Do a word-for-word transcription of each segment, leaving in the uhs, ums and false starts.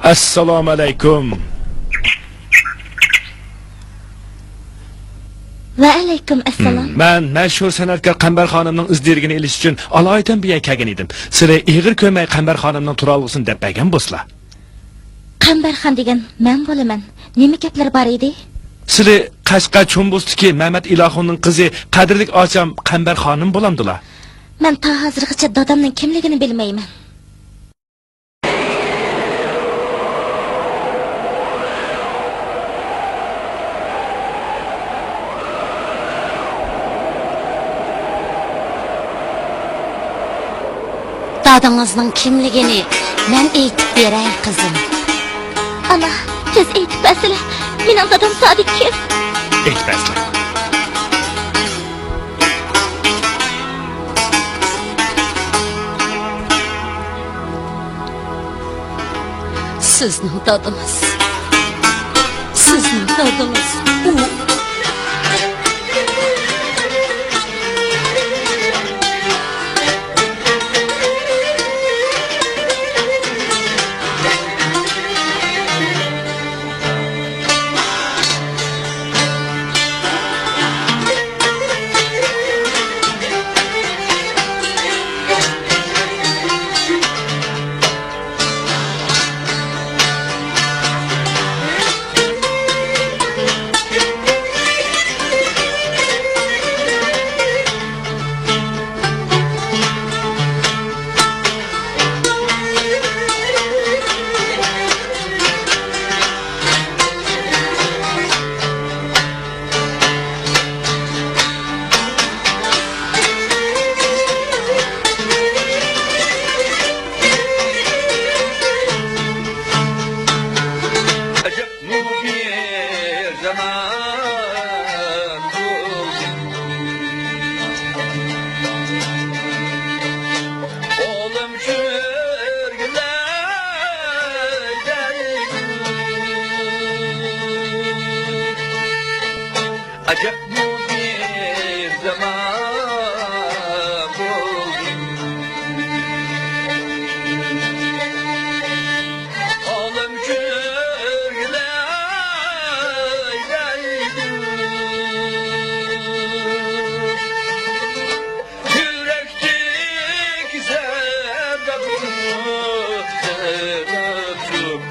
ئەسسالامۇئەلەيكۇم. ۋەئەلەيكۇم ئەسسالام. مەن مەشھۇر سەنئەتكار قەمبەر خانىمنىڭ ئىز دېرىكىنى ئېلىش ئۈچۈن ئالايىتەن بۇ يەرگە كەلگەن ئىدىم. سىلى ئېغىر كۆرمەي قەمبەر خانىمنىڭ تۇرالغۇسىنى دەپ بەرگەن بولسىلا. قەمبەر خان دېگەن مەن بولىمەن. نېمە گەپلىرى بار ئىدى؟ سىلى قەشقەر چومبۇستىكى مەمەت ئىلاخۇننىڭ قىزى قەدىرلىك ئاچام قەمبەر خانىم بولامدىلا؟ مەن تا ھازىرغىچە دادامنىڭ كىملىكىنى بىلمەيمەن. دادىڭىزنىڭ كىملىكىنى مەن ئېيتىپ بېرەي، قىزىم. ئانا، تېز ئېيتىپ بەرسىلە، مېنىڭ دادام سادىق كىم؟ ئېيتىپ بەرسىلە. سىزنىڭ دادىڭىز. سىزنىڭ دادىڭىز. ئۇ. ئەجەبمۇ بىر زامان بۇ. ئوغلۇم كۆرگۈلەي دەيدۇ. ئەجەبمۇ بىر زامان بولدى. ئالەم كۆرگۈلەي دەيدۇ. يۈرەكتىكى سەۋەبنى سەۋەبسىز.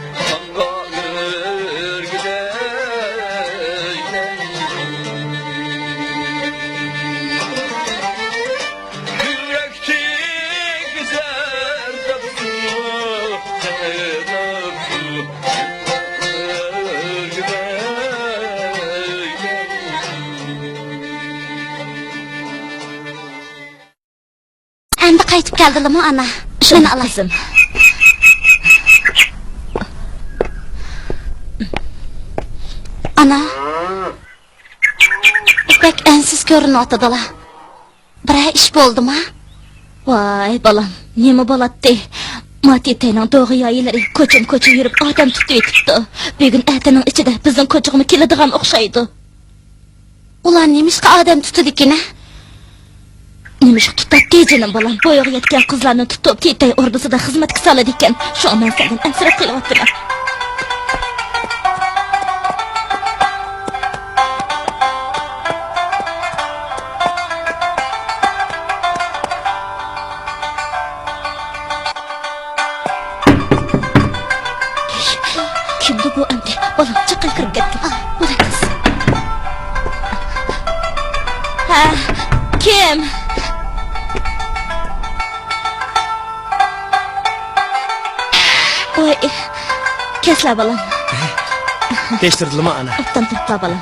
ئەمدى قايتىپ كەلدىلىمۇ، ئانا؟ مېنى ئالاي. قىزىم. ئانا، بەك ئەنسىز كۆرۈنۈۋاتىدىلا. بىرەر ئىش بولدىما؟ ۋاي بالام، نېمە بولاتتى؟ ماتېتەينىڭ دوغىيايىلىرى كوچىمۇ-كوچا يۈرۈپ ئادەم تۇتۇۋېتىپتۇ. بۈگۈن ئەتىنىڭ ئىچىدە بىزنىڭ كوچىغىمۇ كېلىدىغان ئوخشايدۇ. ئۇلار نېمىشقا ئادەم تۇتىدىكىن، ھە؟ نېمىشقا تۇتاتتى، جېنىم بالام؟ بويىغا يەتكەن قىزلارنى تۇتۇپ، تېتەي ئوردىسىدا خىزمەتكە سالىدىكەن. شۇڭا مەن سەندىن ئەنسىرەپ قېلىۋاتىمەن. كىمدۇ بۇ ئەمدى؟ بالام، چاققان كىرىپ كەتتى. بولدى قىز. ھە، كىم؟ ۋاي، كەسلا بالام. تىرىشتۇردىلىما ئانا؟ ئوبدان تۇرۇپلا بالام.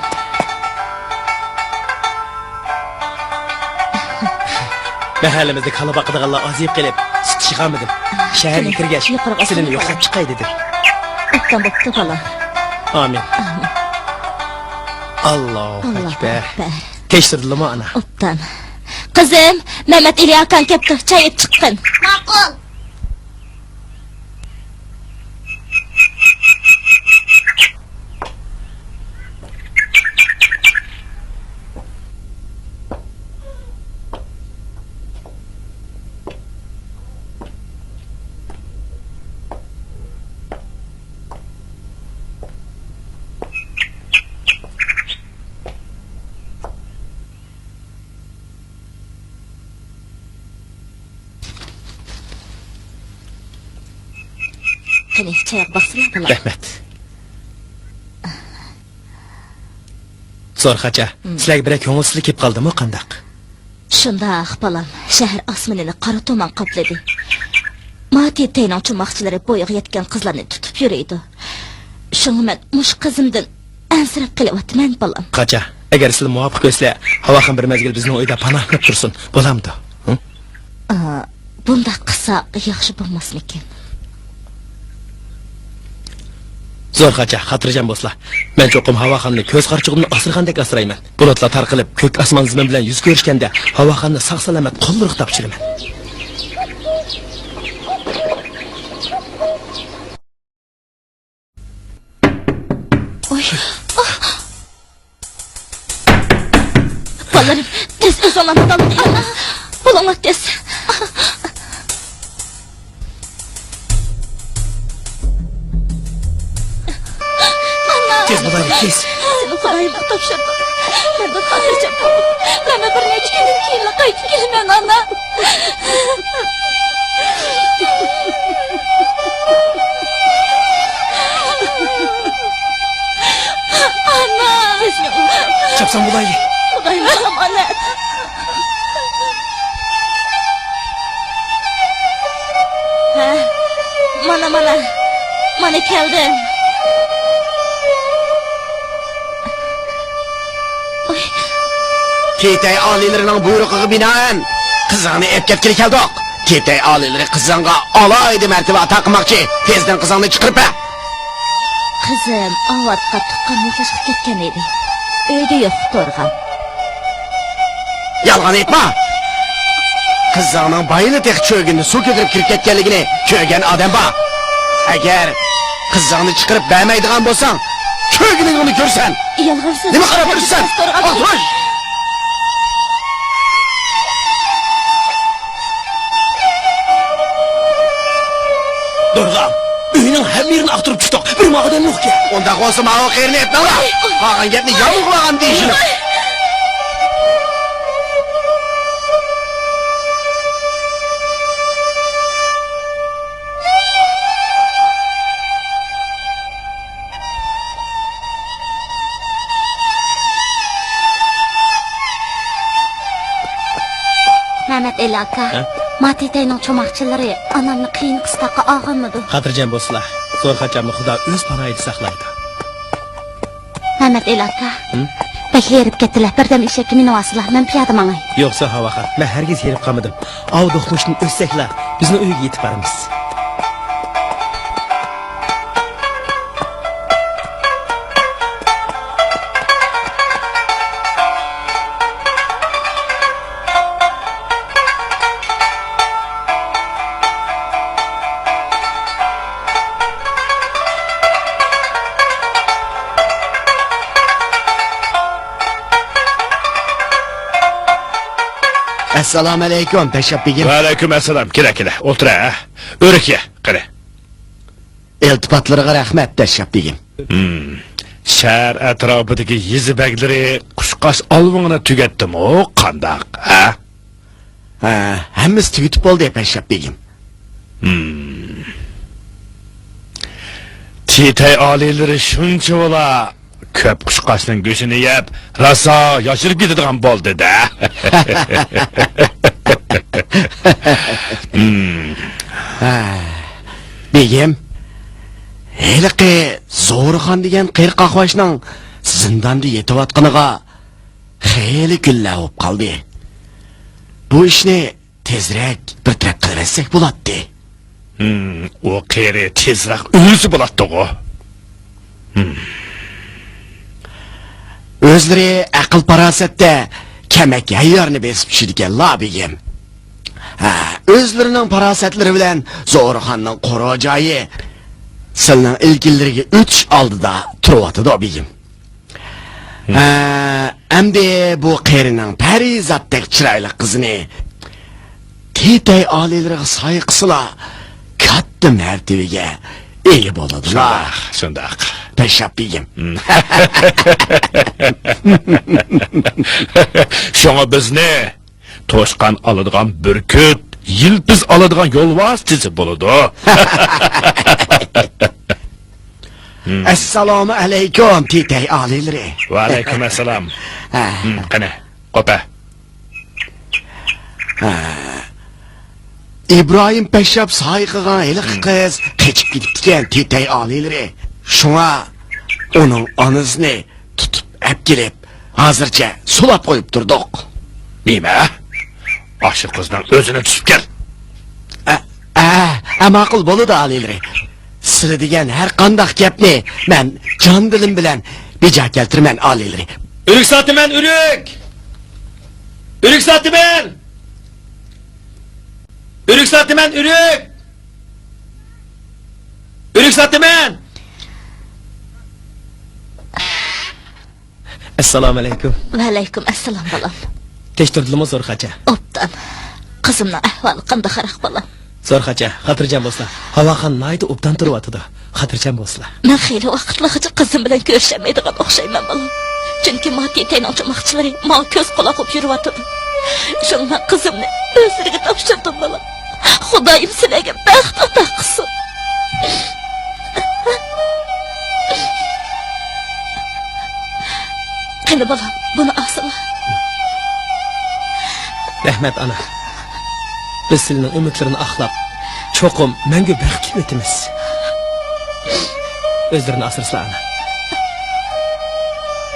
مەھەللىمىزدە كالا باقىدىغانلار ئازىيىپ قېلىپ، سۈت ئىچىشىغانمىدىم. شەھەرگە كىرگەچ، سىلىنى يوقلاپ چىقاي دېدىم. ئوبدان بوپتۇ بالام. ئامىن. ئامىن. ئاللاھۇ ئەكبەر. تىرىشتۇردىلىما ئانا؟ ئوبدان. قىزىم، مەمەت ئېلى ئاكاڭ كەپتۇ، چاي ئېلىپ چىققىن. ماقۇل. قېنى، چايغا باقسىلا، بالام. رەھمەت. زورخاچا، سىلەرگە بىرەر كۆڭۈلسىزلىك كېلىپ قالدىمۇ، قانداق؟ شۇنداق، بالام. شەھەر ئاسمىنىنى قارا تۇمان قاپلىدى. ما تېتەينىڭ چوماقچىلىرى بويىغا يەتكەن قىزلارنى تۇتۇپ يۈرىدۇ. شۇڭا مەن مۇشۇ قىزىمدىن ئەنسىرەپ قېلىۋاتىمەن، بالام. قاچا، ئەگەر سىلى مۇۋاپىق كۆرسە، ھاۋاخان بىر مەزگىل بىزنىڭ ئۆيدە پاناھلىنىپ تۇرسۇن. بولامدۇ؟ ھە؟ ئا، بۇنداق قىلساق ياخشى بولماسمىكىن؟ زورخاچا، خاتىرجەم بولسىلا. مەن چوقۇم ھاۋاخاننى كۆز قارىچۇقۇمنى ئاسرىغاندەك ئاسرايمەن. بۇلۇتلار تارقىلىپ، كۆك ئاسمان زېمىن بىلەن يۈز كۆرۈشكەندە، ھاۋاخاننى ساق-سالامەت قوللىرىغا تاپشۇرىمەن. ئوي. بالىلىرىم، تېز ئۆزۈڭلارنى دالدى. بولۇڭلار تېز. تېز بولايلى، تېز. سېنى خۇدايىمغا تاپشۇردۇم. مەندىن خاتىرجەم بول. مەن بىر نەچچە كۈندىن كېيىنلا قايتىپ كېلىمەن، ئانا. ئانا! چاپسان بولايلى. خۇدايىم ئامانەت. ھە، مانا، مانا. مانا كەلدىم. تېتەي ئالىيلىرىنىڭ بۇيرۇقىغا بىنائەن، قىزىڭنى ئېلىپ كەتكىلى كەلدۇق. تېتەي ئالىيلىرى قىزىڭغا ئالاھىدە مەرتىۋە ئاتا قىلماقچى. تېزدىن قىزىڭنى چىقىرىپ بەر. قىزىم ئاۋاتقا تۇغقان نىكاھلىشىپ كەتكەن ئىدى. ئۆيدە يوق، تۇرغان. يالغان ئېيتما! قىزىڭنىڭ بايىلا تېخى چۆگۈندە سۇ كۆتۈرۈپ كىرىپ كەتكەنلىكىنى كۆرگەن ئادەم بار. ئەگەر قىزىڭنى چىقىرىپ بەرمەيدىغان بولساڭ، كۆرگىنىڭنى كۆرسەن! يالغان سۆز. نېمە قاراپ تۇرىسەن؟ تۇرغان. ئالتمىش! دورغام، ئۆينىڭ ھەممە يېرىنى ئاختۇرۇپ چىقتۇق. بىر ئادەم يوقكەن. ئۇنداق بولسا ماۋۇ قېرىنى ئېتىڭلار. قالغان گەپنى يامغۇرلىغان دېيىشىنى. مەمەت ئېلى ئاكا، ھە؟ ما تېتەينىڭ چوماقچىلىرى ئانامنى قىيىن قىستاققا ئالغانمىدۇ؟ خاتىرجەم بولسىلا، زورخاچامنى خۇدا ئۆز پاناھىدا ساقلايدۇ. مەمەت ئېلى ئاكا، ھىم؟ بەك ھېرىپ كەتتىلە، بىردەم ئېشەككە مىنىۋالسىلا، مەن پىيادە ماڭاي. يوق، زوھا ۋاخا، مەن ھەرگىز ھېرىپ قالمىدىم. ئاۋۇ دوقمۇشتىن ئۆتسەكلا، بىزنىڭ ئۆيگە يېتىپ بارىمىز. ئەسسالامۇئەلەيكۇم، پەششاپ بېگىم. ۋەئەلەيكۇم ئەسسالام. كېلە، كېلە، ئولتۇر ھە. ئۆرۈك يە، قېنى. ئىلتىپاتلىرىغا رەھمەت، پەششاپ بېگىم. ھىم. شەھەر ئەتراپىدىكى يېزا بەگلىرى قۇشقاچ ئالۋىڭىنى تۈگەتتىمۇ، قانداق، ھە؟ ھە، ھەممىسى تۈگىتىپ بولدى، پەششاپ بېگىم. ھىم. تېتەي ئالىيلىرى شۇنچىۋالا كۆپ قۇشقاچنىڭ گۆشىنى يەپ، راسا ياشىرىپ كېتىدىغان بولدى-دە. ھىم. ھە، بېگىم، ھېلىقى زورىخان دېگەن قېرى قاقباشنىڭ زىنداندا يېتىۋاتقىنىغا خېلى كۈنلەر بولۇپ قالدى. بۇ ئىشنى تېزرەك بىر تەرەپ قىلىۋەتسەك بولاتتى. ھىم، ئۇ قېرى تېزرەك ئۆلسە بولاتتىغۇ. ھىم. ئۆزلىرى ئەقىل-پاراسەتتە كەمەك ھەييارنى بېسىپ چۈشىدىكەنلا، بېگىم. ھە، ئۆزلىرىنىڭ پاراسەتلىرى بىلەن زورىخاننىڭ قورۇ جايى سىلىنىڭ ئىلكىلىرىگە ئۆتۈش ئالدىدا تۇرۇۋاتىدۇ، بېگىم. ھە، ئەمدى بۇ قېرىنىڭ پەرىزاتتەك چىرايلىق قىزىنى تېتەي ئالىيلىرىغا سايە قىلسىلا، كاتتا مەرتىۋىگە ئىگە بولىدۇ. شۇنداق، شۇنداق. پەششاپ بېگىم. شۇڭا بىزنى توشقان ئالىدىغان بۈركۈت، يىلپىز ئالىدىغان يول ۋاسىتىسى بولىدۇ. ئەسسالامۇ ئەلەيكۇم، تېتەي ئالىيلىرى. ۋەئەلەيكۇم ئەسسالام. ھە. ھىم، قېنى، قوپە. ھە. ئىبراھىم پەششاپ سايە قىلغان ھېلىقى قىز قېچىپ كېتىپتىكەن، تېتەي ئالىيلىرى. شۇڭا ئۇنىڭ ئانىسىنى تۇتۇپ ئەپ كېلىپ، ھازىرچە سولاپ قويۇپ تۇردۇق. نېمە؟ ئاشۇ قىزنىڭ ئۆزىنى تۇتۇپ كەل. ئە، ئە، ئە، ماقۇل بولىدۇ، ئالىيلىرى. سىلە دېگەن ھەر قانداق گەپنى مەن جان دىلىم بىلەن بىجا كەلتۈرىمەن، ئالىيلىرى. ئۆرۈك ساتىمەن، ئۆرۈك! ئۆرۈك ساتىمەن! ئۆرۈك ساتىمەن، ئۆرۈك! ئۆرۈك ساتىمەن! ئەسسالامۇئەلەيكۇم. ۋەئەلەيكۇم ئەسسالام، بالام. كەچ تۇردىلىمۇ زورخاچا؟ ئوبدان. قىزىمنىڭ ئەھۋالى قانداقراق، بالام؟ زورخاچا، خاتىرجەم بولسىلا. ھاۋاخان ناھايىتى ئوبدان تۇرۇۋاتىدۇ. خاتىرجەم بولسىلا. مەن خېلى ۋاقىتلىقىچە قىزىم بىلەن كۆرۈشەلمەيدىغان ئوخشايمەن، بالام. چۈنكى ما تېتەينىڭ چوماقچىلىرى ماڭا كۆز قۇلاق بولۇپ يۈرۈۋاتىدۇ. شۇڭا مەن قىزىمنى ئۆزلىرىگە تاپشۇردۇم، بالام. خۇدايىم سىلەرگە بەخت ئاتا قىلسۇن. قېنى، بالام، بۇنى ئالسىلا. رەھمەت، ئانا. بىز سىلىنىڭ ئۈمىدلىرىنى ئاقلاپ، چوقۇم مەڭگۈ بەختلىك ئۆتىمىز. ئۆزلىرىنى ئاسرىسىلا، ئانا.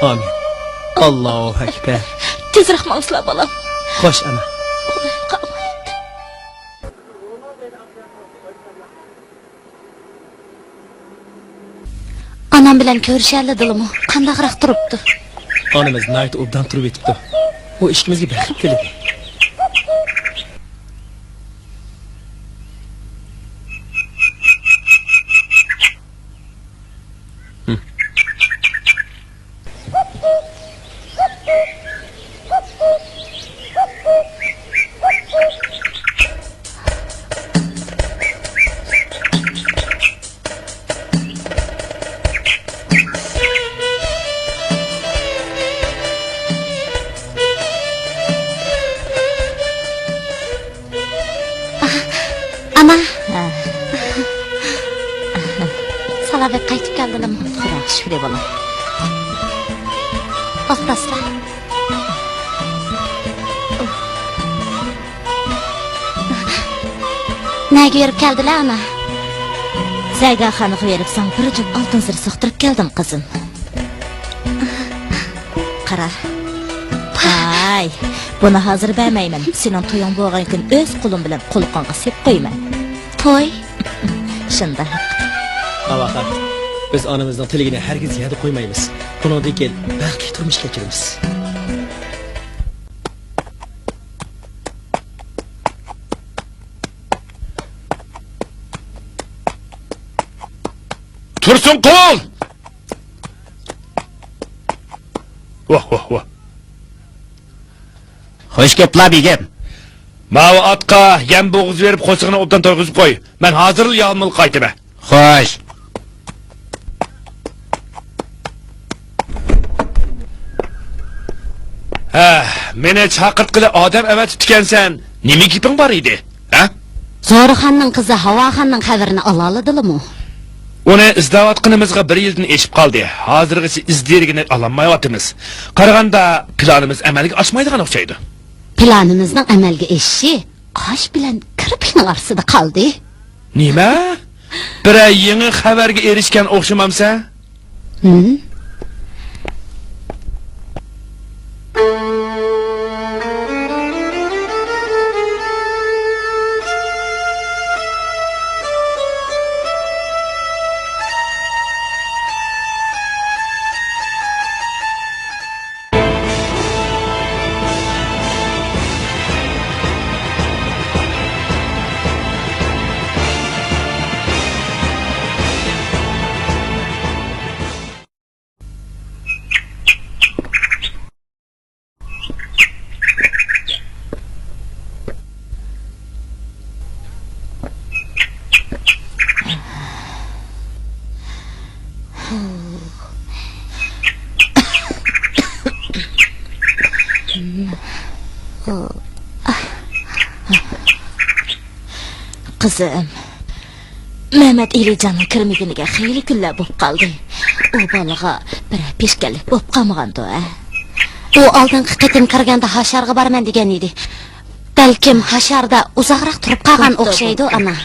ئامىن. ئاللاھۇ ئەكبەر. تېزرەك ماڭسىلا، بالام. خوش، ئانا. خۇدايىمغا ئامانەت. ئانام بىلەن كۆرۈشەلىدىلىمۇ؟ قانداقراق تۇرۇپتۇ؟ ئانىمىز ناھايىتى ئوبدان تۇرۇۋېتىپتۇ. ئۇ ئىككىمىزگە بېقىپ كۈلىدۇ. ئانا. ھە. سالاۋات قايتىپ كەلدىلىمۇ؟ خۇدا شۈكرى، بالام. ئولتۇرسىلا. نەگە بېرىپ كەلدىلە، ئانا؟ زەرگەرخانىغا بېرىپ ساڭا بىر جۈپ ئالتۇن زىر سوقتۇرۇپ كەلدىم، قىزىم. قارا. ۋاي، بۇنى ھازىر بەرمەيمەن. سېنىڭ تويۇڭ بولغان كۈنى ئۆز قولۇم بىلەن قۇلىقىڭغا سېلىپ قويىمەن. توي؟ شۇنداق. ئاۋاخان، بىز ئانىمىزنىڭ تىلىكىنى ھەرگىز يەردە قويمايمىز. بۇنىڭدىن كېيىن بەختلىك تۇرمۇش كەچۈرىمىز. تۇرسۇنقۇل! ۋاھ، ۋاھ، ۋاھ. خوش كەپلا، بېگىم. ماۋۇ ئاتقا يەم بوغۇز بېرىپ، قورسىقىنى ئوبدان تويغۇزۇپ قوي. مەن ھازىرلا يالمىلىق قايتىمەن. خوش. ھە، مېنى چاقىرتقىلى ئادەم ئەۋەتىپتىكەنسەن. نېمە گېپىڭ بار ئىدى؟ ھە؟ زورىخاننىڭ قىزى ھاۋاخاننىڭ خەۋىرىنى ئالالىدىلىمۇ؟ ئۇنى ئىزدەۋاتقىنىمىزغا بىر يىلدىن ئېشىپ قالدى. ھازىرغىچە ئىز دېرىكىنى ئالالمايۋاتىمىز. قارىغاندا، پىلانىمىز ئەمەلگە ئاشمايدىغان ئوخشايدۇ. پىلانىمىزنىڭ ئەمەلگە ئېشىشى قاش بىلەن كىرپىكنىڭ ئارىسىدا قالدى. نېمە؟ بىرەر يېڭى خەۋەرگە ئېرىشكەن ئوخشىمامسەن؟ ھىم؟ قىزىم، مەمەت ئېلىجاننىڭ كىرمىگىنىگە خېلى كۈنلەر بولۇپ قالدى. ئۇ بالىغا بىرەر پېشكەللىك بولۇپ قالمىغاندۇ، ھە؟ ئۇ ئالدىنقى قېتىم كىرگەندە ھاشارغا بارىمەن دېگەن ئىدى. بەلكىم ھاشاردا ئۇزاقراق تۇرۇپ قالغان بوپتۇ، ئوخشايدۇ، بوپتۇ. ئانا.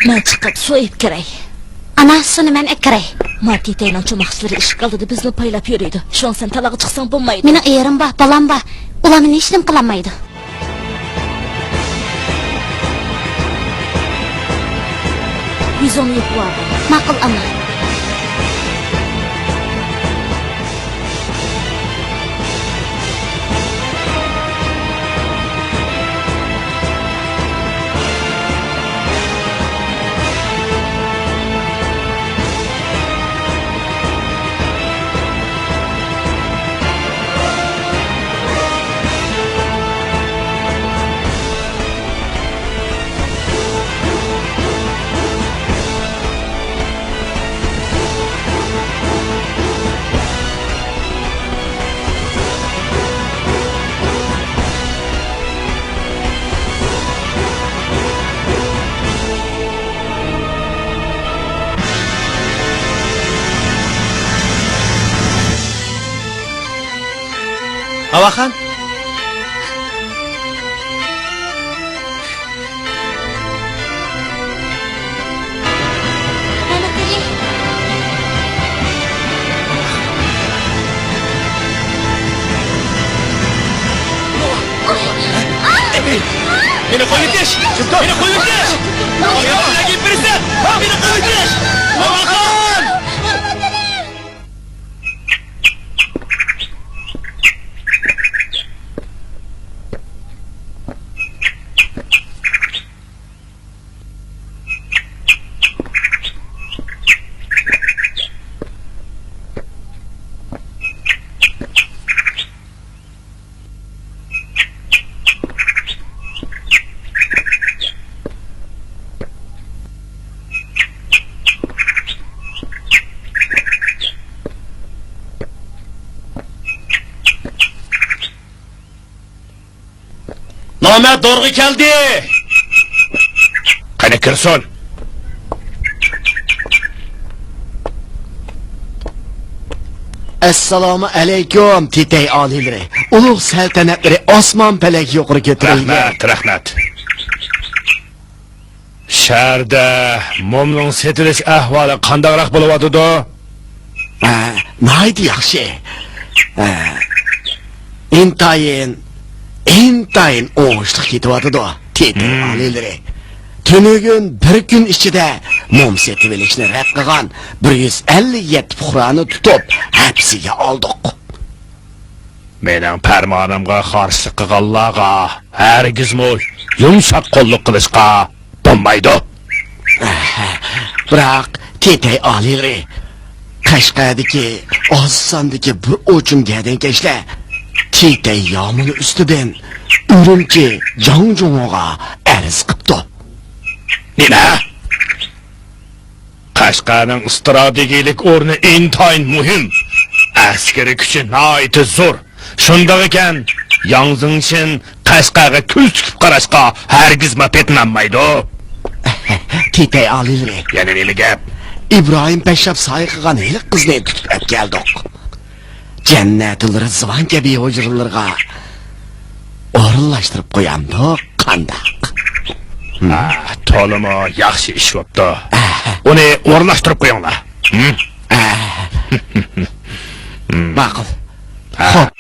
مەن چىقىپ سۇ ئېلىپ كىرەي. ئانا، سۇنى مەن ئېلىپ كىرەي. ما تېتەينىڭ چوماقچىلىرى ئىشىك ئالدىدا بىزنى پايلاپ يۈرىدۇ. شۇڭا سەن تالاغا چىقساڭ بولمايدۇ. مېنىڭ ئېرىم بار، بالام بار. ئۇلار مېنى ھېچنېمە قىلالمايدۇ. يۈزۈڭنى يۇيۇپ بار. ماقۇل، ئانا. ھاۋاخان! مېنى قويۇۋېتىش! مېنى قويۇۋېتىش! ئاياللارغا گەپ بېرىسەن! مېنى قويۇۋېتىش! ھاۋاخان! نامەرد دورىغا كەلدى! قېنى كىرسۇن! ئەسسالامۇ ئەلەيكۇم، تېتەي ئالىيلىرى! ئۇلۇغ سەلتەنەتلىرى ئاسمان پەلەك يۇقىرى كۆتۈرۈلگەن! رەھمەت، رەھمەت! شەھەردە مومنىڭ سېتىۋېلىش ئەھۋالى قانداقراق بولۇۋاتىدۇ؟ ھە، ناھايىتى ياخشى. ھە، ئىنتايىن، ئىنتايىن ئوڭۇشلۇق كېتىۋاتىدۇ، تېتەي ئالىيلىرى. تۈنۈگۈن بىر كۈن ئىچىدە موم سېتىۋېلىشنى رەت قىلغان بىر يۈز ئەللىك يەتتە پۇقرانى تۇتۇپ، ھەپسىگە ئالدۇق. مېنىڭ پەرمانىمغا قارشىلىق قىلغانلارغا ھەرگىزمۇ يۇمشاق قوللۇق قىلىشقا بولمايدۇ. بىراق، تېتەي ئالىيلىرى، قەشقەردىكى ئاز ساندىكى بىر ئوچۇم گەدەنكەشلەر تېتەي يامىنى ئۈستىدىن ئۈرۈمچى جاڭجۇڭغا ئەرز قىپتۇ. نېمە؟ قەشقەرنىڭ ئىستراتېگىيەلىك ئورنى ئىنتايىن مۇھىم. ئەسكىرىي كۈچى ناھايىتى زور. شۇنداق ئىكەن، ياڭ زېڭچىن قەشقەرگە كۆز تىكىپ قاراشقا ھەرگىزمۇ پېتىنالمايدۇ. تېتەي ئالىيلىرى. يەنە نېمە گەپ؟ ئىبراھىم پەششاپ سايە قىلغان ھېلىقى قىزنى تۇتۇپ ئەپ كەلدۇق. جەننەتۇل رىزۋان كەبى ھۇجرىلىرىغا ئورۇنلاشتۇرۇپ قويامدۇق، قانداق؟ ھە، تولىمۇ ياخشى ئىش بوپتۇ. ئۇنى ئورۇنلاشتۇرۇپ قويۇڭلار. ھە؟ ماقۇل. ھە. خوپ.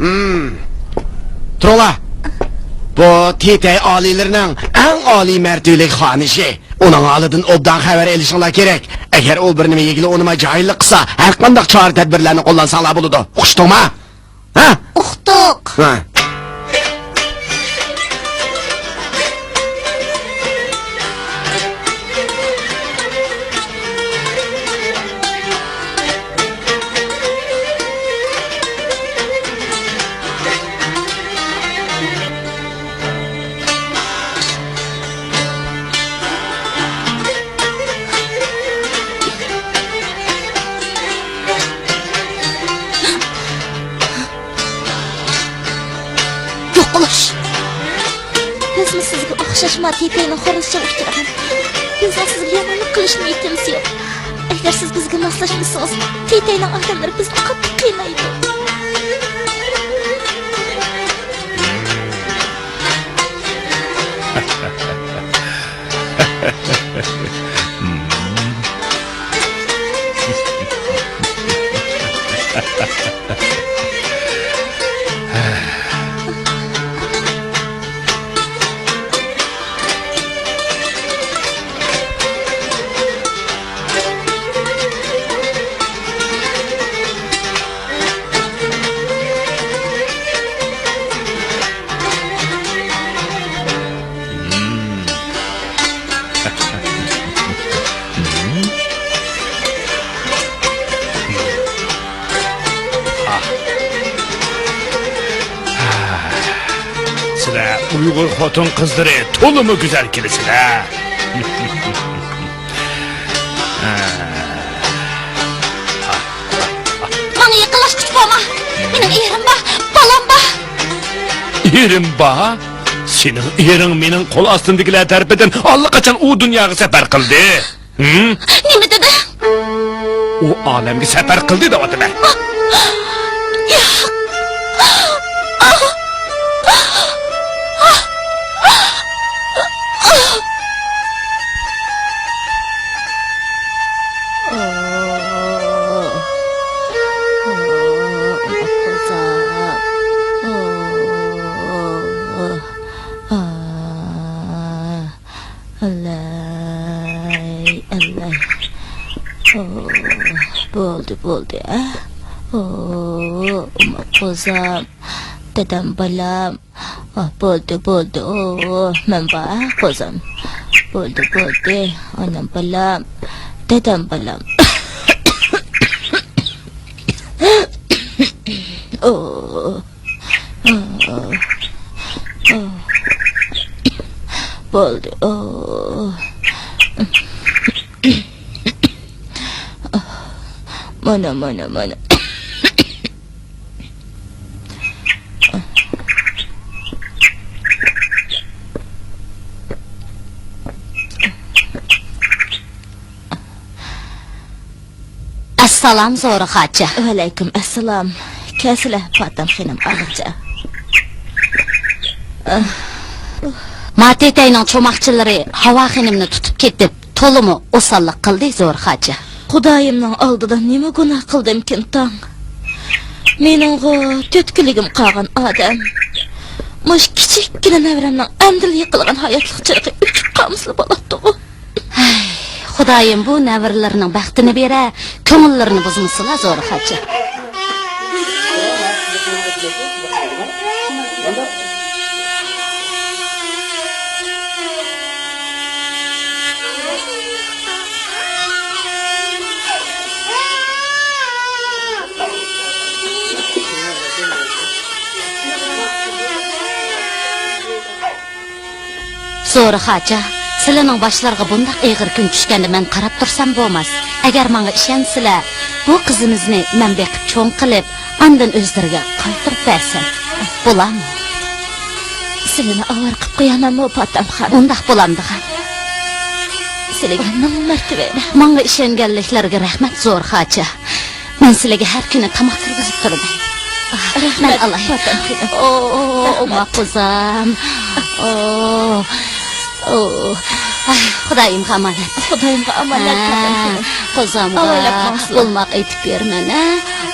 ھىم. تۇرۇڭلار. بۇ تېتەي ئالىيلىرىنىڭ ئەڭ ئالىي مەرتىۋىلىك خانىشى. ئۇنىڭ ھالىدىن ئوبدان خەۋەر ئېلىشىڭلار كېرەك. ئەگەر ئۇ بىر نېمە يېگىلى ئۇنىماي جاھىللىق قىلسا، ھەر قانداق چارە-تەدبىرلەرنى قوللانساڭلار بولىدۇ. ئۇقۇشتۇڭما؟ ھە؟ ئۇقتۇق. ھە. يوقىلىش! بىزمۇ سىزگە ئوخشاشما تېتەينىڭ خورلىشىغا ئۇچرىغان. بىزنىڭ سىزگە يامانلىق قىلىش نىيىتىمىز يوق. ئەگەر سىز بىزگە ماسلاشمىسىڭىز، تېتەينىڭ ئادەملىرى بىزنى قاتتىق قىينايدۇ. سىلەر ئۇيغۇر خوتۇن قىزلىرى تولىمۇ گۈزەل كېلىسىلەر. ماڭا يېقىنلاشقۇچە بولما. مېنىڭ ئېرىم بار، بالام بار. ئېرىم بار؟ سېنىڭ ئېرىڭ مېنىڭ قول ئاستىمدىكىلەر تەرىپىدىن ئاللىقاچان ئۇ دۇنياغا سەپەر قىلدى. ھىم؟ نېمە دېدى؟ ئۇ ئالەمگە سەپەر قىلدى دەۋاتىمەن. ياق. ئەلەي، ئەلەي. ئو، بولدى، بولدى، ئە. ئو، ئوماق قوزام، دادام بالام. ئو، بولدى، بولدى، ئو، مەن بار، ئە، قوزام. بولدى، بولدى، ئانام بالام، دادام بالام. ئو. بولدى. مانا، مانا، مانا. ئەسسالام، زورا خاچا. ۋەئەلەيكۇم ئەسسالام. كەلسىلە، پاتەم خېنىم ئاغىچە. ما تېتەينىڭ چوماقچىلىرى ھاۋا خېنىمنى تۇتۇپ كېتىپ، تولىمۇ ئوساللىق قىلدى، زورا خاچا. خۇدايىمنىڭ ئالدىدا نېمە گۇناھ قىلدىمكىن تاڭ؟ مېنىڭغۇ تۆت كۈنلۈكۈم قالغان ئادەم. مۇشۇ كىچىككىنە نەۋرەمنىڭ ئەمدىلا يېقىلغان ھاياتلىق چىرىغى ئۆچۈپ قالمىسىلا بولاتتىغۇ. ھەي، خۇدايىم بۇ نەۋرىلىرىنىڭ بەختىنى بېرە، كۆڭۈللىرىنى بۇزمىسىلا، زورا خاچا. زورا خاچا، سىلىنىڭ باشلىرىغا بۇنداق ئېغىر كۈن چۈشكەندە مەن قاراپ تۇرسام بولماس. ئەگەر ماڭا ئىشەنسىلە، بۇ قىزىمىزنى مەن بېقىپ چوڭ قىلىپ، ئاندىن ئۆزلىرىگە قايتۇرۇپ بەرسەم بولامۇ؟ سىلىنى ئاۋارە قىپ قويامەنمۇ، پاتەمخان؟ ئۇنداق بولامدىغان. سىلىگە مىڭ مەرتىۋە. ماڭا ئىشەنگەنلىكلىرىگە رەھمەت، زورا خاچا. مەن سىلىگە ھەر كۈنى تاماق كىرگۈزۈپ تۇرىمەن. رەھمەت، مەن ئالاي. پاتەم خېنىم. ئو، ئوماق قوزام. ئو، ئو. ئاھ، خۇدايىمغا ئامانەت. خۇدايىمغا ئامانەت، ھە، پاتەم خېنىم. قوزامغا ئاۋايلاپ ماڭسىلا. بولماق ئېيتىپ بېرىمەن، ھە.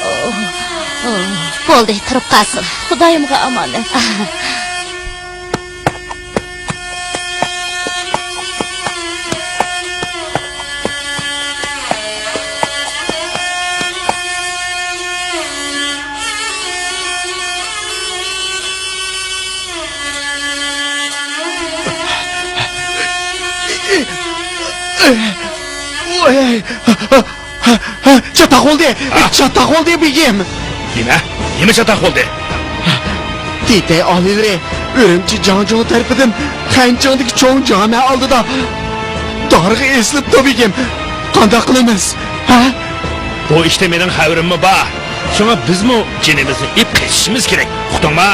ئو. بولدى، تۇرۇپ قالسۇن. خۇدايىمغا ئامانەت. چاتاق بولدى! ھە؟ چاتاق بولدى، بېگىم! نېمە؟ نېمە چاتاق بولدى؟ تېتەي ئالىيلىرى ئۈرۈمچى جاڭجۇڭ تەرىپىدىن خەنچىڭدىكى چوڭ جامە ئالدىدا دارغا ئېسىلىپتۇ، بېگىم. قانداق قىلىمىز؟ ھە؟ بۇ ئىشتا مېنىڭ خەۋىرىممۇ بار. شۇڭا بىزمۇ جېنىمىزنى ئېلىپ قېچىشىمىز كېرەك. ئۇقتۇڭما؟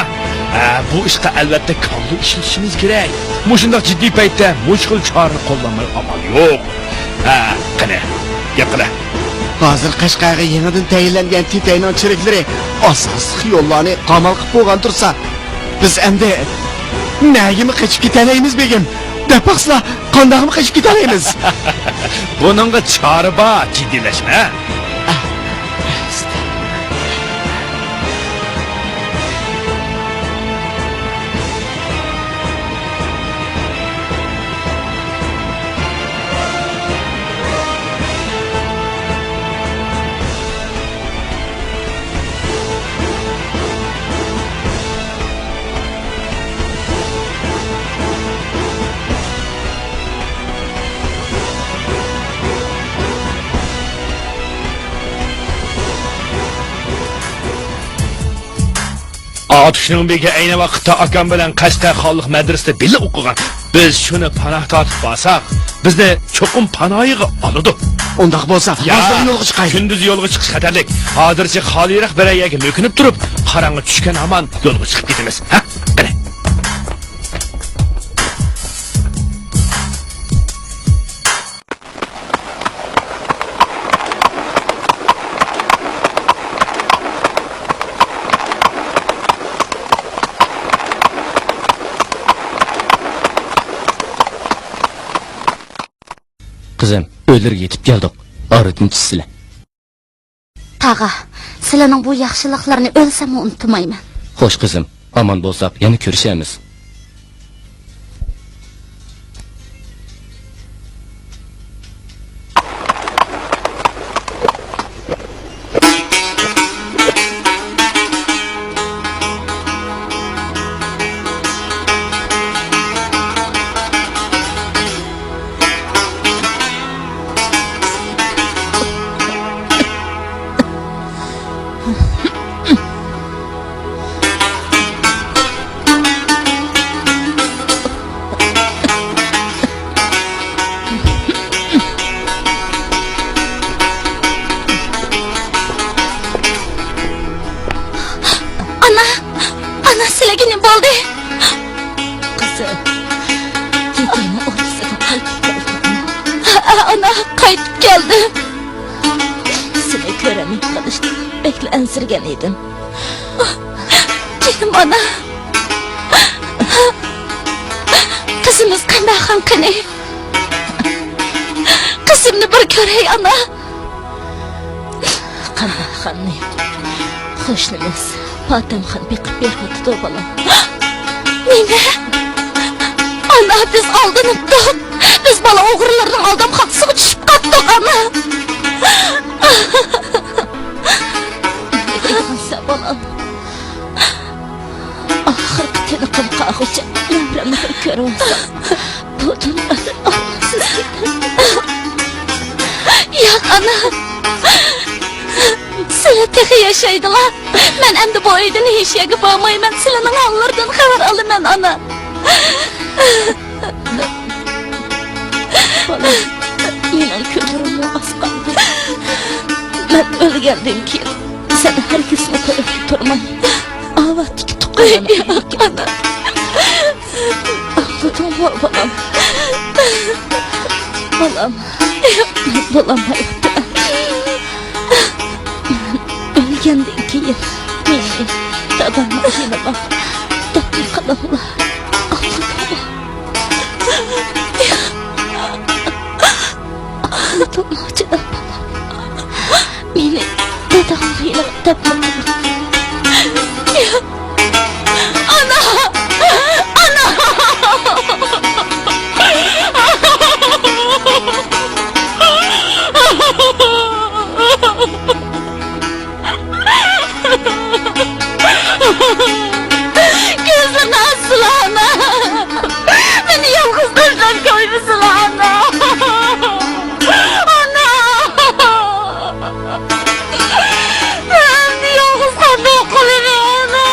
ھە، بۇ ئىشقا ئەلۋەتتە كاللا ئىشلىتىشىمىز كېرەك. مۇشۇنداق جىددىي پەيتتە مۇشۇ خىل چارىنى قوللانماي ئامال يوق. ھە، قېنى، گەپ قىلە. ھازىر قەشقەرگە يېڭىدىن تەيىنلەنگەن تېتەينىڭ چېرىكلىرى ئاساسلىق يوللارنى قامال قىلىپ بولغان تۇرسا، بىز ئەمدى نەگىمۇ قېچىپ كېتەلەيمىز، بېگىم؟ دەپ باقسىلا، قانداقمۇ قېچىپ كېتەلەيمىز؟ بۇنىڭغا چارە بار، جىددىيلەشمە. ئاتۇشنىڭ بېگى ئەينى ۋاقىتتا ئاكام بىلەن قەشقەر خانلىق مەدرىسىدە بىللە ئوقۇغان. بىز شۇنى پاناھ تارتىپ بارساق، بىزنى چوقۇم پاناھىغا ئالىدۇ. ئۇنداق بولسا، يا، ھازىر يولغا چىقايلى. كۈندۈز يولغا چىقىش خەتەرلىك. ھازىرچە خالىيراق بىرەر يەرگە مۆكۈنۈپ تۇرۇپ، قاراڭغۇ چۈشكەن ھامان يولغا چىقىپ كېتىمىز. ھە؟ قېنى. قىزىم، ئۆيلىرىگە يېتىپ كەلدۇق. ئارىدىن چۈشسىلە. تاغا، سىلەرنىڭ بۇ ياخشىلىقلىرىنى ئۆلسەممۇ ئۇنتۇمايمەن. خوش قىزىم، ئامان بولساق يەنە كۆرۈشەرمىز. ئانا، ئانا، سىلەرگە نېمە بولدى؟ قىزىم، تېتەينىڭ ئوردىسىغا قايتىپ كەلدىم. ھە، ئانا، قايتىپ كەلدىم. سېنى كۆرەلمەي قېلىشتىن بەكلا ئەنسىرىگەن ئىدىم. جېنىم ئانا. قىزىمىز قەمبەرخان قېنى؟ قىزىمنى بىر كۆرەي، ئانا. قەمبەرخاننى قوشنىمىز پاتەمخان بېقىپ بېرىۋاتىدۇ، بالام. نېمە؟ ئانا، بىز ئالدىنىپتۇق. بىز بالا ئوغرىلىرىنىڭ ئالدامخانىسىغا چۈشۈپ قاپتۇق، ئانا. نېمە بالام؟ ئاخىرقى تىنىقىم قالغۇچە نەۋرەمنى بىر كۆرۈۋالسام، بۇ دۇنيادىن ئارمانسىز كېتەم. ياق، ئانا. سىلەر تېخى ياشايدىلا. مەن ئەمدى بۇ ئۆيدىن ھېچ يەرگە بارمايمەن. سىلەرنىڭ ھاللىرىدىن خەۋەر ئالىمەن، ئانا. بالام، مېنىڭ كۈنلىرىممۇ ئاز قالدى. مەن ئۆلگەندىن كېيىن سەن ھەرگىزمۇ تەرەتكە تۇرماي، ئاۋاتتىكى تۇغقانلارنى ئانا. ئاڭلىدىڭمۇ، بالام؟ بالام، مەن بولالمايۋاتىمەن. مەن ئۆلگەندىن كېيىن مېنى دادامنىڭ يېنىغا دەپنە قىلىڭلار. ئاڭلىدىڭمۇ؟ ئاڭلىدىڭمۇ، جېنىم بالام؟ مېنى داداڭنىڭ يېنىغا دەپنە قىلىڭ. كۆزلىرىنى ئاچسىلا، ئانا! مېنى يالغۇز تاشلاپ قويمىسىلا، ئانا! ئانا! مەن يالغۇز قانداق قىلىمەن، ئانا!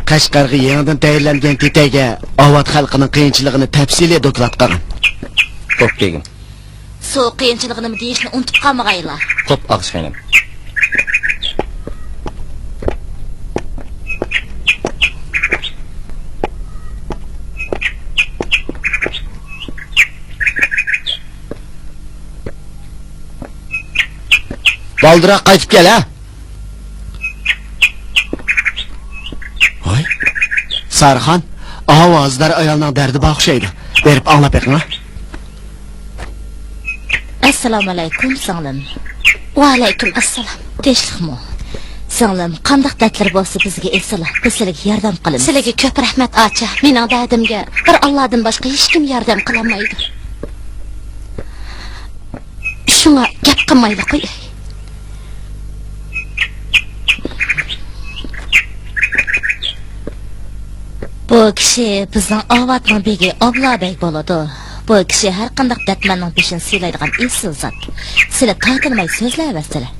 قەشقەرگە يېڭىدىن تەيىنلەنگەن تېتەيگە ئاۋات خەلقىنىڭ قىيىنچىلىقىنى تەپسىلىي دوكلات قىلغىن. خوپ، بېگىم. سۇ قىيىنچىلىقىنىمۇ دېيىشنى ئۇنتۇپ قالمىغايلا. خوپ، ئاغىشخېنىم. بالدۇراق قايتىپ كەل، ھە! ۋاي، سارىخان، ئاۋۇ ھازىدار ئايالنىڭ دەردى بار ئوخشايدۇ. بېرىپ ئاڭلاپ بېقىڭ، ھە! ئەسسالامۇئەلەيكۇم، سىڭلىم. ۋەئەلەيكۇم ئەسسالام. تىنچلىقمۇ؟ سىڭلىم، قانداق دەردلىرى بولسا بىزگە ئېيتسىلا، بىز سىلىگە ياردەم قىلىمىز. سىلىگە كۆپ رەھمەت، ئاچا. مېنىڭ دەردىمگە بىر ئاللادىن باشقا ھېچكىم ياردەم قىلالمايدۇ. شۇڭا گەپ قىلمايلا قوياي. بۇ كىشى بىزنىڭ ئاۋاتنىڭ بېگى ئابلا بەگ بولىدۇ. بۇ كىشى ھەر قانداق دەتمەننىڭ بېشىنى سىيلايدىغان ئېسىل زات. سىلە تارتىنماي سۆزلەۋەرسىلە.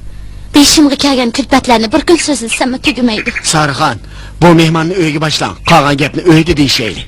بېشىمغا كەلگەن كۈلپەتلەرنى بىر كۈن سۆزلىسەممۇ تۈگىمەيدۇ. سارىخان، بۇ مېھماننى ئۆيگە باشلاڭ، قالغان گەپنى ئۆيدە دېيىشەيلى.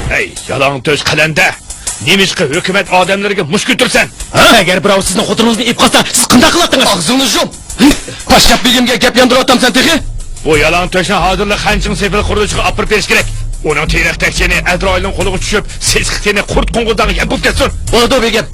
ھەي، يالاڭ تۆش قەلەندەر! نېمىشقا ھۆكۈمەت ئادەملىرىگە مۇش كۆتۈرىسەن؟ ھە؟ ئەگەر بىراۋ سىزنىڭ خوتۇنىڭىزنى ئېلىپ قالسا، سىز قانداق قىلاتتىڭىز؟ ئاغزىڭنى يۇم! پاششاپ بېگىمگە گەپ ياندۇرۇۋاتامسەن تېخى؟ بۇ يالاڭ تۆشنى ھازىرلا خەنچىڭ سېپىل قۇرۇلۇشىغا ئاپىرىپ بېرىش كېرەك. ئۇنىڭ تېرىق تەكشىنى ئەزرائىلنىڭ قولىغا چۈشۈپ، سېسىق تېنى قۇرت قوڭغۇزداغا يەم بولۇپ كەتسۇن. بولىدۇ، بېگىم.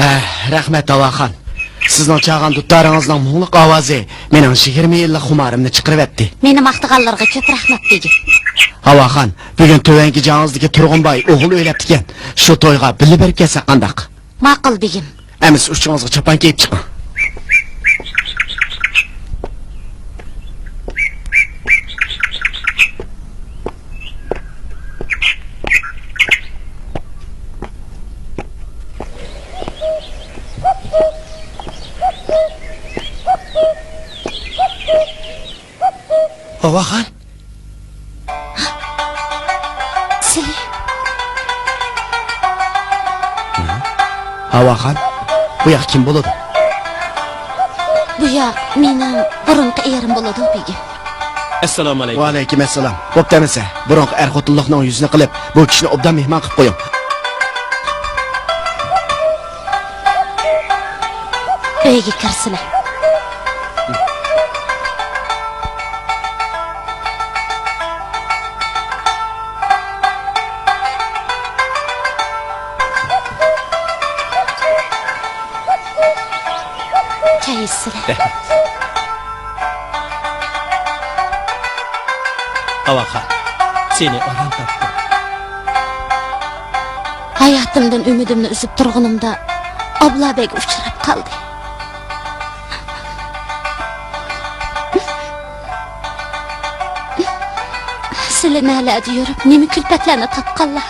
ھە، رەھمەت، ھاۋاخان. سىزنىڭ چالغان دۇتارىڭىزنىڭ مۇڭلۇق ئاۋازى مېنىڭ يىگىرمە يىللىق خۇمارىمنى چىقىرىۋەتتى. مېنى ماختىغانلىرىغا كۆپ رەھمەت دېگىن. ھاۋاخان، بۈگۈن تۆۋەنكى جاڭىڭىزدىكى تۇرغۇنباي ئوغۇل ئۆيلەپتىكەن. شۇ تويغا بىللە بېرىپ كەلسەك قانداق؟ ماقۇل، بېگىم. ئەمىسە ئۇچىڭىزغا چاپان كىيىپ چىقىڭ. ھاۋاخان. سىلى. ھاۋاخان، بۇ ياق كىم بولىدۇ؟ بۇ ياق مېنىڭ بۇرۇنقى ئېرىم بولىدۇ، بېگىم. ئەسسالامۇ ئەلەيكۇم. ۋەئەلەيكۇم ئەسسالام. بوپتۇ ئەمىسە، بۇرۇنقى ئەر خوتۇنلۇقنىڭ يۈزىنى قىلىپ، بۇ كىشىنى ئوبدان مېھمان قىلىپ قويۇڭ. ئۆيگە كىرسىلە. كەيسىلە. ئاۋاخان، سېنى ئاران تاپتىم. ھاياتىمدىن ئۈمىدىمنى ئۈزۈپ تۇرغىنىمدا، ئابلا بەگ ئۇچراپ قالدى. سىلى نەلەردە يۈرۈپ، نېمە كۈلپەتلەرنى تارتقانلار؟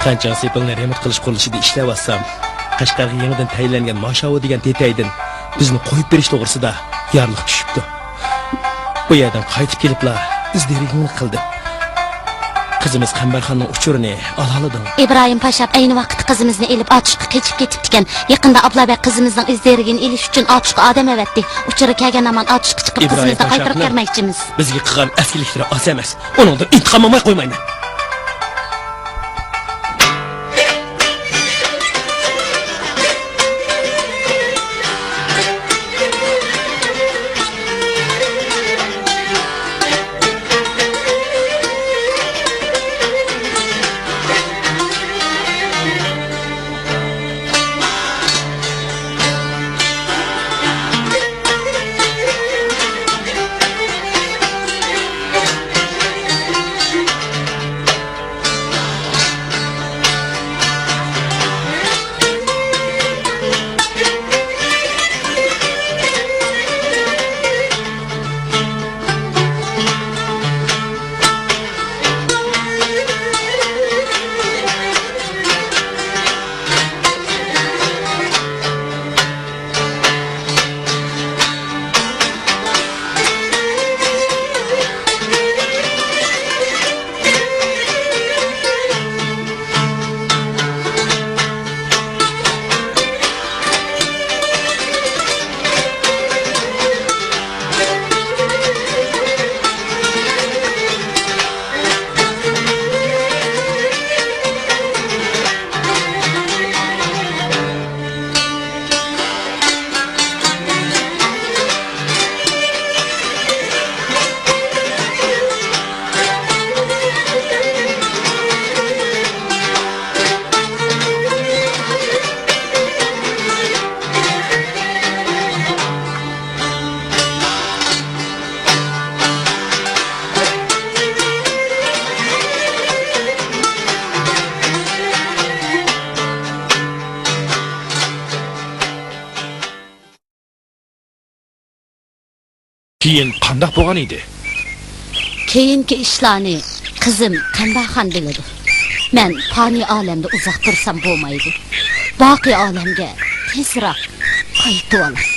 خەنچاڭ سېپىلنى رېمونت قىلىش قۇرۇلۇشىدا ئىشلەۋاتسام، قەشقەرگە يېڭىدىن تەيىنلەنگەن ماشاۋۇ دېگەن تېتەيدىن بىزنى قويۇپ بېرىش توغرىسىدا يارلىق چۈشۈپتۇ. بۇ يەردىن قايتىپ كېلىپلا ئىز دېرىكىڭنى قىلدىم. قىزىمىز قەمبەرخاننىڭ ئۇچۇرىنى ئالالىدىڭ. ئىبراھىم پاشا ئەينى ۋاقىتتا قىزىمىزنى ئېلىپ ئاتۇشقا قېچىپ كېتىپتىكەن. يېقىندا ئابلا بەگ قىزىمىزنىڭ ئىز دېرىكىنى ئېلىش ئۈچۈن ئاتۇشقا ئادەم ئەۋەتتى. ئۇچۇرى كەلگەن ھامان ئاتۇشقا چىقىپ ئىبراھىم قىزىمىزنى قايتۇرۇپ پاشانىڭ كەلمەكچىمىز. بىزگە قىلغان ئەسكىلىكلىرى ئاز ئەمەس. ئۇنىڭدىن ئىنتىقام ئالماي قويمايمەن. كېيىن قانداق بولغان ئىدى؟ كېيىنكى ئىشلارنى قىزىم قەمبەرخان بىلىدۇ. مەن پانىي ئالەمدە ئۇزاق تۇرسام بولمايدۇ. باقىي ئالەمگە تېزراق قايتىۋالاي.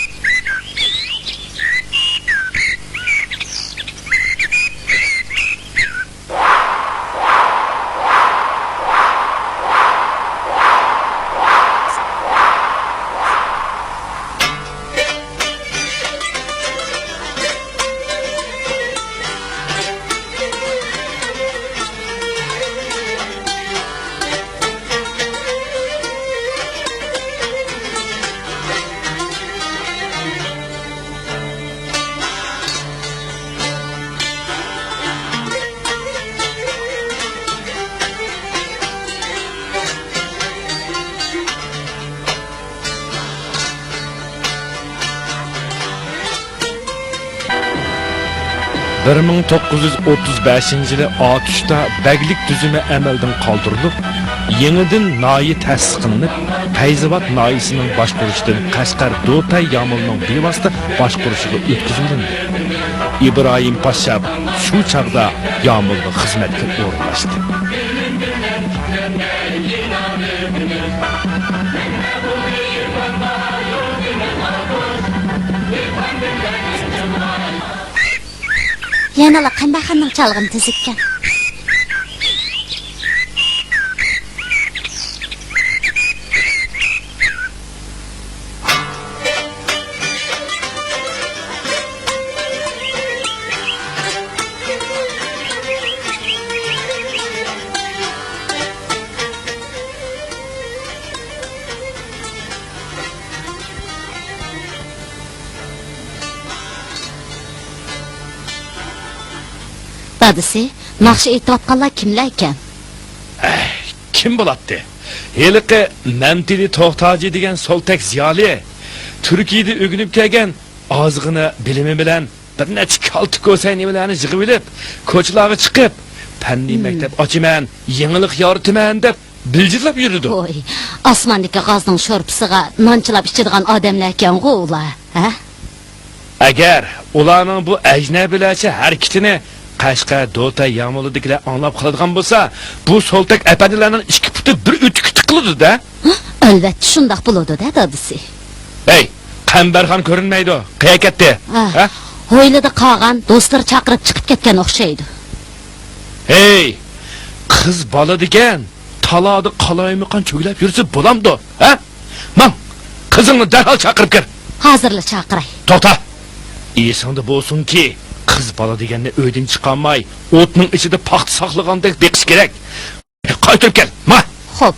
بىر مىڭ توققۇز يۈز ئوتتۇز بەشىنچى يىلى ئاتۇشتا بەگلىك تۈزۈمى ئەمەلدىن قالدۇرۇلۇپ، يېڭىدىن ناھىيە تەسىس قىلىنىپ، پەيزىۋات ناھىيىسىنىڭ باشقۇرۇشىدىن قەشقەر دوتەي يامۇلنىڭ بىۋاسىتە باشقۇرۇشىغا ئۆتكۈزۈۋېلىندى. ئىبراھىم پاشا شۇ چاغدا يامۇلغا خىزمەتكە ئورۇنلاشتى. يەنىلا قەمبەرخاننىڭ چالغىنى تۈزۈككەن. دادىسى، ناخشا ئېيتىۋاتقانلار كىملەركەن؟ ئەھ، كىم بولاتتى؟ ھېلىقى مەمتىلى توختاجى دېگەن سولتەك زىيالىي، تۈركىيىدە ئۆگىنىپ كەلگەن، ئازغىنە بىلىمى بىلەن بىر نەچچە كالتە كوسەي نېمىلەرنى يىغىۋېلىپ، كوچىلارغا چىقىپ، پەننىي مەكتەپ ئاچىمەن، يېڭىلىق يارىتىمەن دەپ بىلجىرلاپ يۈرىدۇ. ۋوي، ئاسماندىكى غازنىڭ شورپىسىغا نان چىلاپ ئىچىدىغان ئادەملەركەنغۇ ئۇلار، ھە؟ ئەگەر ئۇلارنىڭ بۇ ئەجنەبىيلەرچە ھەرىكىتىنى قەشقەر دوتەي يامۇلىدىكىلەر ئاڭلاپ قالىدىغان بولسا، بۇ سولتەك ئەپەندىلەرنىڭ ئىككى پۇتى بىر ئۆتۈككە تىقىلىدۇ-دە. ھە؟ ئەلۋەتتە شۇنداق بولىدۇ-دە، دادىسى. ھەي، قەمبەرخان كۆرۈنمەيدۇ. قەيەرگە كەتتى؟ ئا، ھە؟ ھويلىدا قالغان، دوستلىرى چاقىرىپ چىقىپ كەتكەن ئوخشايدۇ. ھەي، قىز بالا دېگەن تالادا قالايمىقان چۆگىلەپ يۈرسە بولامدۇ، ھە؟ ماڭ، قىزىڭنى دەرھال چاقىرىپ كەل. ھازىرلا چاقىراي. توختا! ئېسىڭدە بولسۇنكى، قىز بالا دېگەننى ئۆيدىن چىقارماي، ئوتنىڭ ئىچىدە پاختا ساقلىغاندەك بېقىش كېرەك. قايتۇرۇپ كەل، ما! خوپ.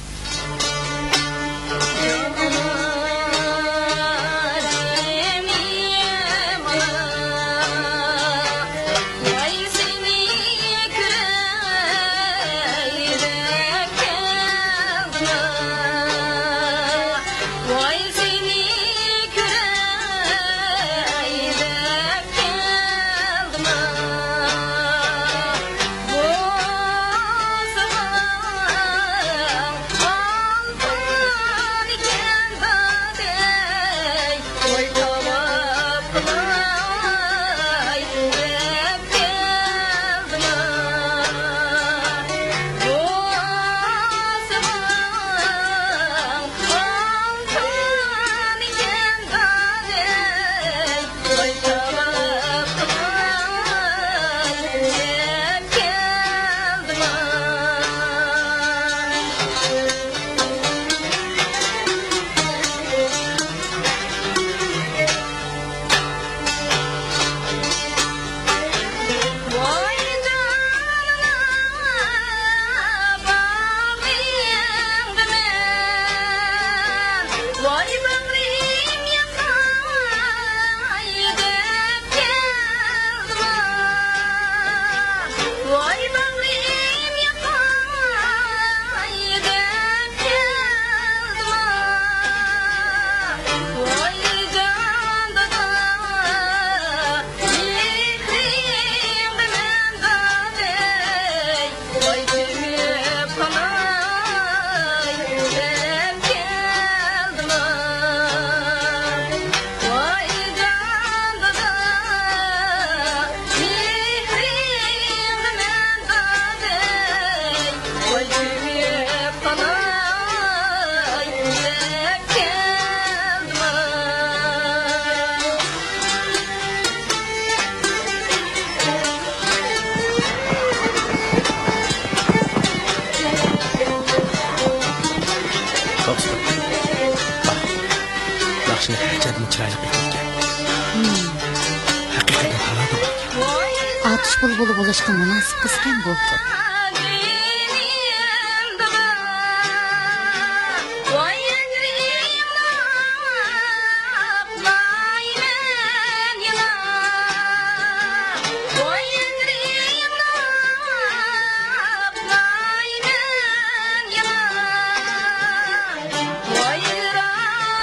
بۇلبۇل بولۇشقا مۇناسىپ قىزكەن بۇ.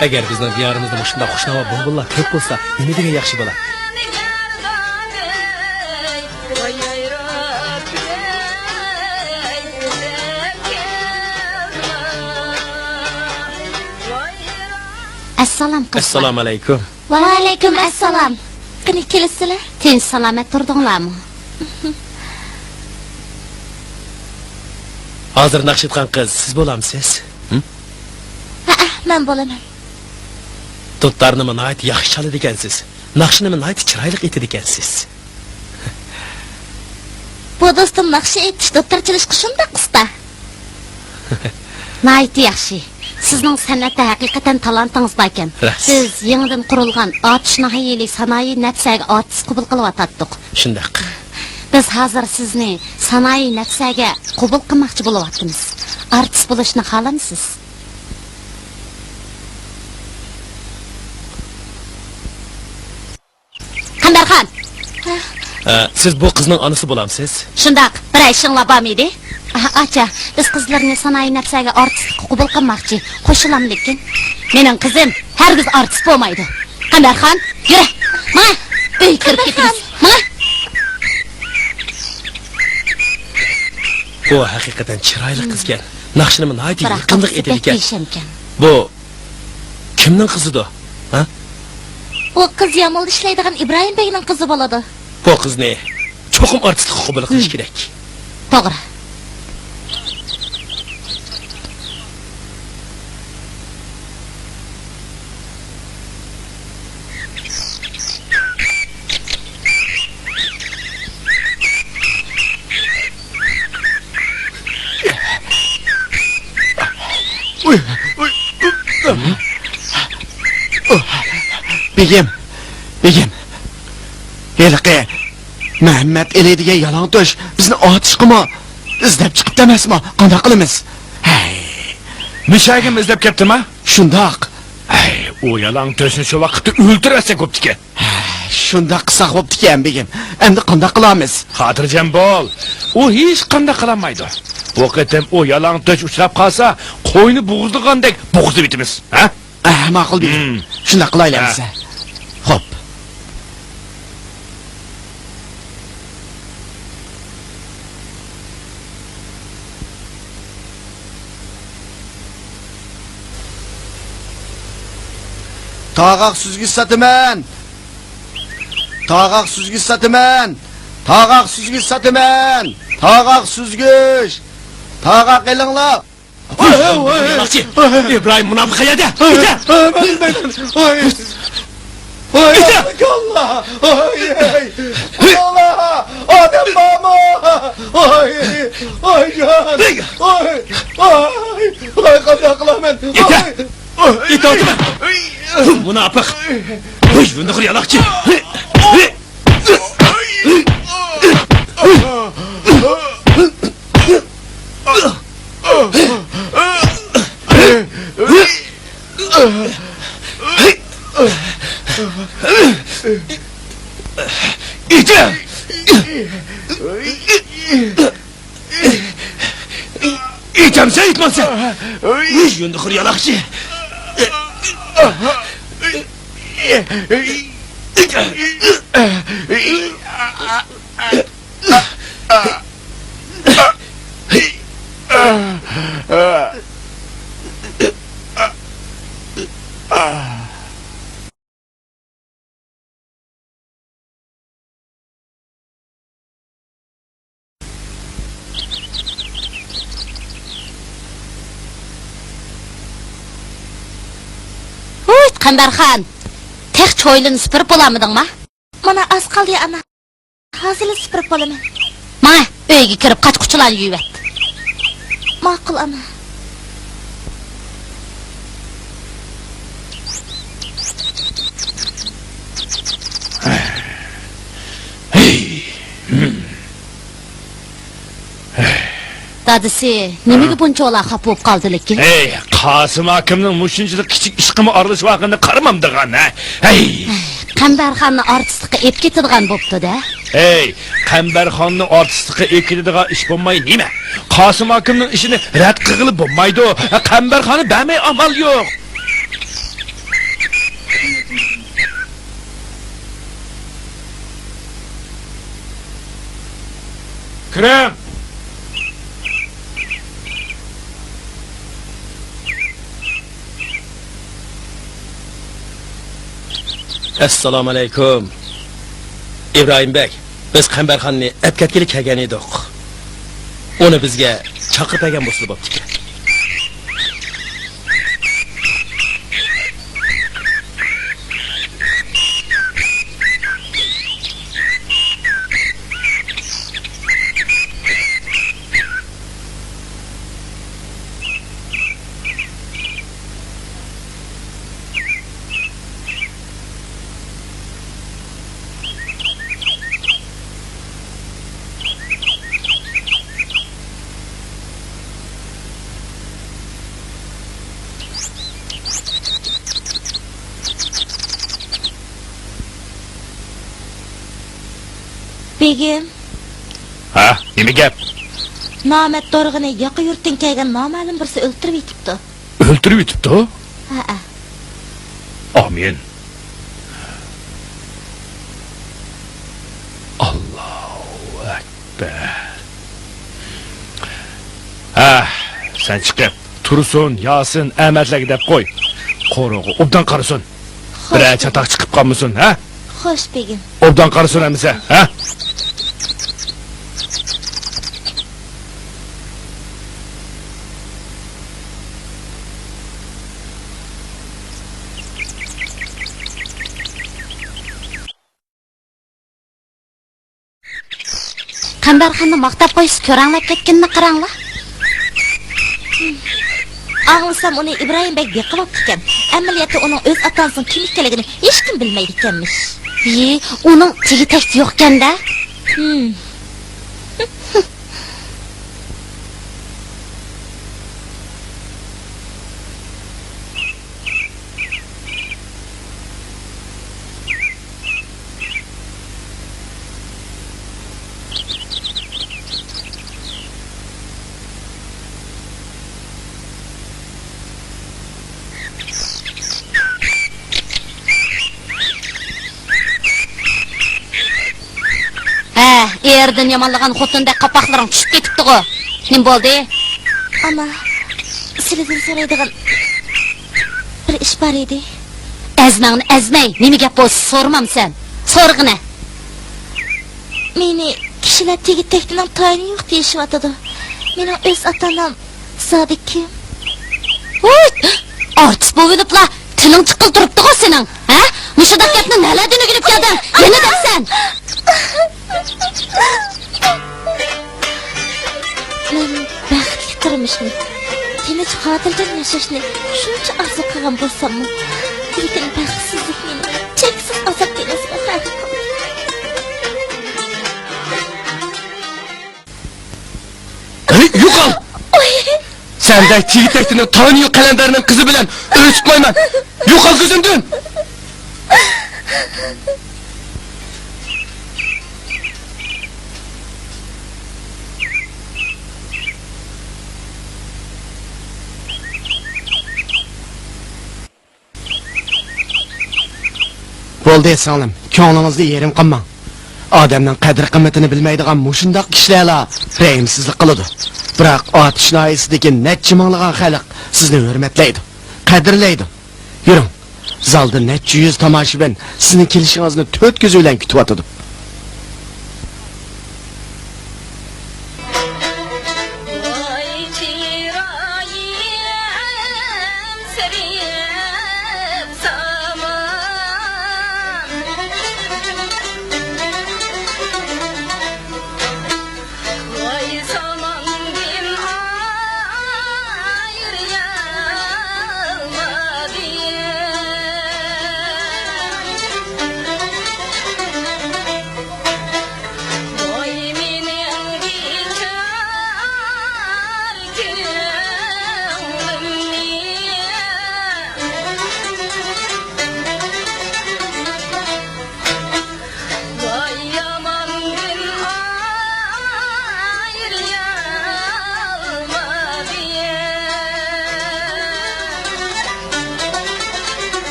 ئەگەر بىزنىڭ دىيارىمىزدا مۇشۇنداق خۇشناۋا بۇلبۇللار كۆپ بولسا، نېمە دېگەن ياخشى بولا. ئەسسالام، قىزلار. ئەسسالامۇ ئەلەيكۇم. ۋەئەلەيكۇم ئەسسالام. قېنى، كېلىسىلە. تىنچ سالامەت تۇردۇڭلارمۇ؟ ھازىر ناخشا ئېيتقان قىز سىز بولامسىز؟ ھە؟ ھەئە، مەن بولىمەن. دۇتارنىمۇ ناھايىتى ياخشى چالىدىكەنسىز. ناخشىنىمۇ ناھايىتى چىرايلىق ئېيتىدىكەنسىز. بۇ دوستۇم ناخشا ئېيتىش، دۇتار چېلىشقا شۇنداق ئۇستا. ناھايىتى ياخشى. سىزنىڭ سەنئەتتە ھەقىقەتەن تالانتىڭىز باركەن. رەھمەت. بىز يېڭىدىن قۇرۇلغان ئاتۇش ناھىيەلىك سانائىي نەپسەگە ئارتىس قوبۇل قىلىۋاتاتتۇق. شۇنداق. بىز ھازىر سىزنى سانائىي نەپسەگە قوبۇل قىلماقچى بولۇۋاتىمىز. ئارتىس بولۇشنى خالامسىز؟ قەمبەرخان! ئە، سىز بۇ قىزنىڭ ئانىسى بولامسىز؟ شۇنداق، بىرەر ئىشىڭلار بارمىدى؟ ئا، ئاچا، بىز قىزلىرىنى سانائىي نەپسەگە ئارتىسلىققا قوبۇل قىلماقچى. قوشۇلاملىكىن؟ مېنىڭ قىزىم ھەرگىز ئارتىس بولمايدۇ. قەمبەرخان، يۈرە! ماڭە! ئۆيگە كىرىپ كېتىمىز. ماڭە! بۇ ھەقىقەتەن چىرايلىق قىزكەن. ناخشىنىمۇ ناھايىتى يېقىملىق ئېيتىدىكەن. بۇ كىمنىڭ قىزىدۇ؟ ھە؟ ئۇ قىز يامۇلدا ئىشلەيدىغان ئىبراھىم بەگنىڭ قىزى بولىدۇ. بۇ قىزنى چوقۇم ئارتىسلىققا قوبۇل قىلىش كېرەك. توغرا. ئۇي، ئۇي. بېگىم، بېگىم. ھېلىقى مەمەت ئېلى دېگەن يالاڭ تۆش بىزنى ئاتۇشقىمۇ ئىزدەپ چىقىپتۇ ئەمەسمۇ؟ قانداق قىلىمىز؟ ھەي. مىشەگىمۇ ئىزدەپ كەپتىما؟ شۇنداق. ھەي، ئۇ يالاڭ تۆشنى شۇ ۋاقىتتا ئۆلتۈرۈۋەتسەك بوپتىكەن. ھە، شۇنداق قىلساق بوپتىكەن، بېگىم. ئەمدى قانداق قىلامىز؟ خاتىرجەم بول. ئۇ ھېچقانداق قىلالمايدۇ. بۇ قېتىم ئۇ يالاڭ تۆش ئۇچراپ قالسا، قوينى بوغۇزلىغاندەك بوغۇزلىۋېتىمىز. ھە؟ ئەھ، ماقۇل، بېگىم. ھىم. شۇنداق قىلايلى ئەمىسە. خوپ. تاغاق سۈزگۈچ ساتىمەن. تاغاق سۈزگۈچ ساتىمەن. تاغاق سۈزگۈچ ساتىمەن. تاغاق سۈزگۈچ. تاغاق ئېلىڭلار. ۋاي، ۋاي، ۋاي. يالاڭچى! ئىبراھىم مۇناپىق قەيەردە؟ كېتە! مەن، مەن، ۋاي. ۋاي، كېتە! ئاللا! ۋاي، ۋاي. ئاللا! ئادەم بارمۇ؟ ۋاي، ۋاي جان! ۋاي، ۋاي. ۋاي، قانداق قىلامەن؟ كېتە! ۋاي. ئېتىۋاتىمەن! مۇناپىق! ۋاي، يۇندىغۇر يالاڭچى! ئېيتەمسەن، ئېيتمامسەن؟ يۇندىخور يالاقچى. ھۇي، قەمبەرخان! تېخىچە ھويلىنى سۈپۈرۈپ بولالمىدىڭما؟ مانا ئاز قالدى، ئانا. ھازىرلا سۈپۈرۈپ بولىمەن. ماڭە، ئۆيگە كىرىپ قاچا-قۇچىلارنى يۇيۇۋەت. ماقۇل، ئانا. ھەي. دادىسى نېمىگە بۇنچىۋالا خاپا بولۇپ قالدىلىكىن؟ ھەي، قاسىم ئاكامنىڭ مۇشۇنچىلىك كىچىك ئىشقىمۇ ئارىلىشىۋالغىنىنى قارىمامدىغان، ھە؟ ھەي! قەمبەرخاننى ئارتىسلىققا ئېلىپ كېتىدىغان بوپتۇ-دە. ھەي، قەمبەرخاننى ئارتىسلىققا ئېلىپ كېتىدىغان ئىش بولماي نېمە؟ قاسىم ئاكامنىڭ ئىشىنى رەت قىلغىلى بولمايدۇ. قەمبەرخاننى بەرمەي ئامال يوق. كىرىڭ! ئەسسالامۇئەلەيكۇم. ئىبراھىم بەگ، بىز قەمبەرخاننى ئەپكەتكىلى كەلگەن ئىدۇق. ئۇنى بىزگە چاقىرىپ بەرگەن بولسىلا بوپتىكەن. بېگىم. ھە، نېمە گەپ؟ نامەرد دورغىنى ياقا يۇرتتىن كەلگەن نامەلۇم بىرسى ئۆلتۈرۈۋېتىپتۇ. ئۆلتۈرۈۋېتىپتۇ؟ ھەئە. ئامىن. ئاللاھۇ ئەكبەر. ھە، سەن چىقىپ، تۇرسۇن، ياسىن، ئەمەتلەرگە دەپ قوي. قورۇغا ئوبدان قارىسۇن. بىرەر چاتاق چىقىپ قالمىسۇن، ھە؟ خوش، بېگىم. ئوبدان قارىسۇن ئەمىسە، ھە؟ قەمبەرخاننى ماختاپ قويسا كۆرەڭلەپ كەتكىنىنى قاراڭلار. ئاڭلىسام ئۇنى ئىبراھىم بەگ بېقىۋاپتىكەن. ئەمەلىيەتتە ئۇنىڭ ئۆز ئاتا-ئانىسىنىڭ كىم ئىكەنلىكىنى ھېچكىم بىلمەيدىكەنمىش. يى، ئۇنىڭ تېگى-تەكتى يوقكەن-دە. ھىم. ھە، ئېرىدىن يامانلىغان خوتۇندەك قاپاقلىرىڭ چۈشۈپ كېتىپتىغۇ. نېمە بولدى؟ ئانا، سىلىدىن سورايدىغان بىر ئىش بار ئىدى. ئەزمەڭنى ئەزمەي، نېمە گەپ بولسا سورىمامسەن؟ سورىغىنە. مېنى كىشىلەر تېگى-تەكتىنىڭ تايىنى يوق دېيىشىۋاتىدۇ. مېنىڭ ئۆز ئاتا-ئانام زادى كىم؟ ھۇي! ئارتىس بولۇۋېلىپلا تىلىڭ چىققىلى تۇرۇپتىغۇ سېنىڭ، ھە؟ مۇشۇنداق گەپنى نەلەردىن ئۆگىنىپ كەلدىڭ؟ يەنە دەپسەن! مەن بەختلىك تۇرمۇشنى، تىنچ، خاتىرجەم ياشاشنى شۇنچە ئارزۇ قىلغان بولساممۇ، لېكىن بەختسىزلىك مېنى چەكسىز ئازاب دېڭىزىغا غەرق قىلدى. ھەي، يوقال! ئۇي! سەندەك تېگى-تەكتىنىڭ تايىنى يوق قەلەندەرنىڭ قىزى بىلەن ئۆي تۇتمايمەن! يوقال كۆزۈمدىن! بولدى، سىڭلىم، كۆڭلىڭىزنى يېرىم قىلماڭ. ئادەمنىڭ قەدىر-قىممىتىنى بىلمەيدىغان مۇشۇنداق كىشىلەرلا رەھىمسىزلىك قىلىدۇ. بىراق ئاتۇش ناھىيەسىدىكى نەچچە مىڭلىغان خەلق سىزنى ھۆرمەتلەيدۇ، قەدىرلەيدۇ. يۈرۈڭ، زالدا نەچچە يۈز تاماشىبىن سىزنىڭ كېلىشىڭىزنى تۆت كۆزى بىلەن كۈتۈۋاتىدۇ.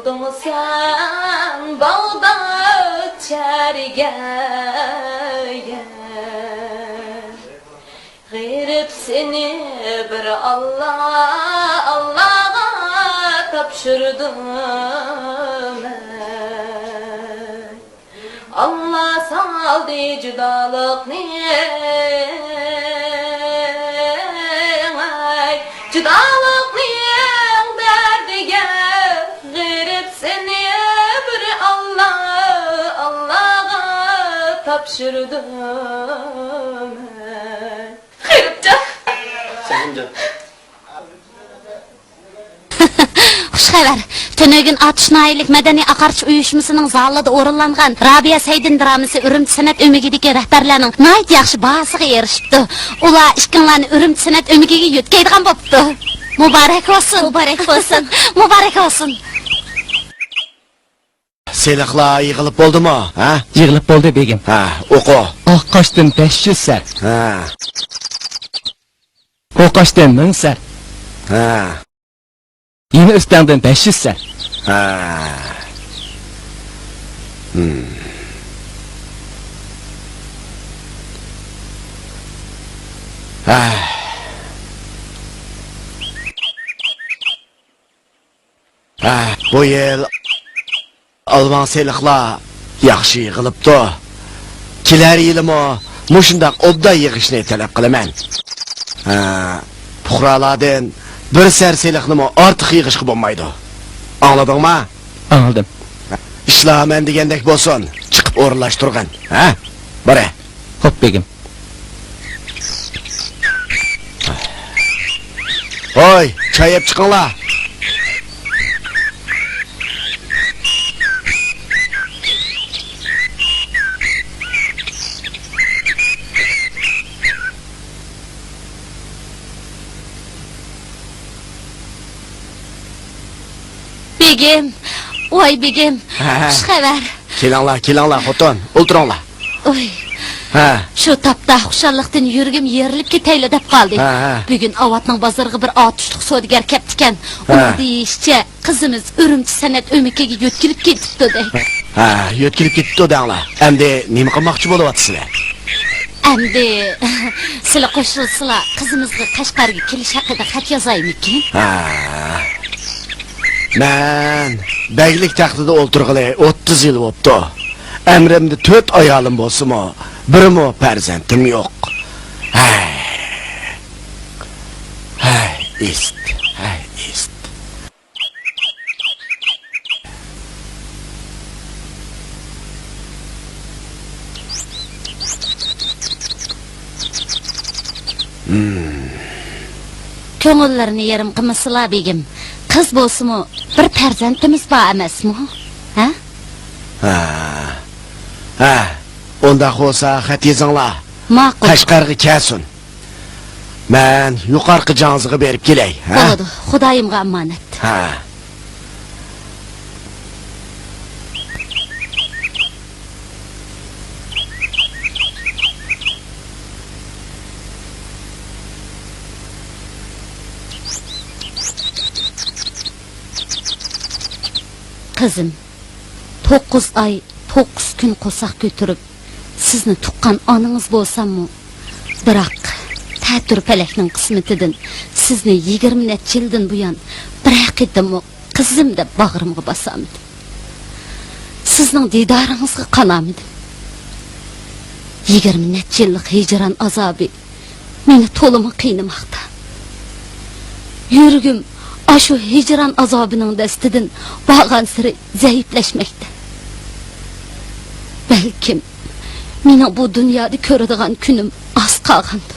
سەن باغداد شەھىرىگە غېرىب سېنى بىر ئاللا، ئاللاغا تاپشۇردۇم مەن. ئاللا سالدى جۇدالىقنى، ئاي، جۇدالىقنىڭ دەردىگە. غېرىب سېنى بىر ئاللا، ئاللاغا تاپشۇردۇم مەن. غېرىبجان. سەھىمجان. خۇش خەۋەر! تۈنۈگۈن ئاتۇش ناھىيەلىك مەدەنىي ئاقارتىش ئۇيۇشمىسىنىڭ زالىدا ئورۇنلانغان رابىيە سەيدىن درامىسى ئۈرۈمچى سەنئەت ئۆمىكىدىكى رەھبەرلەرنىڭ ناھايىتى ياخشى باھاسىغا ئېرىشىپتۇ. ئۇلار ئىككىڭلارنى ئۈرۈمچى سەنئەت ئۆمىكىگە يۆتكەيدىغان بوپتۇ. مۇبارەك بولسۇن! مۇبارەك بولسۇن! مۇبارەك بولسۇن! سېلىقلار يىغىلىپ بولدىمۇ، ھە؟ يىغىلىپ بولدى، بېگىم. ھە، ئوقۇ. ئاق قاشتىن بەش يۈز سەر. ھە. قوقاشتىن مىڭ سەر. ھە. يېڭى ئۆستەڭدىن بەش يۈز سەر. ھە. ھىم. ھە. ھە، بۇ يىل ئالۋاڭ سېلىقلار ياخشى يىغىلىپتۇ. كېلەر يىلىمۇ مۇشۇنداق ئوبدان يىغىشنى تەلەپ قىلىمەن. ھە، پۇقرالاردىن بىر سەر سېلىقنىمۇ ئارتۇق يىغىشقا بولمايدۇ. ئاڭلىدىڭما؟ ئاڭلىدىم. ئىشلار مەن دېگەندەك بولسۇن، چىقىپ ئورۇنلاشتۇرغىن. ھە؟ بارە. خوپ، بېگىم. ھوي، چاي ئەپ چىقىڭلار. بېگىم، ۋاي بېگىم، ھە، ھە. خۇش خەۋەر. كېلىڭلار، كېلىڭلار، خوتۇن، ئولتۇرۇڭلار. ئوي. ھە. شۇ تاپتا خۇشاللىقتىن يۈرىكىم يېرىلىپ كېتەيلا دەپ قالدى. ھە، ھە. بۈگۈن ئاۋاتنىڭ بازىرىغا بىر ئاتۇشلۇق سودىگەر كەپتىكەن. ھە. ئۇنىڭ دېيىشىچە، قىزىمىز ئۈرۈمچى سەنئەت ئۆمىكىگە يۆتكىلىپ كېتىپتۇ دەيدۇ. ھە، يۆتكىلىپ كېتىپتۇ دەڭلار. ئەمدى نېمە قىلماقچى بولۇۋاتىسىلەر؟ ئەمدى سىلە قوشۇلسىلا، قىزىمىزغا قەشقەرگە كېلىش ھەققىدە خەت يازايمىكىن؟ ھە. مەن بەگلىك تەختىدە ئولتۇرغىلى ئوتتۇز يىل بوپتۇ. ئەمرىمدە تۆت ئايالىم بولسىمۇ، بىرمۇ پەرزەنتىم يوق. ھەي. ھەي، ئىست. ھەي، ئىست. كۆڭۈللىرىنى يېرىم قىلمىسىلا، بېگىم. قىز بولسىمۇ، بىر پەرزەنتىمىز بار ئەمەسمۇ؟ ھە؟ ھە. ھە. ئۇنداق بولسا، خەت يېزىڭلار. ماقۇل. قەشقەرگە كەلسۇن. مەن يۇقارقى جاڭزىغا بېرىپ كېلەي، ھە؟ بولىدۇ، خۇدايىمغا ئامانەت. ھە. قىزىم، توققۇز ئاي، توققۇز كۈن قورساق كۆتۈرۈپ، سىزنى تۇغقان ئانىڭىز بولساممۇ، بىراق، تەتۈر پەلەكنىڭ قىسمىتىدىن سىزنى يىگىرمە نەچچە يىلدىن بۇيان بىرەر قېتىممۇ قىزىم دەپ باغرىمغا باسالمىدىم. سىزنىڭ دىدارىڭىزغا قانالمىدىم. يىگىرمە نەچچە يىللىق ھىجران ئازابى مېنى تولىمۇ قىينىماقتا. يۈرىكىم ئاشۇ ھىجران ئازابىنىڭ دەستىدىن بارغانسېرى زەئىپلەشمەكتە. بەلكىم، مېنىڭ بۇ دۇنيادا كۆرىدىغان كۈنۈم ئاز قالغاندۇ.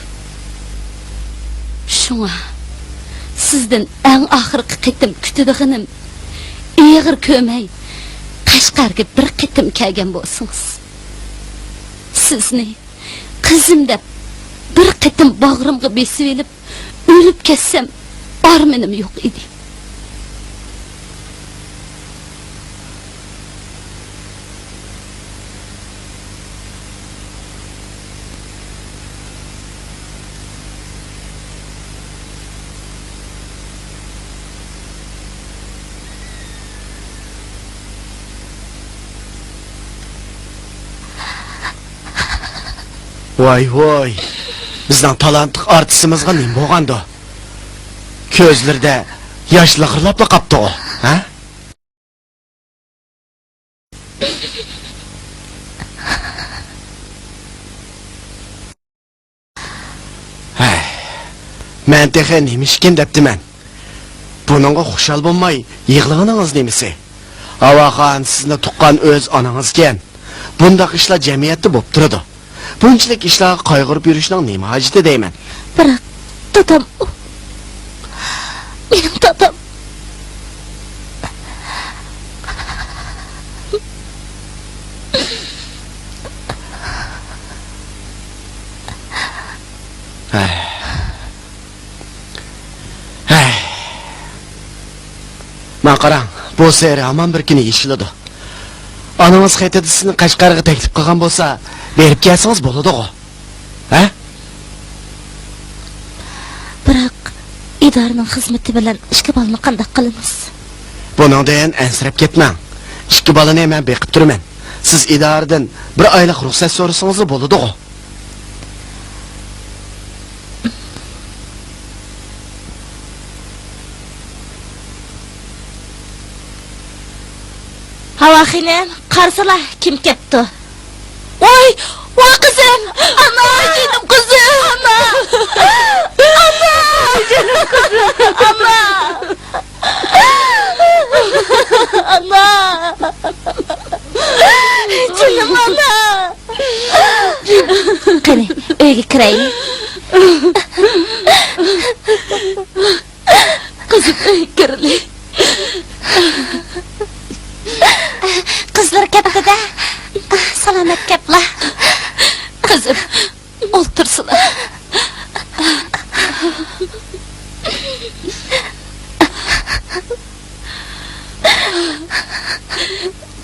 شۇڭا، سىزدىن ئەڭ ئاخىرقى قېتىم كۈتىدىغىنىم، ئېغىر كۆرمەي، قەشقەرگە بىر قېتىم كەلگەن بولسىڭىز. سىزنى قىزىم دەپ بىر قېتىم باغرىمغا بېسىۋېلىپ، ئۆلۈپ كەتسەم ئارمىنىم يوق ئىدى. ۋاي ۋاي، بىزنىڭ تالانتلىق ئارتىسىمىزغا نېمە بولغاندۇ؟ كۆزلىرىدە ياش لىغىرلاپلا قاپتىغۇ، ھە؟ ھەي، مەن تېخى نېمە ئىشكىن دەپتىمەن. بۇنىڭغا خۇشال بولماي يىغلىغىنىڭىز نېمىسى؟ ھاۋاخان، سىزنى تۇغقان ئۆز ئانىڭىزكەن. بۇنداق ئىشلار جەمئىيەتتە بولۇپ تۇرىدۇ. بۇنچىلىك ئىشلارغا قايغۇرۇپ يۈرۈشنىڭ نېمە ھاجىتى دەيمەن. بىراق، دادام ئۇ. مېنىڭ دادام. ھەي. ھەي. ماڭا قاراڭ، بۇ سېھىر ھامان بىر كۈنى يېشىلىدۇ. ئانىڭىز خېتىدە سىزنى قەشقەرگە تەكلىپ قىلغان بولسا، بېرىپ كەلسىڭىز بولىدىغۇ. ھە؟ بىراق، ئىدارىنىڭ خىزمىتى بىلەن ئىككى بالىنى قانداق قىلىمىز؟ بۇنىڭدىن ئەنسىرەپ كەتمەڭ. ئىككى بالىنى مەن بېقىپ تۇرىمەن. سىز ئىدارىدىن بىر ئايلىق رۇخسەت سورىسىڭىزلا بولىدىغۇ. ھاۋا خېنىم، قارىسىلا، كىم كەپتۇ؟ ۋاي، ۋاي قىزىم! ئانا! جېنىم قىزىم! ئانا! ئانا! جېنىم قىزىم! ئانا! ئانا! جېنىم ئانا! قېنى، ئۆيگە كىرەيلى. قىزىم، ئۆيگە كىرىلى. قىزلار كەپتۇ-دە. سالامەت كەپلا. قىزىم، ئولتۇرسىلا.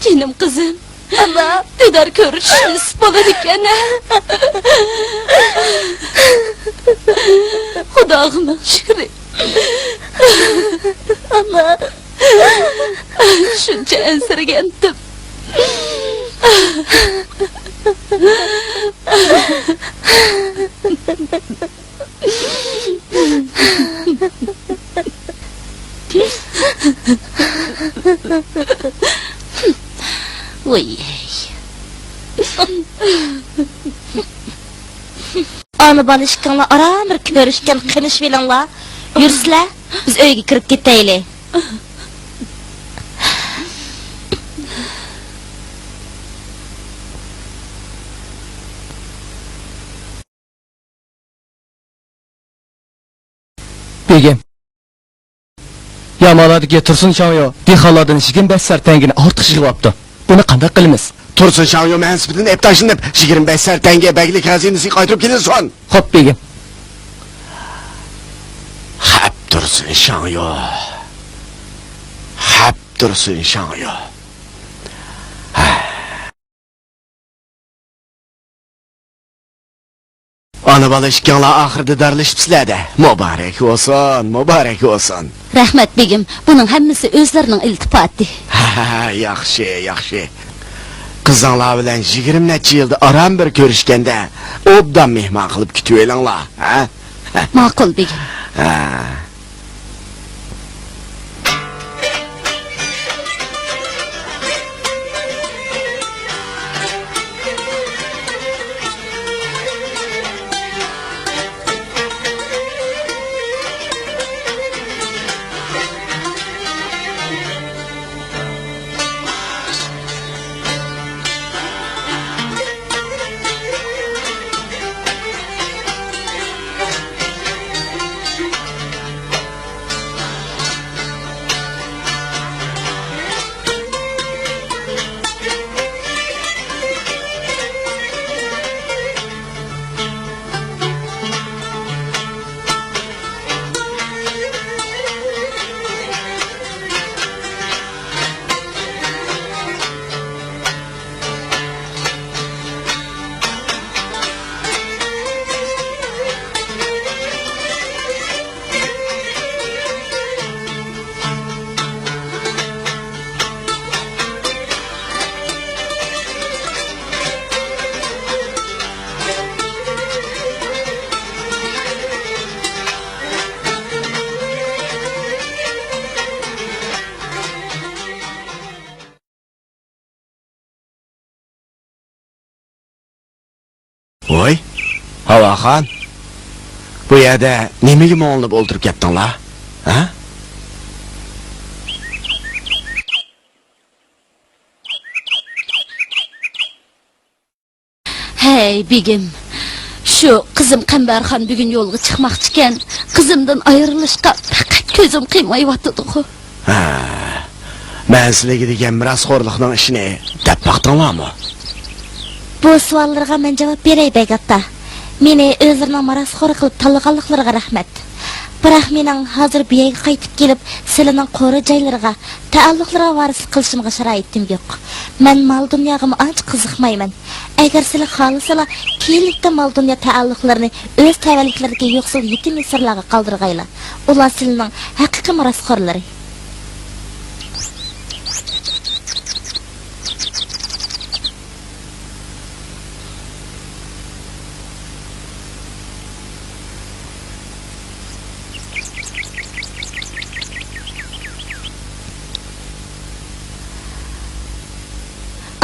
جېنىم قىزىم. ئانا. دىدار كۆرۈشۈش نېسىپ بولىدىكەن. خۇداغا مىڭ شۈكرى. ئانا. شۇنچە ئەنسىرىگەنتىم. ۋوي. ئانا بالا ئىككىڭلار ئاران بىر كۆرۈشكەن قېنىشىۋېلىڭلار. يۈرسىلە، بىز ئۆيگە كىرىپ كېتەيلى. بېگىم، يامالادىكى تۇرسۇن شاڭيو دېھقانلاردىن يىگىرمە بەش سەر تەڭگىنى ئارتۇق يىغىۋاپتۇ. بۇنى قانداق قىلىمىز؟ تۇرسۇن شاڭيو مەنسىپىدىن ئەپتاشلىنىپ، يىگىرمە بەش سەر تەڭگە بەگلىك خەزىنىسىگە قايتۇرۇپ كېلىنسۇن. خوپ، بېگىم. خەپ تۇرسۇن شاڭيو. خەپ تۇرسۇن شاڭيو. ئانا بالا ئىككىڭلار ئاخىرىدا دىدارلىشىپسىلەر-دە. مۇبارەك بولسۇن، مۇبارەك بولسۇن. رەھمەت، بېگىم. بۇنىڭ ھەممىسى ئۆزلىرىنىڭ ئىلتىپاتى. ھە، ھە، ھە، ياخشى، ياخشى. قىزىڭلار بىلەن يىگىرمە نەچچە يىلدا ئاران بىر كۆرۈشكەندە، ئوبدان مېھمان قىلىپ كۈتۈۋېلىڭلار، ھە؟ ماقۇل، بېگىم. ھە. ھاۋاخان، بۇ يەردە نېمىگە مۇڭلىنىپ ئولتۇرۇپ كەتتىڭلار؟ ھە؟ ھەي، بېگىم، شۇ قىزىم قەمبەرخان بۈگۈن يولغا چىقماقچىكەن. قىزىمدىن ئايرىلىشقا پەقەت كۆزۈم قىيمايۋاتىدىغۇ. ھە، مەن سىلىگە دېگەن مىراسخورلۇقنىڭ ئىشىنى دەپ باقتىڭلارمۇ؟ بۇ سوئاللىرىغا مەن جاۋاب بېرەي، بەگ ئاتا. مېنى ئۆزلىرىنىڭ مىراسخورى قىلىپ تاللىغانلىقلىرىغا رەھمەت. بىراق مېنىڭ ھازىر بۇ يەرگە قايتىپ كېلىپ، سىلىنىڭ قورۇ جايلىرىغا، تەئەللۇقلىرىغا ۋارىسلىق قىلىشىمغا شارائىتىم يوق. مەن مال-دۇنياغىمۇ ئانچە قىزىقمايمەن. ئەگەر سىلە خالىسىلا، كېيىنلىكتە مال-دۇنيا تەئەللۇقلىرىنى ئۆز تەۋەلىكلىرىدىكى يوقسۇل يېتىم-يېسىرلارغا قالدۇرغايلا. ئۇلار سىلىنىڭ ھەقىقىي مىراسخورلىرى.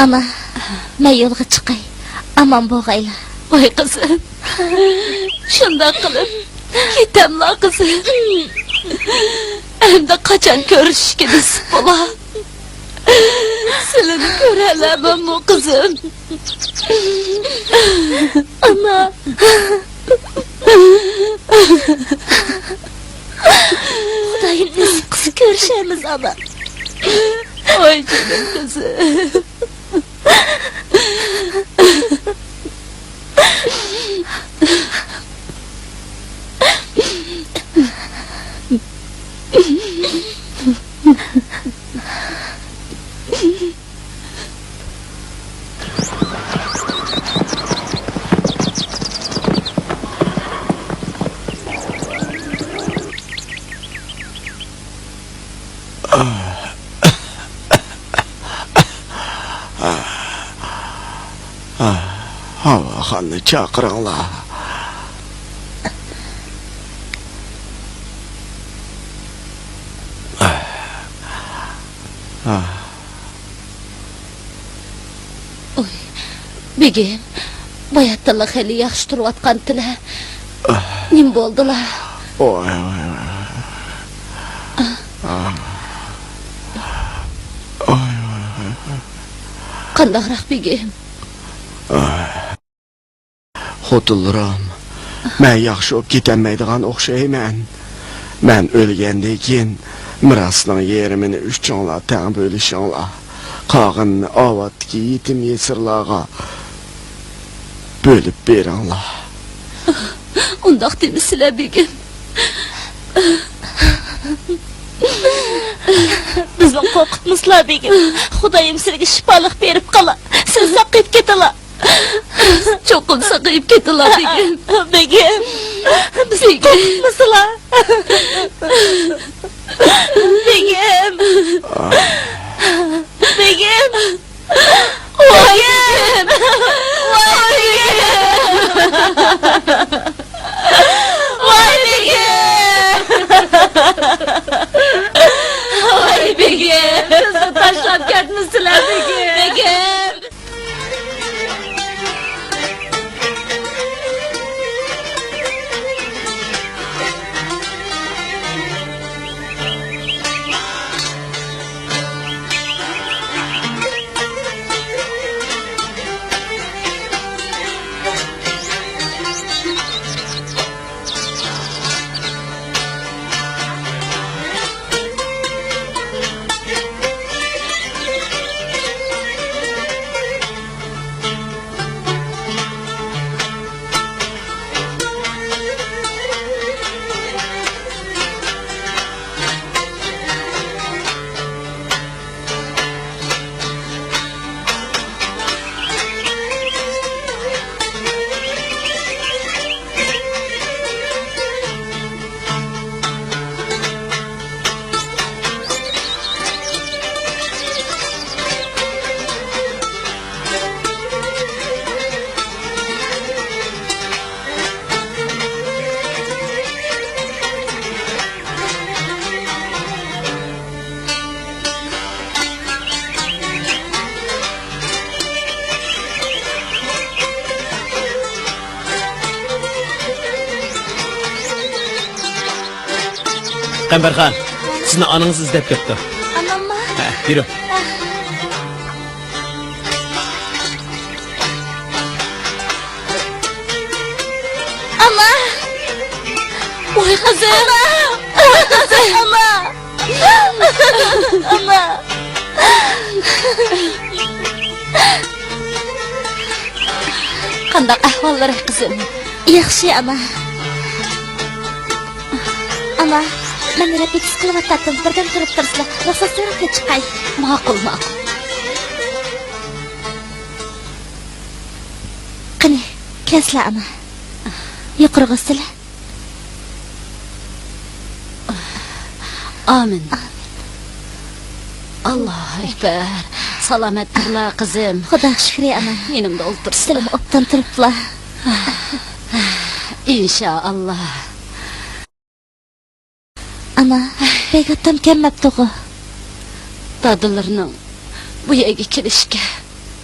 ئانا، مەن يولغا چىقاي. ئامان بولغايلا. ۋاي قىزىم، شۇنداق قىلىپ كېتەملا قىزىم. ئەمدى قاچان كۆرۈشۈشكە نېسىپ بولا؟ سىلىنى كۆرەلەمەنمۇ قىزىم؟ ئانا. خۇدايىم نېسىپ قىلسا كۆرۈشەرمىز ئانا. ۋاي جېنىم قىزىم. ھاۋاخاننى چاقىرىڭلار. ۋاي، بېگىم، باياتىنلا خېلى ياخشى تۇرۇۋاتقانتىلە. نېمە بولدىلا؟ ۋاي، ۋاي، ۋاي. ۋاي، ۋاي، ۋاي. قانداقراق، بېگىم؟ خوتۇنلىرىم، مەن ياخشى بولۇپ كېتەلمەيدىغان ئوخشايمەن. مەن ئۆلگەندىن كېيىن مىراسنىڭ يېرىمىنى ئۈچۈڭلار تەڭ بۆلۈشۈڭلار. قالغىنىنى ئاۋاتتىكى يېتىم-يېسىرلارغا بۆلۈپ بېرىڭلار. ئۇنداق دېمىسىلە، بېگىم. بىزنى قورقۇتمىسىلا، بېگىم. خۇدايىم سىلىگە شىپالىق بېرىپ قالا. سىز ساقىيىپ كېتىلا. چوقۇم ساقىيىپ كېتىلا، بېگىم. بېگىم، بىزنى قورقۇتمىسىلا. بېگىم. بېگىم. بېگىم. بېگىم. ۋاي بېگىم! ۋاي بېگىم! بىزنى تاشلاپ كەتمىسىلە، بېگىم! بېگىم! قەمبەرخان، سىزنى ئانىڭىز ئىزدەپ كەپتۇ. ئاناممۇ؟ ھە، يۈرۈڭ. ئانا! ۋاي قىزىم! ئانا! ۋاي قىزىم! ئانا! ئانا! قانداق ئەھۋاللىرى، قىزىم؟ ياخشى، ئانا. ئانا، مەن رېپېتىتسىيە قىلىۋاتاتتىم، بىردەم تۇرۇپ تۇرسىلا، رۇخسەت سوراپ كېتىپ چىقاي. ماقۇل، ماقۇل. قېنى، كەلسىلە، ئانا. يۇقىرىغا ئۆتسىلە. ئامىن. ئاللاھۇ ئەكبەر. سالامەت تۇرلا، قىزىم. خۇدا شۈكرى، ئانا. يېنىمدا ئولتۇرسىلا. سىلىمۇ ئوبدان تۇرۇپلا. ئىنشائاللا. ئانا، بەگ ئاتام كەلمەپتىغۇ؟ دادىلىرىنىڭ بۇ يەرگە كېلىشكە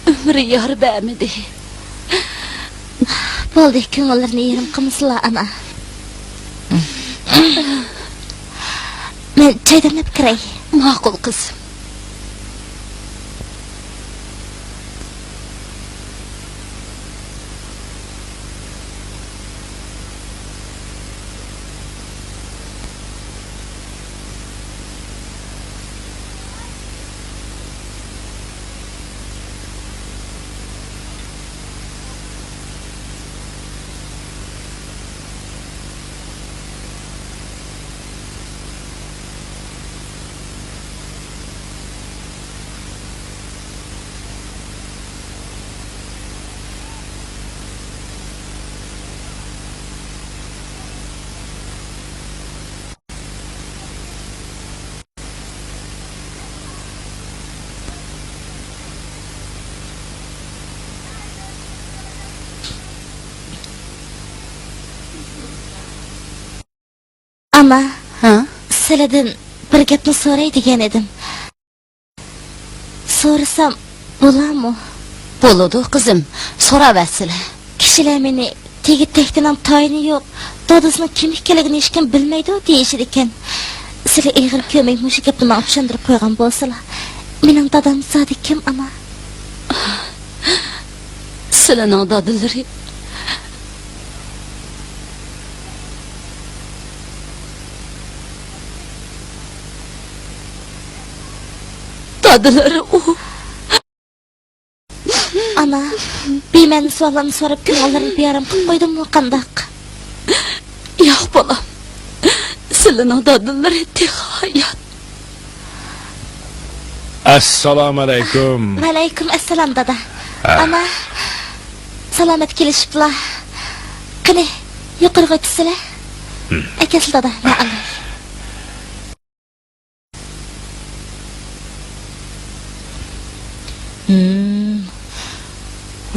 ئۆمرى يار بەرمىدى. بولدى، كۆڭۈللىرىنى يېرىم قىلمىسىلا، ئانا. مەن چاي دەملەپ كىرەي. ماقۇل، قىزىم. ئانا، ھە؟ سىلىدىن بىر گەپنى سوراي دېگەن ئىدىم. سورىسام بولامۇ؟ بولىدۇ، قىزىم، سوراۋەرسىلە. كىشىلەر مېنى تېگى تەكتىنىڭ تايىنى يوق، دادىسىنىڭ كىم ئىكەنلىكىنى ھېچكىم بىلمەيدۇ دېيىشىدىكەن. سىلى ئېغىر كۆرمەي مۇشۇ گەپنى ماڭا چۈشەندۈرۈپ قويغان بولسىلا. مېنىڭ دادام زادى كىم، ئانا؟ سىلىنىڭ دادىلىرى دادىلىرى ئۇ. ئانا، بىمەنە سوئاللارنى سوراپ كۆڭۈللىرىنى بىئارام قىلىپ قويدۇممۇ قانداق؟ ياق، بالام. سىلىنىڭ دادىلىرى تېخى ھايات. ئەسسالامۇئەلەيكۇم. ۋەئەلەيكۇم ئەسسالام، دادا. ھە. ئانا، سالامەت كېلىشىپلا. قېنى، يۇقىرىغا ئۆتسىلە. ھىم. ئەكەلسىلە، دادا. مەئەلەيكۇم. ھىم.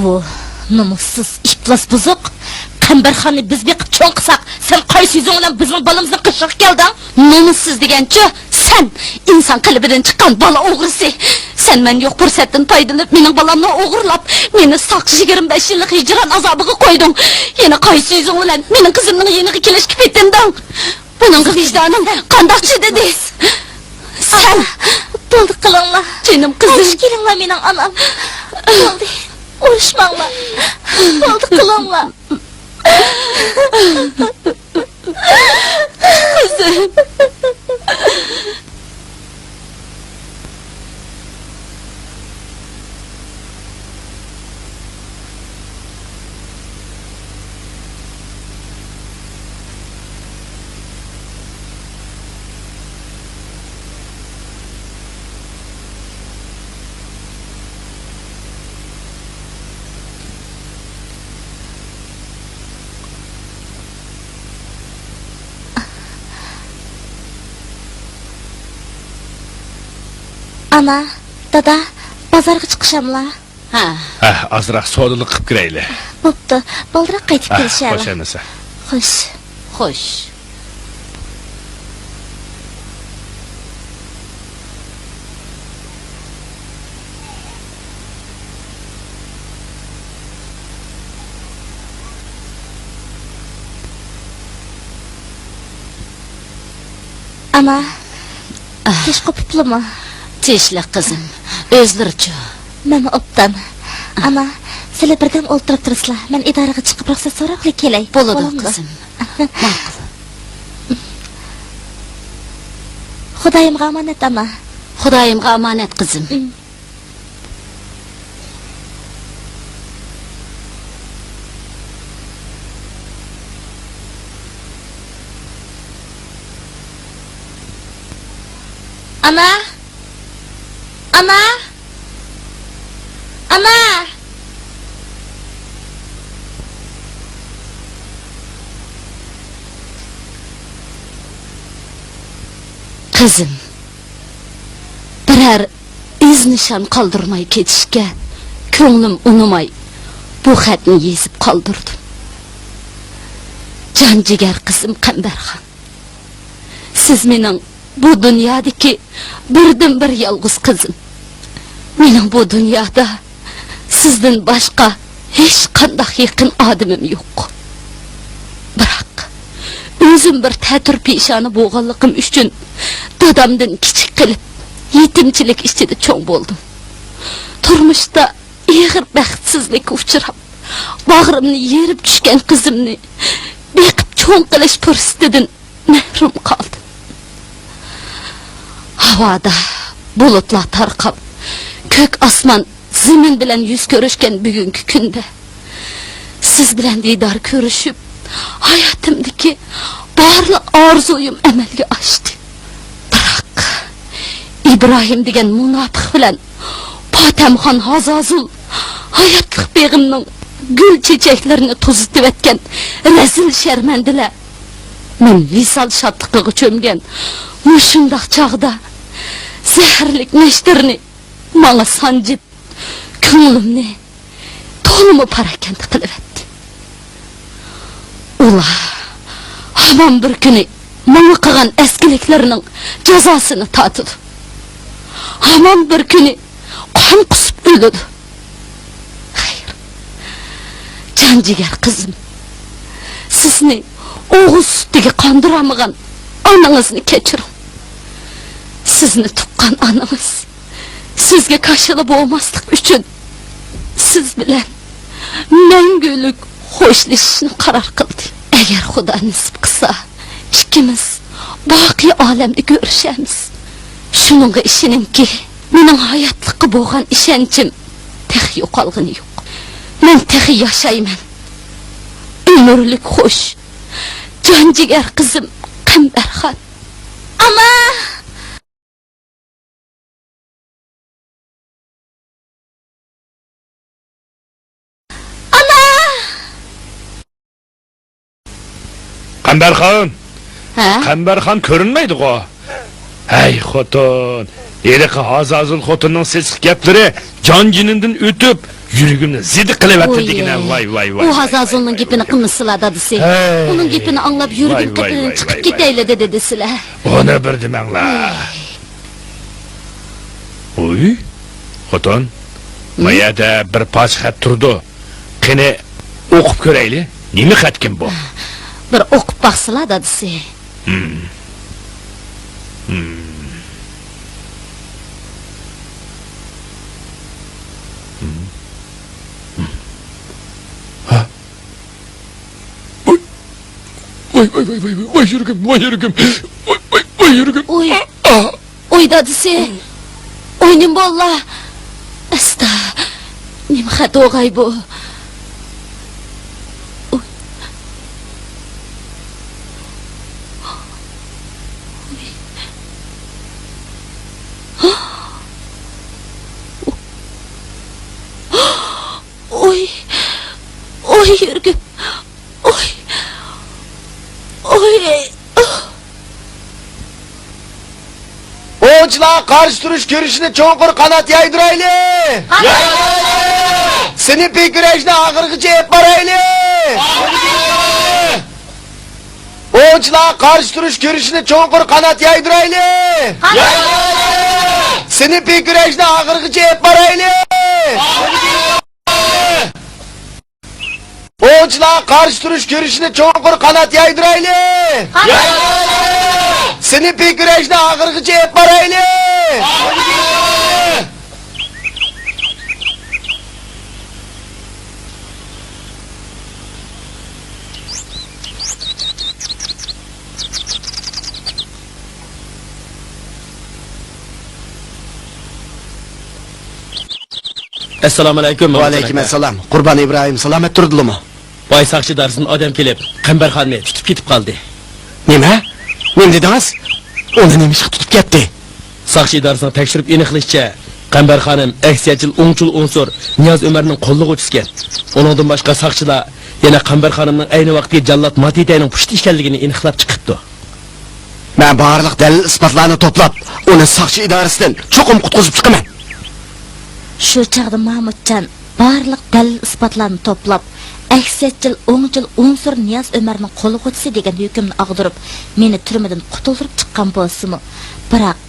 ۋۇ، نومۇسسىز ئىپلاس بۇزۇق. قەمبەرخاننى بىز بېقىپ چوڭ قىلساق، سەن قايسى يۈزۈڭ بىلەن بىزنىڭ بالىمىزنىڭ قېشىغا كەلدىڭ؟ نومۇسسىز دېگەنچۇ، سەن ئىنسان قېلىپىدىن چىققان بالا ئوغرىسى. سەن مەن يوق پۇرسەتتىن پايدىلىنىپ، مېنىڭ بالامنى ئوغرىلاپ، مېنى ساق يىگىرمە بەش يىللىق ھىجران ئازابىغا قويدۇڭ. يەنە قايسى يۈزۈڭ بىلەن مېنىڭ قىزىمنىڭ يېنىغا كېلىشكە پېتىندىڭ؟ بۇنىڭغا ۋىجدانىم قانداق چىدىدى؟ سەن! بولدى، قىلىڭلار. جېنىم قىزىم. قوشۇپ كېلىڭلار مېنىڭ ئانام. بولدى، ئۇرۇشماڭلار. بولدى، قىلىڭلار. قىزىم. ئانا، دادا، بازارغا چىقىشاملا؟ ھە. ھە، ئازراق سودىلىق قىپ كىرەيلى. بوپتۇ، بالدۇرراق قايتىپ ھە، كېلىشەلا. خوش ئەمىسە. خوش. خوش. ئانا، ئاھ. تىش قوپۇپلىمۇ؟ تىشلىق قىزىم، ئۆزلىرىچۇ؟ مەنمۇ ئوبدان. ئانا، سىلەر بىردەم ئولتۇرۇپ تۇرسىلا، مەن ئىدارىگە چىقىپ رۇخسەت سوراپلا كېلەي. بولىدۇ، بولامدۇ؟ قىزىم. ماقۇل. خۇدايىمغا ئامانەت، ئانا. خۇدايىمغا ئامانەت، قىزىم. ئانا! ئانا! ئانا! قىزىم، بىرەر ئىز نىشان قالدۇرماي كېتىشكە كۆڭلۈم ئۇنىماي، بۇ خەتنى يېزىپ قالدۇردۇم. جان جىگەر قىزىم قەمبەرخان، سىز مېنىڭ بۇ دۇنيادىكى بىردىنبىر يالغۇز قىزىم. مېنىڭ بۇ دۇنيادا سىزدىن باشقا ھېچقانداق يېقىن ئادىمىم يوق. بىراق، ئۆزۈم بىر تەتۈر پېشانە بولغانلىقىم ئۈچۈن دادامدىن كىچىك قېلىپ، يېتىمچىلىك ئىچىدە چوڭ بولدۇم. تۇرمۇشتا ئېغىر بەختسىزلىككە ئۇچراپ، باغرىمنى يېرىپ چۈشكەن قىزىمنى بېقىپ چوڭ قىلىش پۇرسىتىدىن مەھرۇم قالدىم. ھاۋادا بۇلۇتلار تارقاپ، كۆك ئاسمان زېمىن بىلەن يۈز كۆرۈشكەن بۈگۈنكى كۈندە، سىز بىلەن دىدار كۆرۈشۈپ، ھاياتىمدىكى بارلىق ئارزۇيۇم ئەمەلگە ئاشتى. بىراق، ئىبراھىم دېگەن مۇناپىق بىلەن پاتەمخان ھازازۇل ھاياتلىق بېغىمنىڭ گۈل چېچەكلىرىنى توزۇتۇۋەتكەن رەزىل شەرمەندىلەر، مەن ۋىسال شادلىقىغا چۆمگەن مۇشۇنداق چاغدا زەھەرلىك نەشتىرىنى ماڭا سانجىپ، كۆڭلۈمنى تولىمۇ پاراكەندە قىلىۋەتتى. ئۇلار ھامان بىر كۈنى ماڭا قىلغان ئەسكىلىكلىرىنىڭ جازاسىنى تارتىدۇ. ھامان بىر كۈنى قان قۇسۇپ ئۆلىدۇ. خەير، جان جىگەر قىزىم، سىزنى ئوغۇز سۈتىگە قاندۇرالمىغان ئانىڭىزنى كەچۈرۈڭ. سىزنى تۇغقان ئانىڭىز سىزگە كاشىلا بولماسلىق ئۈچۈن سىز بىلەن مەڭگۈلۈك خوشلىشىشنى قارار قىلدى. ئەگەر خۇدا نېسىپ قىلسا، ئىككىمىز باقىي ئالەمدە كۆرۈشەرمىز. شۇنىڭغا ئىشىنىڭكى، مېنىڭ ھاياتلىققا بولغان ئىشەنچىم تېخى يوقالغىنى يوق. مەن تېخى ياشايمەن. ئۆمۈرلۈك خوش، جان جىگەر قىزىم قەمبەرخان. ئانا! ئانا! قەمبەرخان! ھە؟ قەمبەرخان كۆرۈنمەيدىغۇ؟ ھەي، خوتۇن! ھېلىقى ھازازۇل خوتۇننىڭ سېسىق گەپلىرى جان-جېنىمدىن ئۆتۈپ، يۈرىكىمنى زىددە قىلىۋەتتى دېگىنە. ۋاي، ۋاي، ۋاي، ئۇ ھازازۇلنىڭ گېپىنى قىلمىسىلا، دادىسى. ھەي، ئۇنىڭ گېپىنى ئاڭلاپ، يۈرىكىم قېتىدىن چىقىپ كېتەيلى دېدى دېسىلە. ئۇنى بىر دېمەڭلار. ھەي. ۋۇي، خوتۇن، ما يەردە بىر پارچە خەت تۇرىدۇ. قېنى، ئوقۇپ كۆرەيلى. نېمە خەتكىن بۇ؟ بىر ئوقۇپ باقسىلا، دادىسى. ھىم. ھىم. ھىم. ھىم. ھە؟ ۋاي، ۋاي، ۋاي، ۋاي، ۋاي، ۋاي يۈرىكىم، ۋاي يۈرىكىم، ۋاي، ۋاي، ۋاي يۈرىكىم. ئۇي. ئا، ئا. ئۇي دادىسى، ئۇي نېمە بوللا؟ ئاستا، نېمە خەت ئوغاي بۇ؟ ئۇي. ئۇي. ئۇي يۈرىكىم. ئۇي. ئۇي. ئوۋچىلار قارشى تۇرۇش كۈرىشىنى چوڭقۇر قانات يايدۇرايلى! سىنىپىي كۈرەشنى ئاخىرغىچە ئېلىپ بارايلى! ئوۋچىلار قارشى تۇرۇش كۈرىشىنى چوڭقۇر قانات يايدۇرايلى! سىنىپىي كۈرەشنى ئاخىرغىچە ئېلىپ بارايلى! ئوۋچىلار قارشى تۇرۇش كۈرىشىنى چوڭقۇر قانات يايدۇرايلى! سىنىپىي كۈرەشنى ئاخىرغىچە ئېلىپ بارايلى! ئەسسالامۇئەلەيكۇم، ۋەئەلەيكۇم ئەسسالام. قۇربان ئىبراھىم سالامەت تۇردىلىمۇ؟ باي ساقچى ئىدارىسىدىن ئادەم كېلىپ، قەمبەرخاننى تۇتۇپ كېتىپ قالدى. نېمە؟ نېمە دېدىڭىز؟ ئۇنى نېمە ئىشقا تۇتۇپ كەتتى؟ ساقچى ئىدارىسىنىڭ تەكشۈرۈپ ئېنىقلىشىچە، قەمبەر خانىم ئەكسىيەتچىل ئوڭچىل ئۇنسۇر نىياز ئۆمەرنىڭ قوللىغۇچىسىكەن. ئۇنىڭدىن باشقا ساقچىلار يەنە قەمبەر خانىمنىڭ ئەينى ۋاقىتتىكى جاللات ماتېتەينىڭ پۇشتى ئىكەنلىكىنى ئېنىقلاپ چىقىپتۇ. مەن بارلىق دەلىل-ئىسپاتلارنى توپلاپ، ئۇنى ساقچى ئىدارىسىدىن چوقۇم قۇتقۇزۇپ چىقىمەن. شۇ چاغدا مامۇتجان بارلىق دەلىل-ئىسپاتلارنى توپلاپ، ئەكسىيەتچىل ئوڭچىل ئۇنسۇر نىياز ئۆمەرنىڭ قوللىغۇچىسى دېگەن ھۆكۈمنى ئاغدۇرۇپ، مېنى تۈرمىدىن قۇتۇلدۇرۇپ چىققان بولسىمۇ، بىراق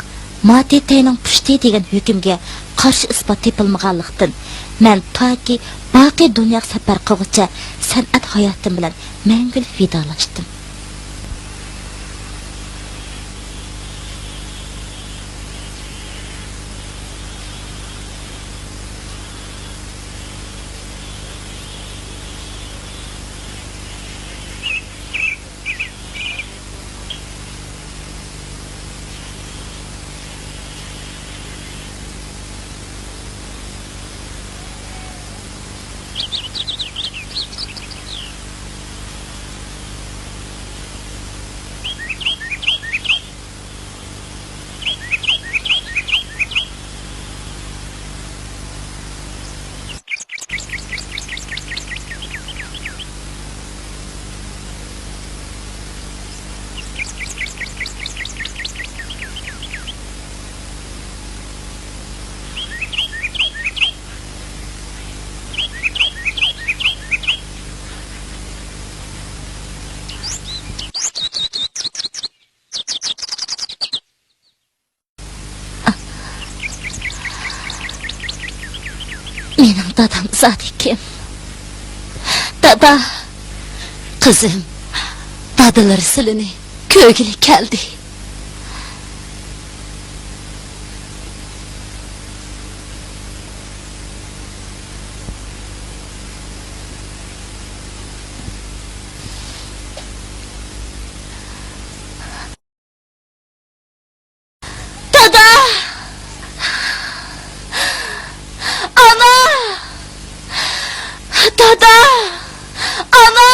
ماتېتەينىڭ پۇشتى دېگەن ھۆكۈمگە قارشى ئىسپات تېپىلمىغانلىقتىن، مەن تاكى باقىي دۇنياغا سەپەر قىلغۇچە سەنئەت ھاياتىم بىلەن مەڭگۈلۈك ۋىدالاشتىم. مېنىڭ دادام زادى كىم؟ دادا! قىزىم، دادىلىرى سىلىنى كۆرگىلى كەلدى. دادا! ئانا! دادا! ئانا!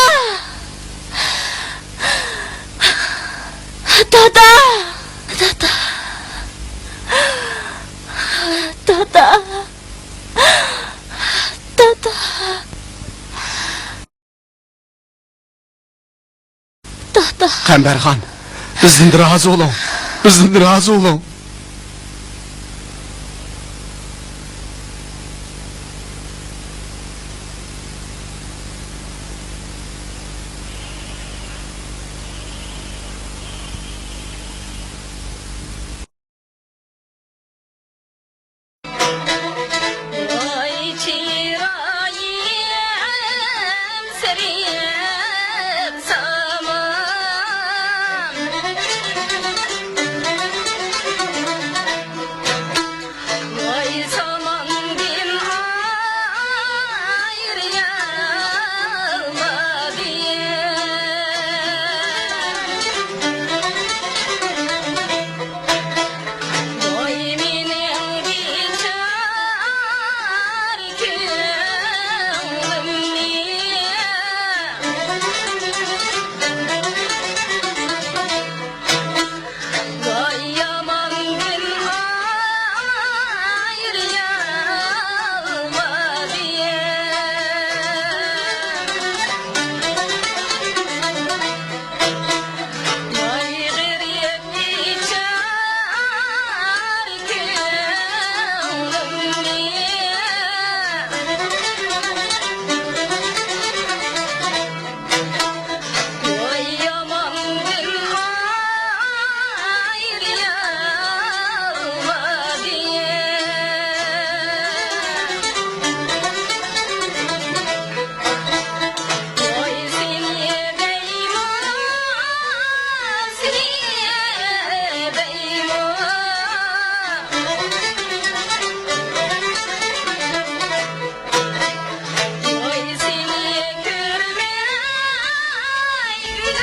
دادا! دادا! دادا! دادا! دادا. قەمبەرخان، بىزدىن رازى بولۇڭ. بىزدىن رازى بولۇڭ. ۋاي چىرايىم سېرىق سامان.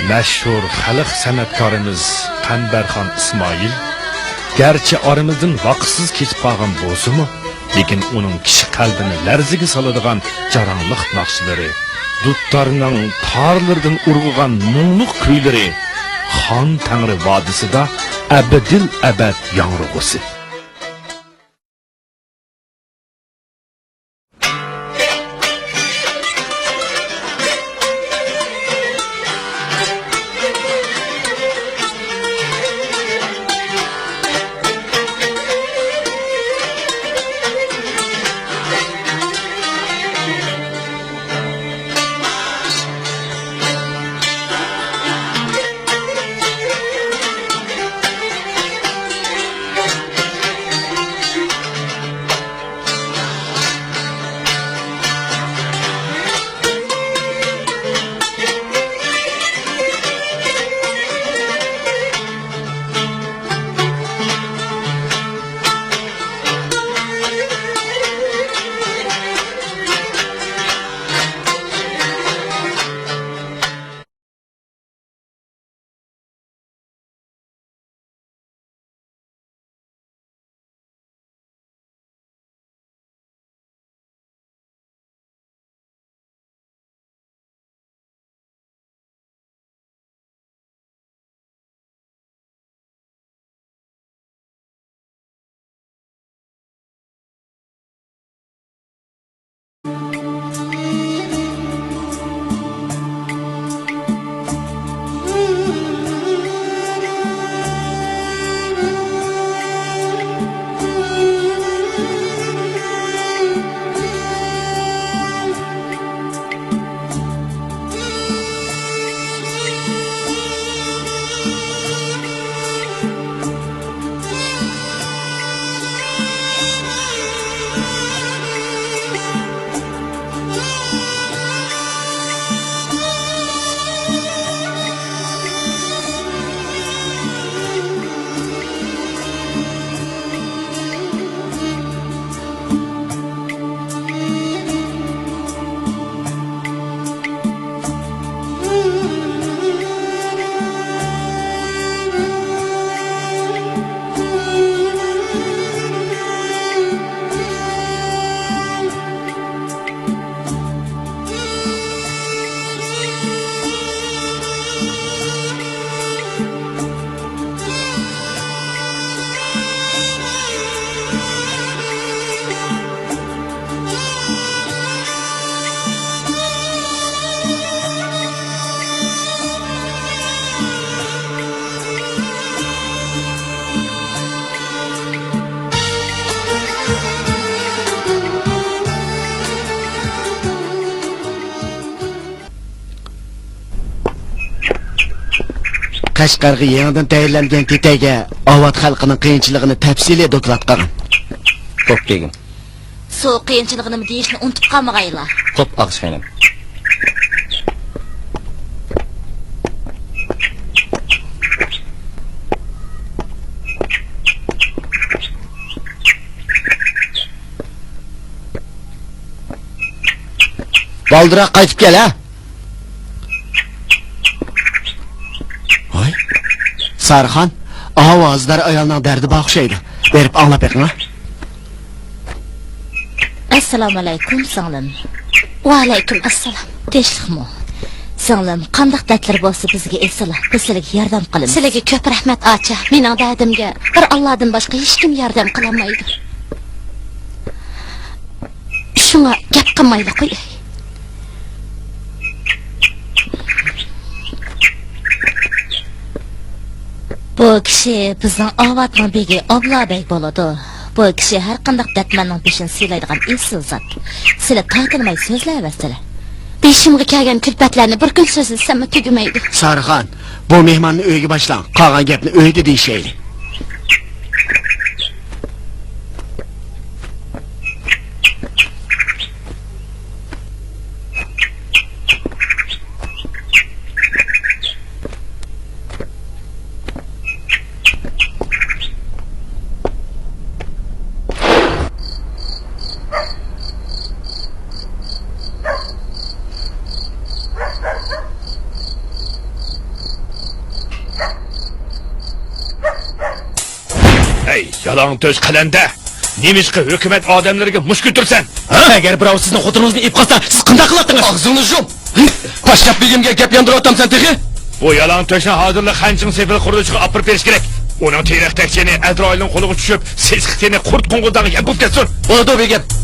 مەشھۇر خەلق سەنئەتكارىمىز قەمبەرخان ئىسمائىل گەرچە ئارىمىزدىن ۋاقىتسىز كېتىپ قالغان بولسىمۇ، لېكىن ئۇنىڭ كىشى قەلبىنى لەرزىگە سالىدىغان جاراڭلىق ناخشىلىرى، دۇتارنىڭ تارلىرىدىن ئۇرغۇغان مۇڭلۇق كۈيلىرى خان تەڭرى ۋادىسىدا ئەبەدىل ئەبەد ياڭرىغۇسى. قەشقەرگە يېڭىدىن تەيىنلەنگەن تېتەيگە ئاۋات خەلقىنىڭ قىيىنچىلىقىنى تەپسىلىي دوكلات قىلغىن. خوپ، بېگىم. سۇ قىيىنچىلىقىنىمۇ دېيىشنى ئۇنتۇپ قالمىغايلا. خوپ، ئاغىشخانىم. بالدۇرراق قايتىپ كەل، ھە؟ ۋاي، سارىخان، ئاۋۇ ھازىدار ئايالنىڭ دەردى بار ئوخشايدۇ. بېرىپ ئاڭلاپ بېقىڭ، ھە؟ ئەسسالامۇئەلەيكۇم، سىڭلىم. ۋەئەلەيكۇم ئەسسالام. تىنچلىقمۇ؟ سىڭلىم، قانداق دەردلىرى بولسا بىزگە ئېيتسىلا، بىز سىلىگە ياردەم قىلىمىز. سىلىگە كۆپ رەھمەت، ئاچا. مېنىڭ دەردىمگە بىر ئاللادىن باشقا ھېچكىم ياردەم قىلالمايدۇ. شۇڭا گەپ قىلمايلا قوياي. بۇ كىشى بىزنىڭ ئاۋاتنىڭ بېگى ئابلا بەگ بولىدۇ. بۇ كىشى ھەر قانداق دەردمەننىڭ بېشىنى سىلايدىغان ئېسىل زات. سىلە تارتىنماي سۆزلەۋەرسىلە. بېشىمغا كەلگەن كۈلپەتلەرنى بىر كۈن سۆزلىسەممۇ تۈگىمەيدۇ. سارىخان، بۇ مېھماننى ئۆيگە باشلاڭ، قالغان گەپنى ئۆيدە دېيىشەيلى. يالاڭ تۆش قەلەندەر! نېمىشقا ھۆكۈمەت ئادەملىرىگە مۇش كۆتۈرىسەن؟ ھە؟ ئەگەر بىراۋ سىزنىڭ خوتۇنىڭىزنى ئېلىپ قالسا، سىز قانداق قىلاتتىڭىز؟ ئاغزىڭنى يۇم! پاششاپ بېگىمگە گەپ ياندۇرۇۋاتامسەن تېخى؟ بۇ يالاڭ تۆشنى ھازىرلا خەنچىڭ سېپىل قۇرۇلۇشىغا ئاپىرىپ بېرىش كېرەك. ئۇنىڭ تېرەك تەكچىنى ئەزرائىلنىڭ قولىغا چۈشۈپ، سېسىق تېنى قۇرت قوڭغۇزداغا يەم بولۇپ كەتسۇن. بولىدۇ، بېگىم.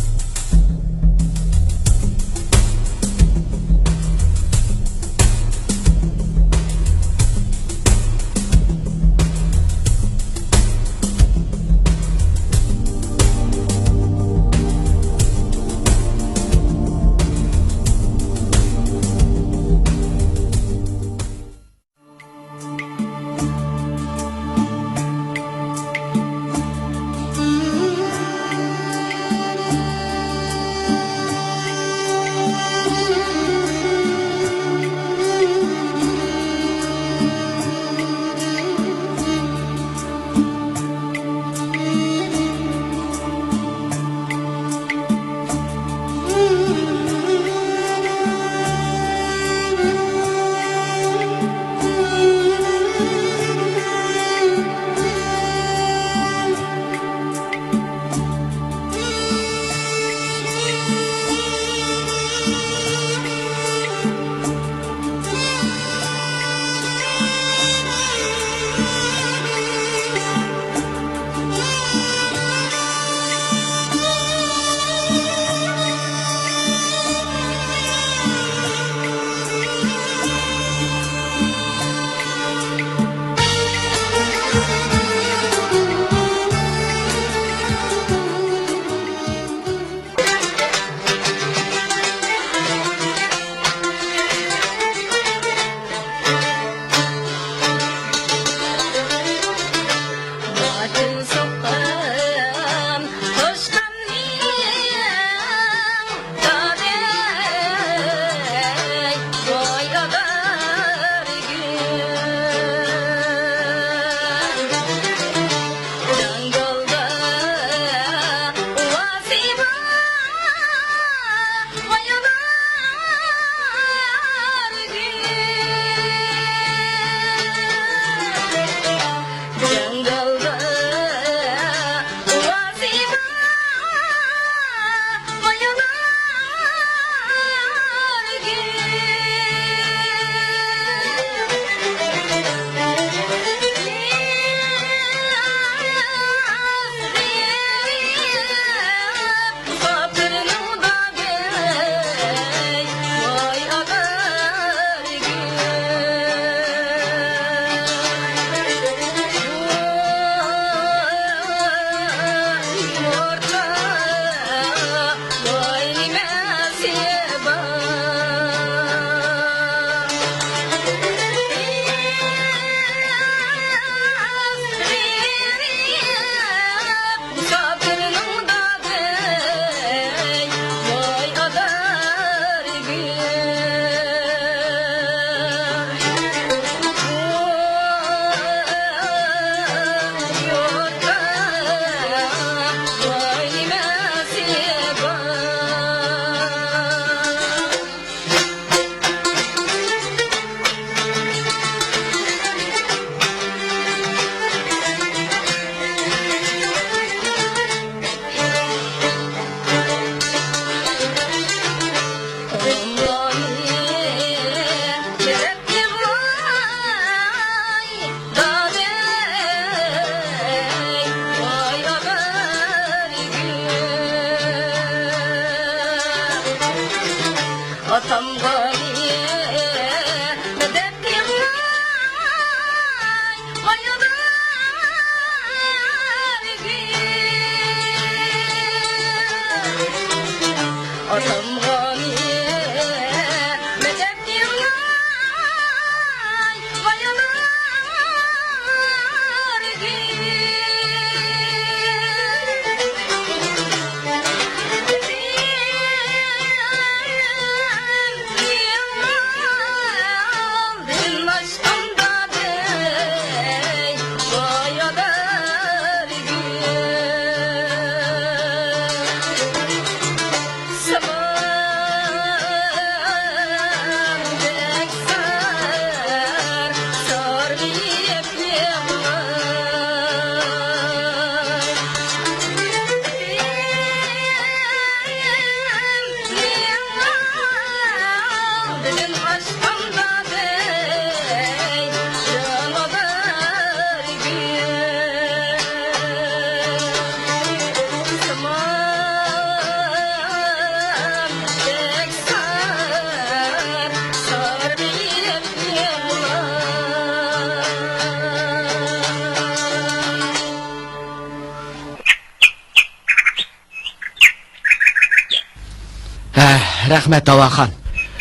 رەھمەت، ھاۋاخان.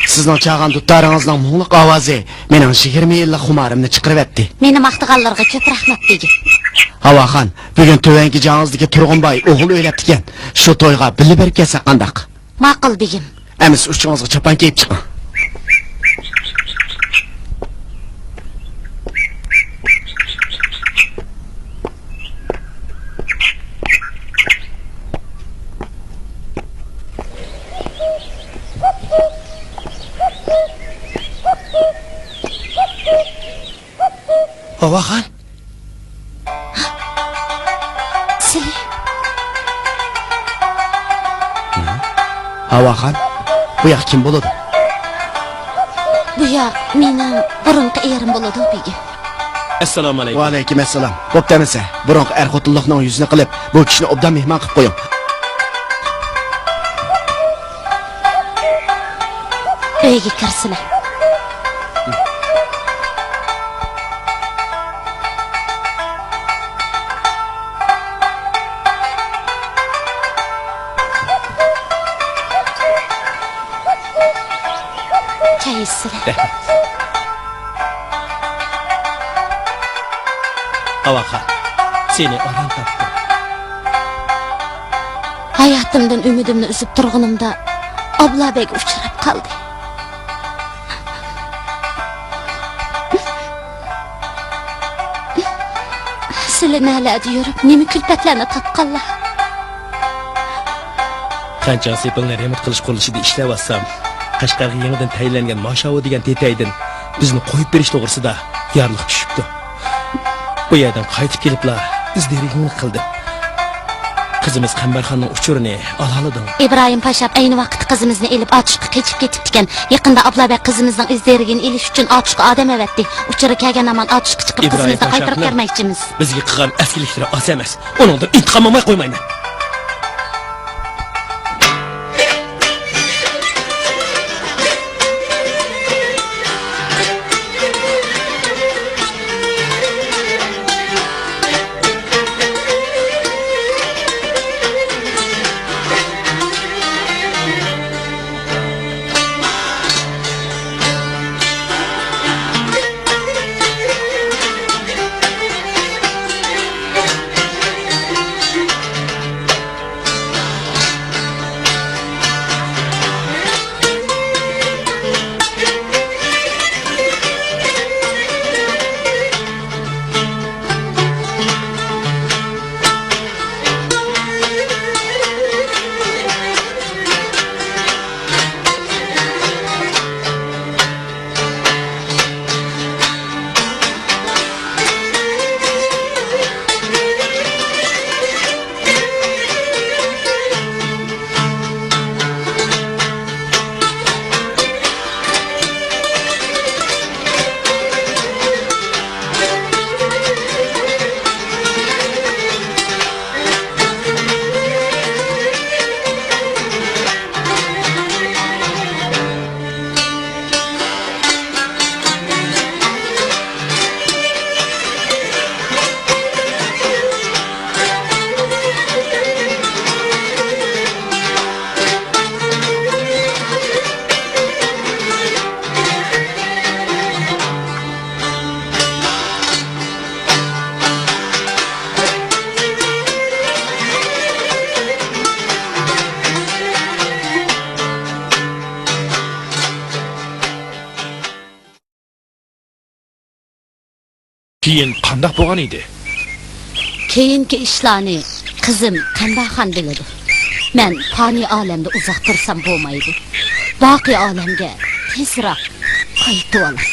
سىزنىڭ چالغان دۇتارىڭىزنىڭ مۇڭلۇق ئاۋازى مېنىڭ يىگىرمە يىللىق خۇمارىمنى چىقىرىۋەتتى. مېنى ماختىغانلىرىغا كۆپ رەھمەت، بېگىم. ھاۋاخان، بۈگۈن تۆۋەن گېجىڭىزدىكى تۇرغۇنباي ئوغۇل ئۆيلەپتىكەن. شۇ تويغا بىللە بېرىپ كەلسەك قانداق؟ ماقۇل، بېگىم. ئەمىسە ئۇچىڭىزغا چاپان كىيىپ چىقىڭ. ھاۋاخان. سىلى. ھاۋاخان، بۇ ياق كىم بولىدۇ؟ بۇ ياق مېنىڭ بۇرۇنقى ئېرىم بولىدۇ، بېگىم. ئەسسالامۇ ئەلەيكۇم. ۋەئەلەيكۇم ئەسسالام. بوپتۇ ئەمىسە، بۇرۇنقى ئەر-خوتۇنلۇقنىڭ يۈزىنى قىلىپ، بۇ كىشىنى ئوبدان مېھمان قىلىپ قويۇڭ. ئۆيگە كىرسىلە. كەيسىلە. ئاۋاخان، سېنى ئاران تاپتىم. ھاياتىمدىن ئۈمىدىمنى ئۈزۈپ تۇرغىنىمدا، ئابلا بەگ ئۇچراپ قالدى. سىلى نەلەردە يۈرۈپ، نېمە كۈلپەتلەرنى تارتقانلار. خەنچاڭ سېپىلنى رېمونت قىلىش قۇرۇلۇشىدا ئىشلەۋاتسام، قەشقەرگە يېڭىدىن تەيىنلەنگەن ماشاۋۇ دېگەن تېتەيدىن بىزنى قويۇپ بېرىش توغرىسىدا يارلىق چۈشۈپتۇ. بۇ يەردىن قايتىپ كېلىپلا ئىز دېرىكىڭنى قىلدىم. قىزىمىز قەمبەرخاننىڭ ئۇچۇرىنى ئالالىدىڭ. ئىبراھىم پاشا ئەينى ۋاقىتتا قىزىمىزنى ئېلىپ، ئاتۇشقا قېچىپ كېتىپتىكەن. يېقىندا ئابلا بەگ قىزىمىزنىڭ ئىز دېرىكىنى ئېلىش ئۈچۈن ئاتۇشقا ئادەم ئەۋەتتى. ئۇچۇرى كەلگەن ھامان ئاتۇشقا چىقىپ، قىزىمىزنى قايتۇرۇپ كەلمەكچىمىز. بىزگە قىلغان ئەسكىلىكلىرى ئاز ئەمەس. ئۇنىڭدىن ئىنتىقام ئالماي قويمايمەن. كېيىن قانداق بولغان ئىدى؟ كېيىنكى ئىشلارنى قىزىم قەمبەرخان بىلىدۇ. مەن پانىي ئالەمدە ئۇزاق تۇرسام بولمايدۇ. باقىي ئالەمگە تېزراق قايتىۋالاي.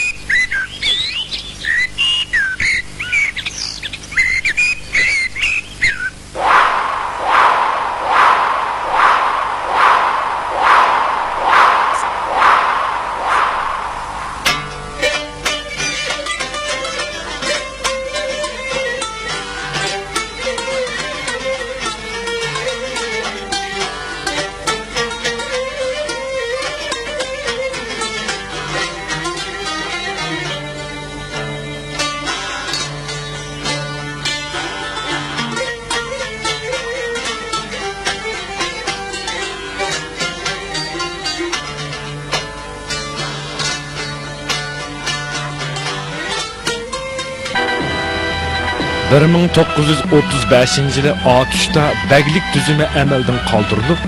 بىر مىڭ توققۇز يۈز ئوتتۇز بەشىنچى يىلى ئاتۇشتا بەگلىك تۈزۈمى ئەمەلدىن قالدۇرۇلۇپ،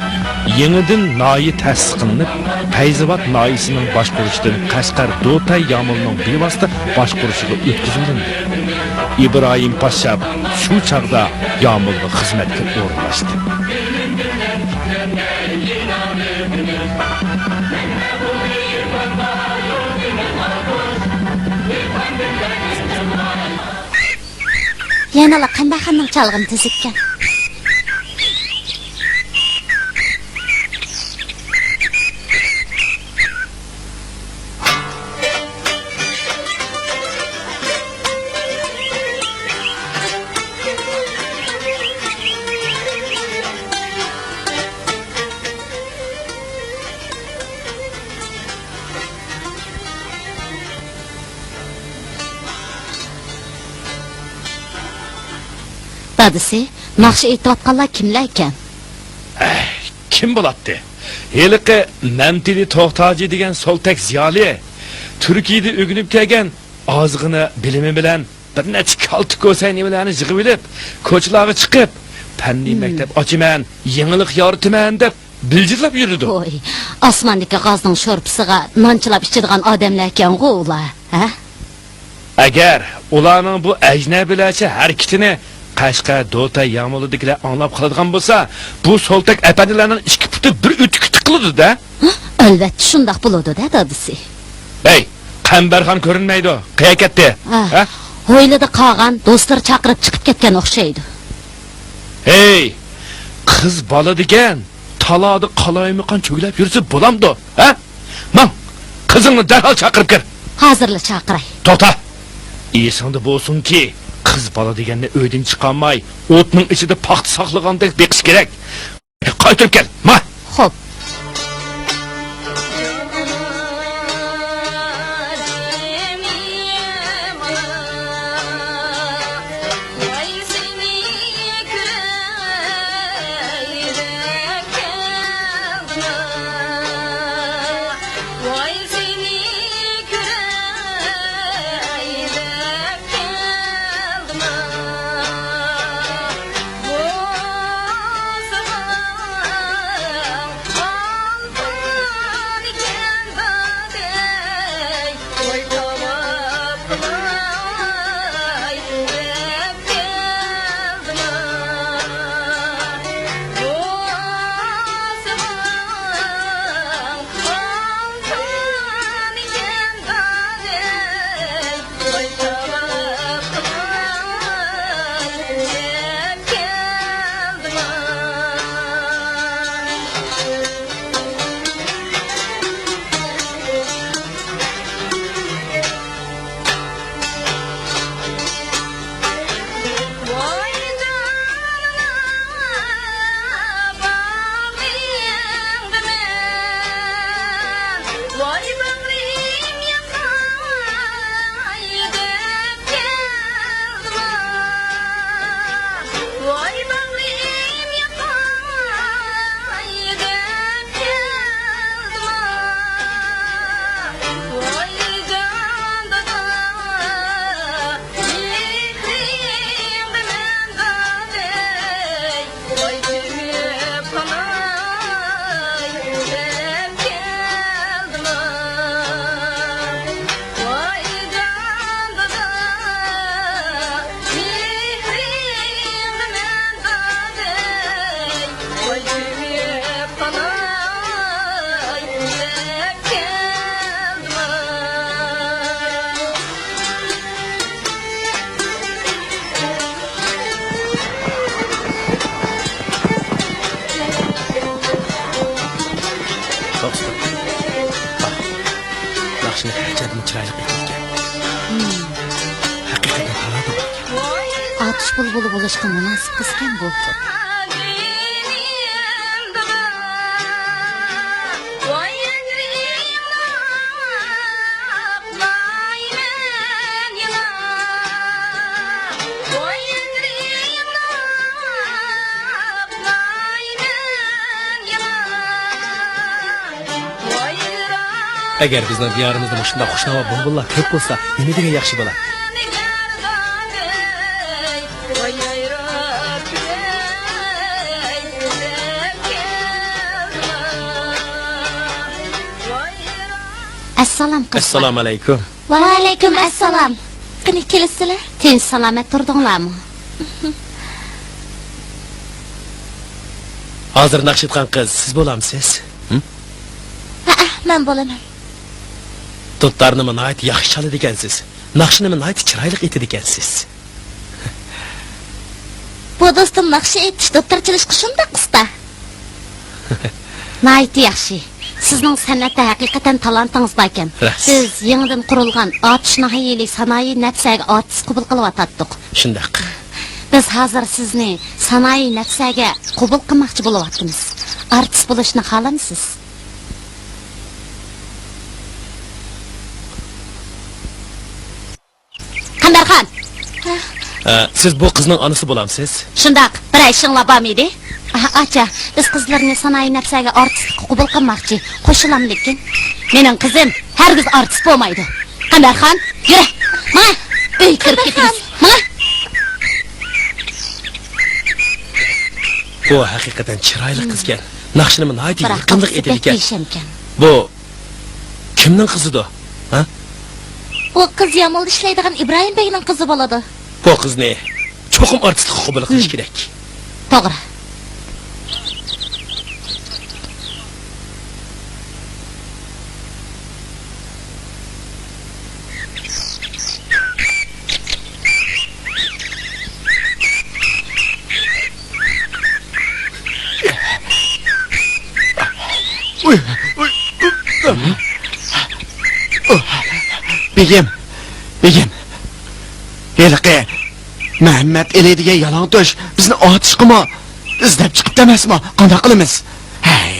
يېڭىدىن ناھىيە تەسىس قىلىنىپ، پەيزىۋات ناھىيىسىنىڭ باشقۇرۇشىدىن قەشقەر دوتەي يامۇلىنىڭ بىۋاسىتە باشقۇرۇشىغا ئۆتكۈزۈۋېلىندى. ئىبراھىم پاششاپ شۇ چاغدا يامۇلغا خىزمەتكە ئورۇنلاشتى. يەنىلا قەمبەرخاننىڭ چالغىنى تۈزۈككەن. دادىسى، ناخشا ئېيتىۋاتقانلار كىملەركەن؟ ئەي، كىم بولاتتى؟ ھېلىقى مەمتىلى توختاجى دېگەن سولتەك زىيالىي. تۈركىيەدە ئۆگىنىپ كەلگەن ئازغىنە بىلىمى بىلەن بىر نەچچە كالتە كوسەي نېمىلەرنى يىغىۋېلىپ، كوچىلارغا چىقىپ، پەننىي مەكتەپ ئاچىمەن، يېڭىلىق يارىتىمەن دەپ بىلجىرلاپ يۈرىدۇ. ھوي، ئاسماندىكى غازنىڭ شورپىسىغا نان چىلاپ ئىچىدىغان ئادەملەركەنغۇ ئۇلار، ھە؟ ئەگەر ئۇلارنىڭ بۇ ئەجنەبىيلەرچە ھەرىكىتىنى قەشقەر دوتەي يامۇلىدىكىلەر ئاڭلاپ قالىدىغان بولسا، بۇ سولتەك ئەپەندىلەرنىڭ ئىككى پۇتى بىر ئۆتۈككە تىقىلىدۇ-دە. ھە؟ ئەلۋەتتە شۇنداق بولىدۇ-دە، دادىسى. ھەي، قەمبەرخان كۆرۈنمەيدۇ. قەيەرگە كەتتى؟ ئا، ھە؟ ھويلىدا قالغان، دوستلىرى چاقىرىپ چىقىپ كەتكەن ئوخشايدۇ. ھەي، قىز بالا دېگەن تالادا قالايمىقان چۆگىلەپ يۈرسە بولامدۇ، ھە؟ ماڭ، قىزىڭنى دەرھال چاقىرىپ كەل. ھازىرلا چاقىراي. توختا! ئېسىڭدە بولسۇنكى، قىز بالا دېگەننى ئۆيدىن چىقارماي، ئوتنىڭ ئىچىدە پاختا ساقلىغاندەك بېقىش كېرەك. قايتۇرۇپ كەل، ما! خوپ. توختاڭ. ناخشىنى ھەر جايدىمۇ چىرايلىق ئېيتىدىكەن. ھەقىقەتەن تالانتى بار. ئاتۇش بۇلبۇلى بولۇشقا مۇناسىپ قىزكەن بۇ. ئەگەر بىزنىڭ دىيارىمىزدا مۇشۇنداق خۇشناۋا بۇلبۇللار كۆپ بولسا، نېمە دېگەن ياخشى بولا. سالام قىزلار. ئەسسالامۇ ئەلەيكۇم. ۋەئەلەيكۇم ئەسسالام. قېنى كېلىسىلەر. تىنچ سالامەت تۇردۇڭلارمۇ؟ ھازىر ناخشا ئېيتقان قىز سىز بولامسىز؟ ھە؟ ھەئە، مەن بولىمەن. دۇتارنىمۇ ناھايىتى ياخشى چالىدىكەنسىز. ناخشىنىمۇ ناھايىتى چىرايلىق ئېيتىدىكەنسىز. بۇ دوستۇم ناخشا ئېيتىش، دۇتار چېلىشقا شۇنداق ئۇستا. ناھايىتى ياخشى. سىزنىڭ سەنئەتتە ھەقىقەتەن تالانتىڭىز باركەن. راست. بىز يېڭىدىن قۇرۇلغان ئاتۇش ناھىيەلىك سانائىي نەپسەگە ئارتىس قوبۇل قىلىۋاتاتتۇق. شۇنداق. بىز ھازىر سىزنى سانائىي نەپسەگە قوبۇل قىلماقچى بولۇۋاتىمىز. ئارتىس بولۇشنى خالامسىز؟ قەمبەرخان! ھە؟ ئە، سىز بۇ قىزنىڭ ئانىسى بولامسىز؟ شۇنداق، بىرەر ئىشىڭلار بارمىدى؟ ئا، ئاچا، بىز قىزلىرىنى سانائىي نەپسەگە ئارتىسلىققا قوبۇل قىلماقچى. قوشۇلاملىكىن؟ مېنىڭ قىزىم ھەرگىز ئارتىس بولمايدۇ. قەمبەرخان، يۈرە! ماڭە! ئۆيگە كىرىپ كېتىمىز. ماڭە! بۇ ھەقىقەتەن چىرايلىق قىزكەن. ناخشىنىمۇ ناھايىتى بىراق يېقىملىق ئاپىسى بەك ئېيتىدىكەن. دېيىشەمكەن. بۇ كىمنىڭ قىزىدۇ؟ ھە؟ بۇ قىز يامۇلدا ئىشلەيدىغان ئىبراھىم بەگنىڭ قىزى بولىدۇ. بۇ قىزنى چوقۇم ئارتىسلىققا قوبۇل قىلىش كېرەك. توغرا. بېگىم، بېگىم، ھېلىقى مەمەت ئېلى دېگەن يالاڭ تۆش بىزنى ئاتۇشقىمۇ ئىزدەپ چىقىپتۇ ئەمەسمۇ؟ قانداق قىلىمىز؟ ھەي.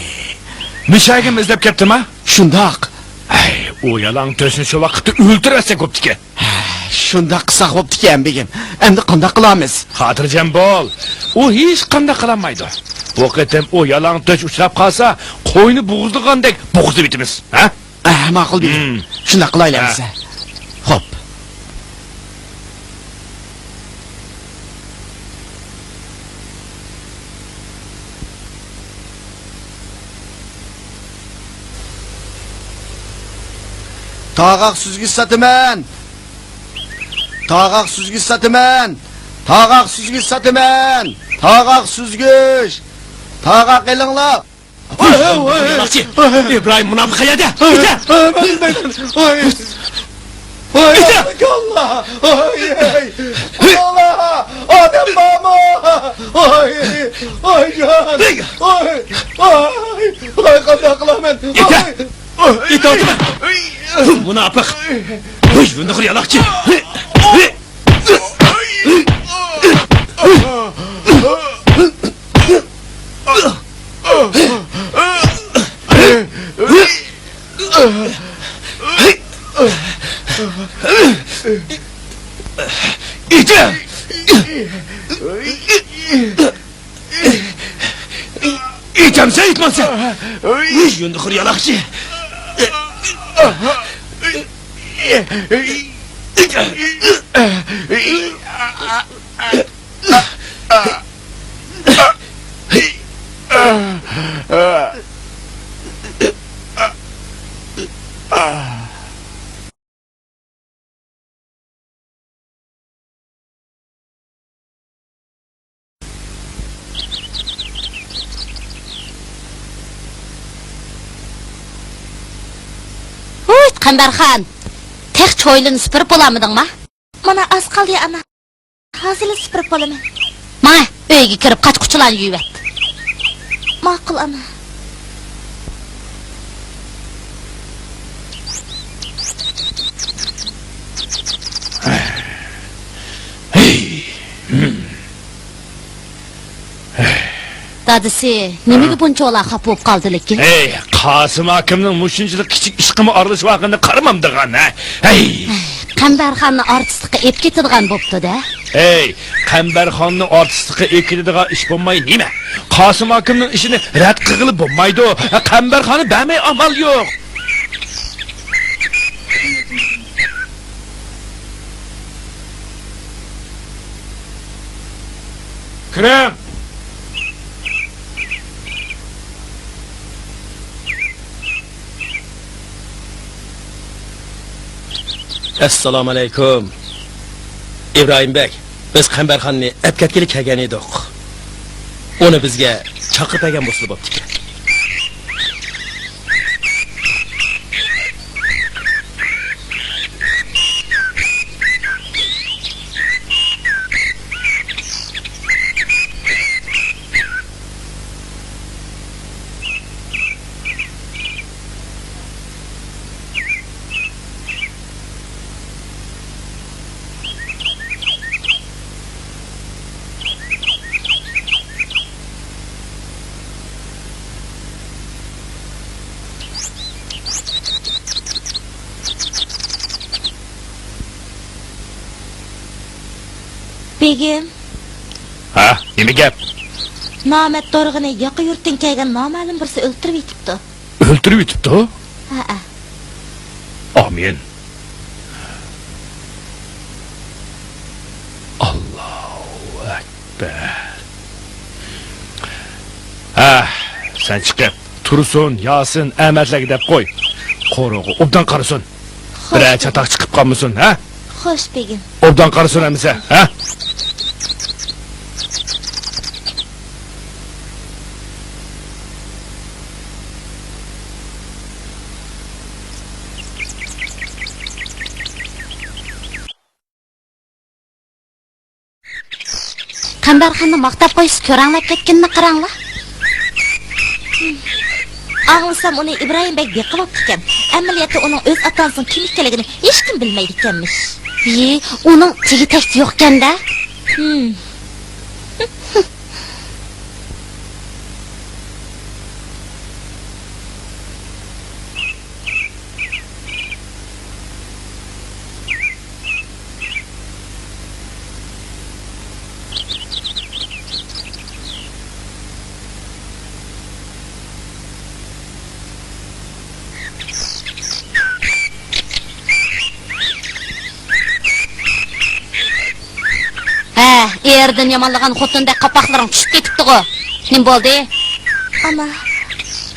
مىشەگىمۇ ئىزدەپ كەپتىما؟ شۇنداق. ھەي، ئۇ يالاڭ تۆشنى شۇ ۋاقىتتا ئۆلتۈرۈۋەتسەك بوپتىكەن. ھە، شۇنداق قىلساق بوپتىكەن، بېگىم. ئەمدى قانداق قىلامىز؟ خاتىرجەم بول. ئۇ ھېچقانداق قىلالمايدۇ. بۇ قېتىم ئۇ يالاڭ تۆش ئۇچراپ قالسا، قوينى بوغۇزلىغاندەك بوغۇزلىۋېتىمىز. ھە؟ ئەھ، ماقۇل بېگىم. ھىم. شۇنداق قىلايلى ئەمىسە. خوپ. تاغاق سۈزگۈچ ساتىمەن! تاغاق سۈزگۈچ ساتىمەن! تاغاق سۈزگۈچ ساتىمەن! تاغاق سۈزگۈچ! تاغاق ئېلىڭلار! ۋاي، ۋاي، ۋاي. يالاقچى! ئىبراھىم مۇناپىق قەيەردە؟ كېتە! ۋاي، ۋاي، ۋاي. ۋاي، كېتە! يا ئاللا! ۋاي، ۋاي. ئاللا! ئادەم بارمۇ؟ ۋاي، ۋاي، جان! ۋاي، ۋاي، ۋاي، قانداق قىلىمەن؟ كېتە! ۋاي، ۋاي. كېتە! مۇناپىق! ۋاي، ۋۇندىخور يالاقچى! ئېيتە! ئېيتەمسەن، ئېيتمامسەن؟ ۋۇي، يۇندىخور يالاقچى! ھۇي، قەمبەرخان! تېخىچە ھويلىنى سۈپۈرۈپ بولالمىدىڭما؟ مانا ئاز قالدى، ئانا. ھازىرلا سۈپۈرۈپ بولىمەن. ماڭە، ئۆيگە كىرىپ قاچا-قۇچىلارنى يۇيۇۋەت. ماقۇل، ئانا. دادىسى نېمىگە بۇنچىۋالا خاپا بولۇپ قالدى لېكىن؟ ھەي، قاسىم ئاكامنىڭ مۇشۇنچىلىك كىچىك ئىشقىمۇ ئارىلىشىۋالغىنىنى قارىمامدىغان، ھە؟ ھەي! قەمبەرخاننى ئارتىسلىققا ئېلىپ كېتىدىغان بوپتۇ-دە. ھەي، قەمبەرخاننى ئارتىسلىققا ئېلىپ كېتىدىغان ئىش بولماي نېمە؟ قاسىم ئاكامنىڭ ئىشىنى رەت قىلغىلى بولمايدۇ. قەمبەرخاننى بەرمەي ئامال يوق. كىرىڭ! ئەسسالامۇئەلەيكۇم. ئىبراھىم بەگ، بىز قەمبەرخاننى ئەپكەتكىلى كەلگەن ئىدۇق. ئۇنى بىزگە چاقىرىپ بەرگەن بولسىلا بوپتىكەن. بېگىم. ھە، نېمە گەپ؟ نامەرد دورىغىنى ياقا يۇرتتىن كەلگەن نامەلۇم بىرسى ئۆلتۈرۈۋېتىپتۇ. ئۆلتۈرۈۋېتىپتۇ؟ ھەئە. ئامىن. ئاللاھۇ ئەكبەر. ھە، سەن چىقىپ، تۇرسۇن، ياسىن، ئەمەتلەرگە دەپ قوي. قورۇغا ئوبدان قارىسۇن. بىرەر چاتاق چىقىپ قالمىسۇن، ھە؟ خوش، بېگىم. ئوبدان قارىسۇن ئەمىسە، ھە؟ قەمبەرخاننى ماختاپ قويسا كۆرەڭلەپ كەتكىنىنى قاراڭلار. ئاڭلىسام ئۇنى ئىبراھىم بەگ بېقىۋاپتىكەن. ئەمەلىيەتتە ئۇنىڭ ئۆز ئاتا-ئانىسىنىڭ كىم ئىكەنلىكىنى ھېچكىم بىلمەيدىكەنمىش. يى، ئۇنىڭ تېگى-تەكتى يوقكەن-دە. ھىم. ھە، ئېرىدىن يامانلىغان خوتۇندەك قاپاقلىرىڭ چۈشۈپ كېتىپتىغۇ. نېمە بولدى؟ ئانا،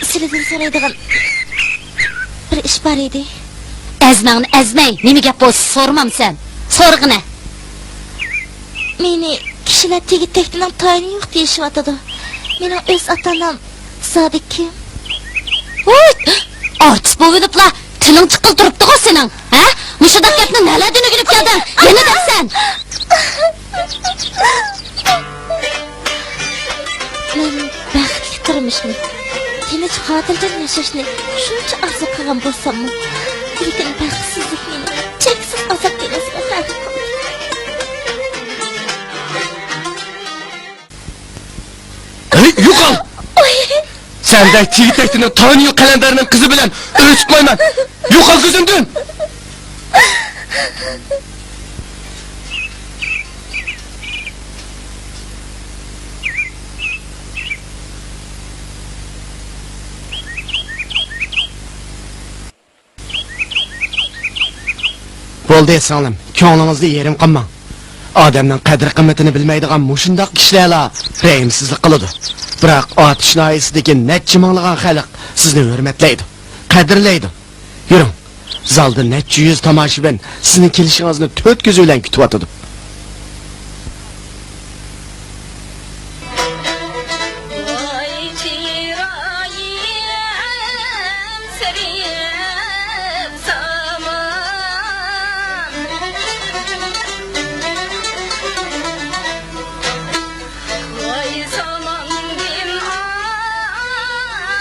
سىلىدىن سورايدىغان بىر ئىش بار ئىدى. ئەزمەڭنى ئەزمەي، نېمە گەپ بولسا سورىمامسەن؟ سورىغىنە. مېنى كىشىلەر تېگى-تەكتىنىڭ تايىنى يوق دېيىشىۋاتىدۇ. مېنىڭ ئۆز ئاتا-ئانام زادى كىم؟ ھۇي! ئارتىس بولۇۋېلىپلا تىلىڭ چىققىلى تۇرۇپتىغۇ سېنىڭ، ھە؟ مۇشۇنداق گەپنى نەلەردىن ئۆگىنىپ كەلدىڭ؟ يەنە دەپسەن! مەن بەختلىك تۇرمۇشنى، تىنچ خاتىرجەم ياشاشنى شۇنچە ئارزۇ قىلغان بولساممۇ، لېكىن بەختسىزلىك مېنى چەكسىز ئازاب دېڭىزىغا غەرق قىلدى. ھەي، يوقال! ئوي! سەندەك تېگى-تەكتىنىڭ تايىنى يوق قەلەندەرنىڭ قىزى بىلەن ئۆي تۇتمايمەن. يوقال كۆزۈمدىن! بولدى، سىڭلىم، كۆڭلىڭىزنى يېرىم قىلماڭ. ئادەمنىڭ قەدىر-قىممىتىنى بىلمەيدىغان مۇشۇنداق كىشىلەرلا رەھىمسىزلىك قىلىدۇ. بىراق ئاتۇش ناھىيەسىدىكى نەچچە مىڭلىغان خەلق سىزنى ھۆرمەتلەيدۇ، قەدىرلەيدۇ. يۈرۈڭ، زالدا نەچچە يۈز تاماشىبىن سىزنىڭ كېلىشىڭىزنى تۆت كۆزى بىلەن كۈتۈۋاتىدۇ. ۋاي چىرايىم سېرىپ سامان. ۋاي ساماندىن ئايرىيالمىدىم.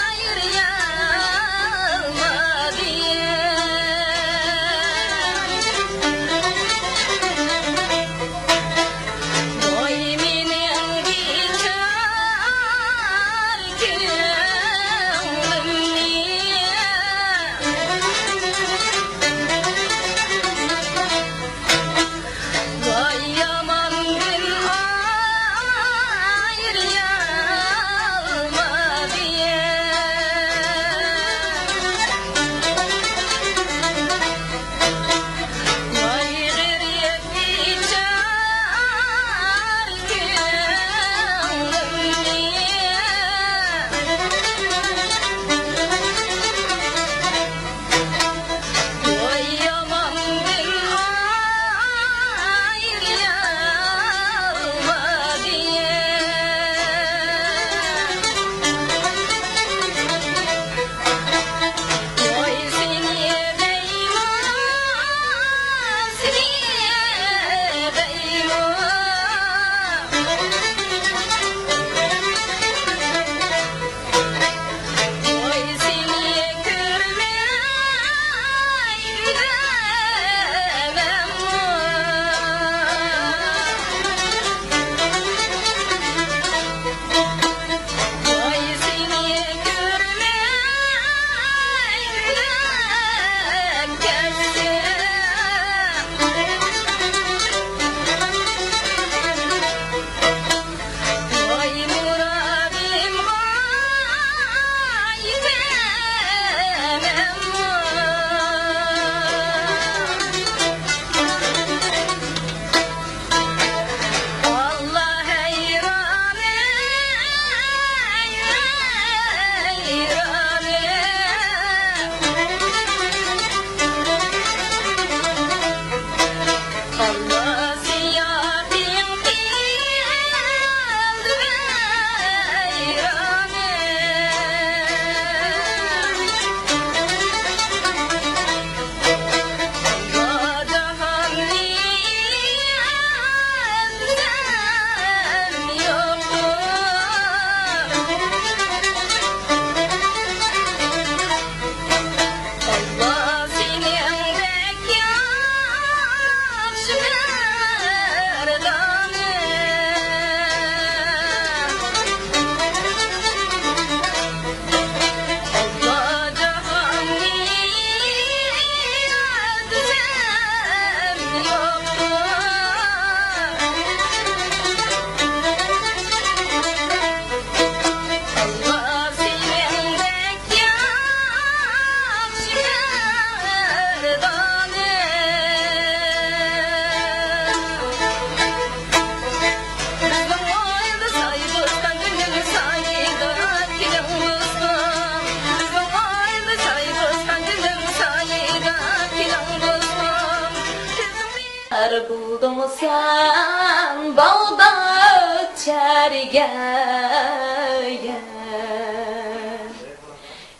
يار بولدۇڭ سەن باغداد شەھىرىگە.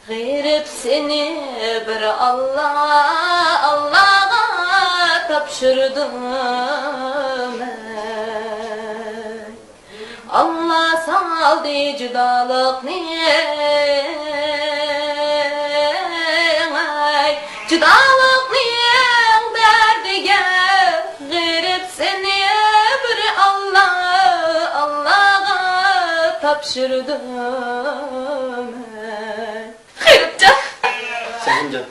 غېرىب سېنى بىر ئاللا، ئاللاغا تاپشۇردۇم مەن. ئاللا سالدى جۇدالىقنى، ئاي، جۇدالىقنىڭ دەردىگە. غېرىب سېنى بىر ئاللا، ئاللاغا تاپشۇردۇم مەن. غېرىبجان. سەلىمجان.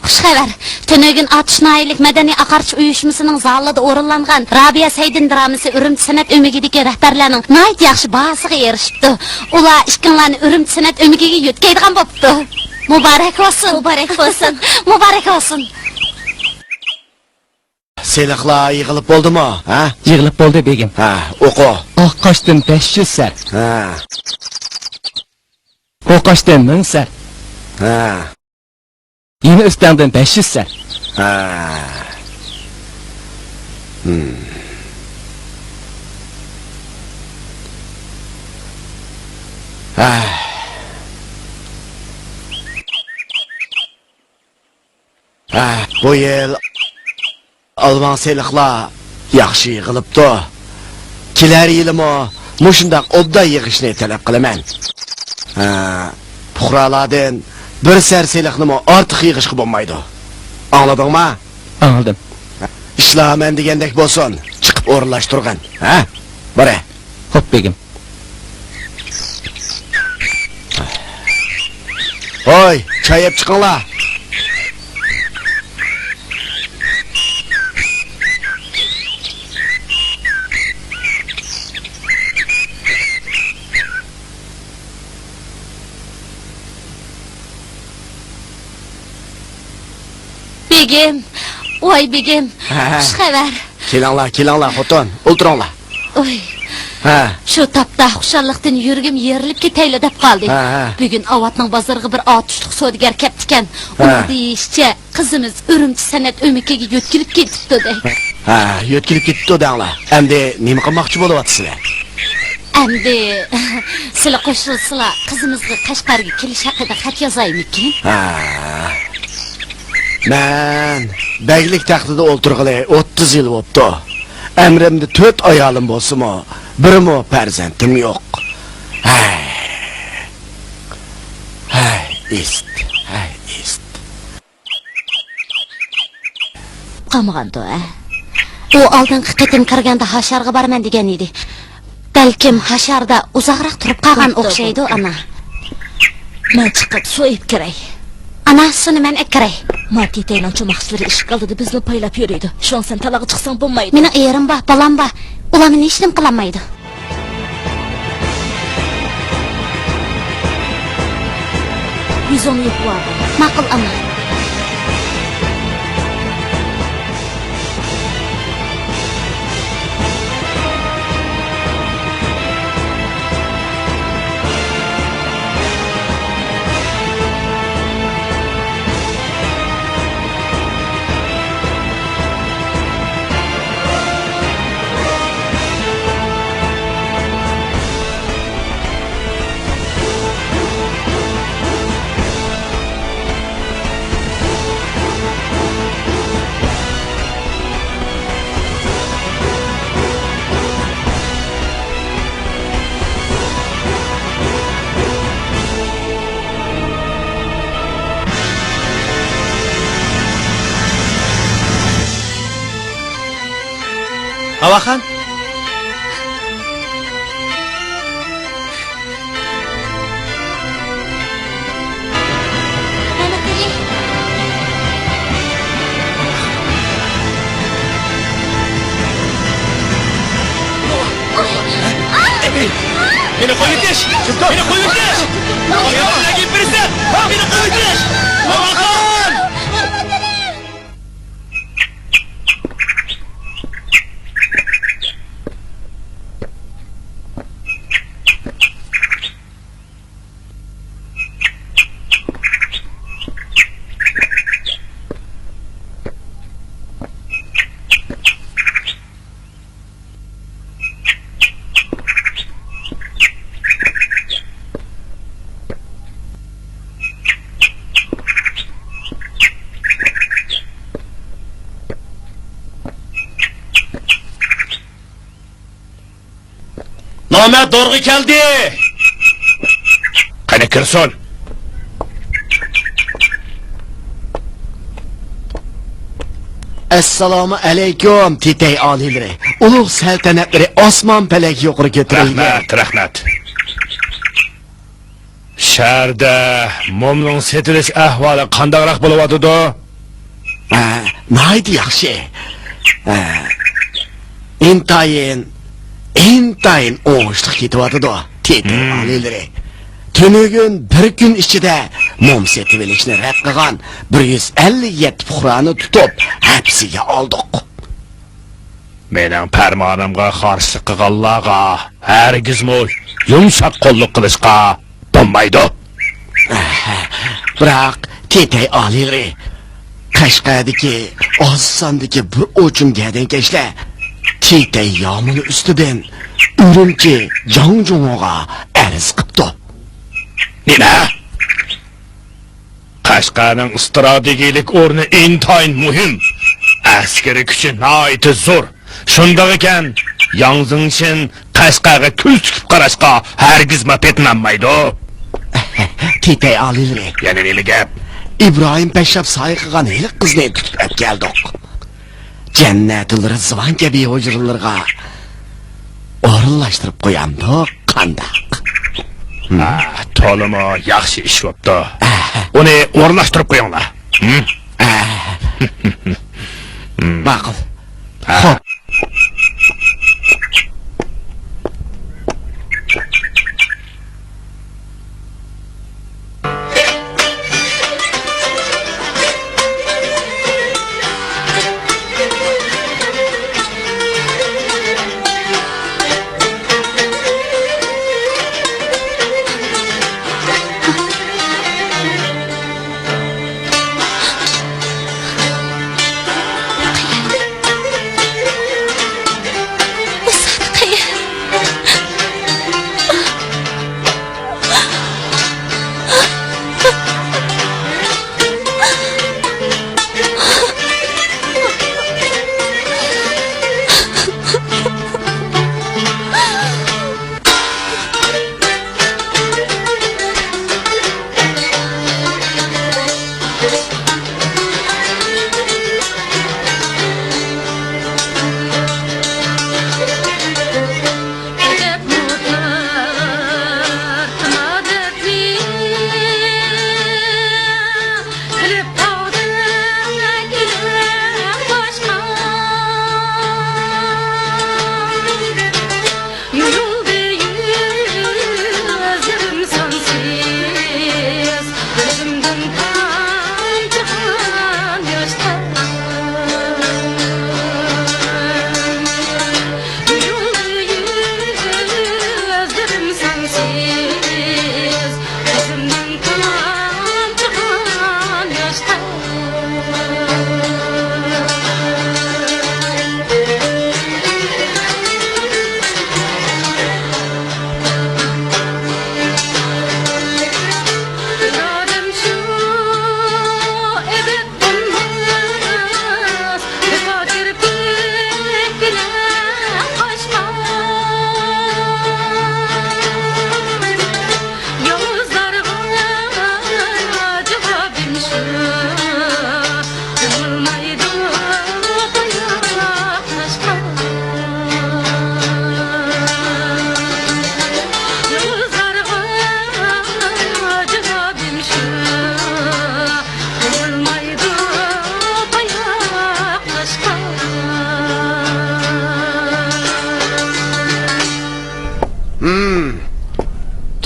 خۇش خەۋەر! تۈنۈگۈن ئاتۇش ناھىيەلىك مەدەنىي ئاقارچا ئۇيۇشمىسىنىڭ زالىدا ئورۇنلانغان رابىيە سەيدىن درامىسى ئۈرۈمچى سەنئەت ئۆمىكىدىكى رەھبەرلەرنىڭ ناھايىتى ياخشى باھاسىغا ئېرىشىپتۇ. ئۇلار ئىككىڭلارنى ئۈرۈمچى سەنئەت ئۆمىكىگە يۆتكەيدىغان بوپتۇ. مۇبارەك بولسۇن! مۇبارەك بولسۇن! مۇبارەك بولسۇن! سېلىقلار يىغىلىپ بولدىمۇ، ھە؟ يىغىلىپ بولدى، بېگىم. ھە، ئوقۇ. ئاق قاشتىن بەش يۈز سەر. ھە. قوقاشتىن مىڭ سەر. ھە. يېنى ئۆستەڭدىن بەش يۈز سەر. ھە. ھىم. ھە. ھە، بۇ يىل ئالۋاڭ سېلىقلار ياخشى يىغىلىپتۇ. كېلەر يىلىمۇ مۇشۇنداق ئوبدان يىغىشنى تەلەپ قىلىمەن. ھە، پۇقرالاردىن بىر سەر سېلىقنىمۇ ئارتۇق يىغىشقا بولمايدۇ. ئاڭلىدىڭما؟ ئاڭلىدىم. ئىشلار مەن دېگەندەك بولسۇن، چىقىپ ئورۇنلاشتۇرغىن. ھە؟ بارە. خوپ، بېگىم. ھوي، چاي ئەپ چىقىڭلار. بېگىم، ۋاي بېگىم، ھە. خۇش خەۋەر. كېلىڭلار، كېلىڭلار، خوتۇن، ئولتۇرۇڭلار. ئوي. ھە. شۇ تاپتا خۇشاللىقتىن يۈرىكىم يېرىلىپ كېتەيلا دەپ قالدى. ھە، ھە. بۈگۈن ئاۋاتنىڭ بازىرىغا بىر ئاتۇشلۇق سودىگەر كەپتىكەن. ھە. ئۇنىڭ دېيىشىچە، قىزىمىز ئۈرۈمچى سەنئەت ئۆمىكىگە يۆتكىلىپ كېتىپتۇ دەي. ھە، يۆتكىلىپ كېتىپتۇ دەڭلار. ئەمدى نېمە قىلماقچى بولۇۋاتىسىلەر؟ ئەمدى سىلە قوشۇلسىلا، قىزىمىزغا قەشقەرگە كېلىش ھەققىدە خەت يازايمىكىن؟ ھە. مەن بەگلىك تەختىدە ئولتۇرغىلى ئوتتۇز يىل بوپتۇ. ئەمرىمدە تۆت ئايالىم بولسىمۇ، بىرمۇ پەرزەنتىم يوق. ھەي. ھەي، ئىست. ھەي، ئىست. قالمىغاندۇ، ھە؟ ئۇ ئالدىنقى قېتىم كىرگەندە ھاشارغا بارىمەن دېگەن ئىدى. بەلكىم ھاشاردا ئۇزاقراق تۇرۇپ قالغان ئوخشايدۇ، ئانا. مەن چىقىپ سۇ ئېلىپ كىرەي. ئانا، سۇنى مەن ئەكىرەي. ماتىتەينىڭ چوماقچىلىرى ئىشىك ئالدىدا بىزنى پايلاپ يۈرىدۇ. شۇڭا سەن تالاغا چىقساڭ بولمايدۇ. مېنىڭ ئېرىم بار، بالام بار. ئۇلار مېنى ھېچنېمە قىلالمايدۇ. يۈزۈڭنى يۇيۇپ بار. ماقۇل، ئانا. ھاۋاخان. مەمەتئېلى. قويۇۋېتىش! مېنى قويۇۋېتىش! ئاياللارغا گەپ بېرىسەن! مېنى قويۇۋېتىش! ماڭغان! نامەرد دورغا كەلدى! قېنى كىرسۇن! ئەسسالامۇ ئەلەيكۇم، تېتەي ئالىيلىرى! ئۇلۇغ سەلتەنەتلىرى ئاسمان پەلەك يۇقىرى كۆتۈرۈلگەن! رەھمەت، رەھمەت! شەھەردە مومنىڭ سېتىلىش ئەھۋالى قانداقراق بولۇۋاتىدۇ؟ ھە، ناھايىتى ياخشى. ھە، ئىنتايىن، ئىنتايىن ئوڭۇشلۇق كېتىۋاتىدۇ، تېتەي ئالىيلىرى. تۈنۈگۈن بىر كۈن ئىچىدە موم سېتىۋېلىشنى رەت قىلغان بىر يۈز ئەللىك يەتتە پۇقرانى تۇتۇپ ھەپسىگە ئالدۇق. مېنىڭ پەرمانىمغا قارشىلىق قىلغانلارغا ھەرگىزمۇ يۇمشاق قوللۇق قىلىشقا بولمايدۇ. بىراق، تېتەي ئالىيلىرى، قەشقەردىكى ئاز ساندىكى بىر ئوچۇم گەدەنكەشلەر تېتەي يامىنى ئۈستىدىن ئۈرۈمچى جاڭجۇڭغا ئەرز قىپتۇ. نېمە؟ قەشقەرنىڭ ئىستراتېگىيىلىك ئورنى ئىنتايىن مۇھىم. ئەسكىرىي كۈچى ناھايىتى زور. شۇنداق ئىكەن، ياڭ زېڭشىن قەشقەرگە كۆز تىكىپ قاراشقا ھەرگىزمۇ پېتىنالمايدۇ. تېتەي ئالىيلىرى. يەنە نېمە گەپ؟ ئىبراھىم پەششاپ سايە قىلغان ھېلىقى قىزنى تۇتۇپ ئەپكەلدۇق. جەننەتۇل رىزۋان كەبى ھۇجرىلىرىغا ئورۇنلاشتۇرۇپ قويامدۇق، قانداق؟ ھە، تولىمۇ ياخشى ئىش بوپتۇ. ئۇنى ئورۇنلاشتۇرۇپ قويۇڭلار. ھە. ماقۇل. ھە. خوپ.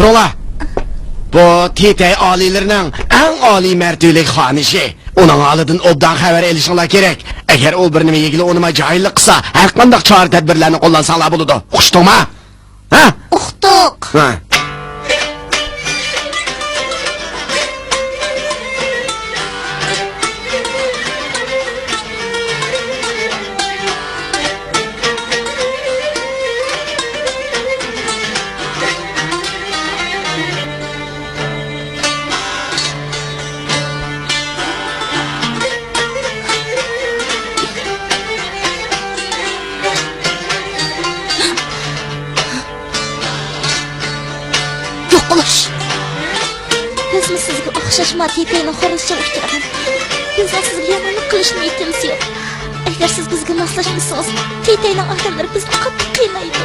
توڭلار! بۇ تېتەي ئالىيلىرىنىڭ ئەڭ ئالىي مەرتىۋىلىك خانىشى. ئۇنىڭ ھالىدىن ئوبدان خەۋەر ئېلىشىڭلار كېرەك. ئەگەر ئۇ بىر نېمە يېگىلى ئۇنىماي جاھىللىق قىلسا، ھەرقانداق چارە-تەدبىرلەرنى قوللانساڭلار بولىدۇ. ئۇقۇشتۇڭما؟ ھە؟ ئۇقتۇق. ھە. يوقىلىش! بىزمۇ سىزگە ئوخشاشما تېتەينىڭ خورلىشىغا ئۇچرىغان. بىزنىڭ سىزگە يامانلىق قىلىش نىيىتىمىز يوق. ئەگەر سىز بىزگە ماسلاشمىسىڭىز، تېتەينىڭ ئادەملىرى بىزنى قاتتىق قىينايدۇ.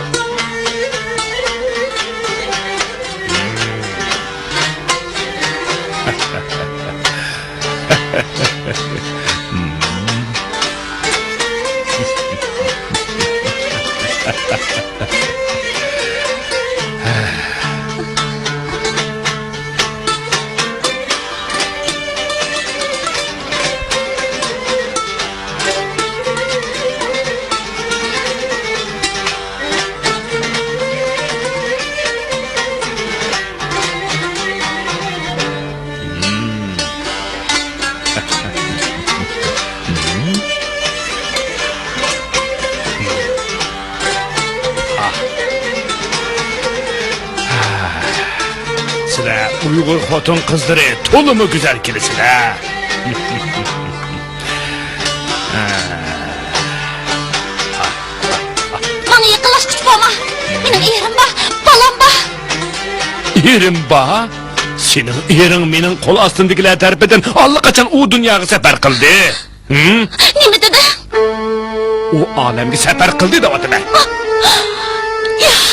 سىلەر ئۇيغۇر خوتۇن قىزلىرى تولىمۇ گۈزەل كېلىسىلەر. ماڭا يېقىنلاشقۇچە بولما. مېنىڭ ئېرىم بار، بالام بار. ئېرىم بار؟ سېنىڭ ئېرىڭ مېنىڭ قول ئاستىمدىكىلەر تەرىپىدىن ئاللىقاچان ئۇ دۇنياغا سەپەر قىلدى. ھىم؟ نېمە دېدىڭ؟ ئۇ ئالەمگە سەپەر قىلدى دەۋاتىمەن. ياق.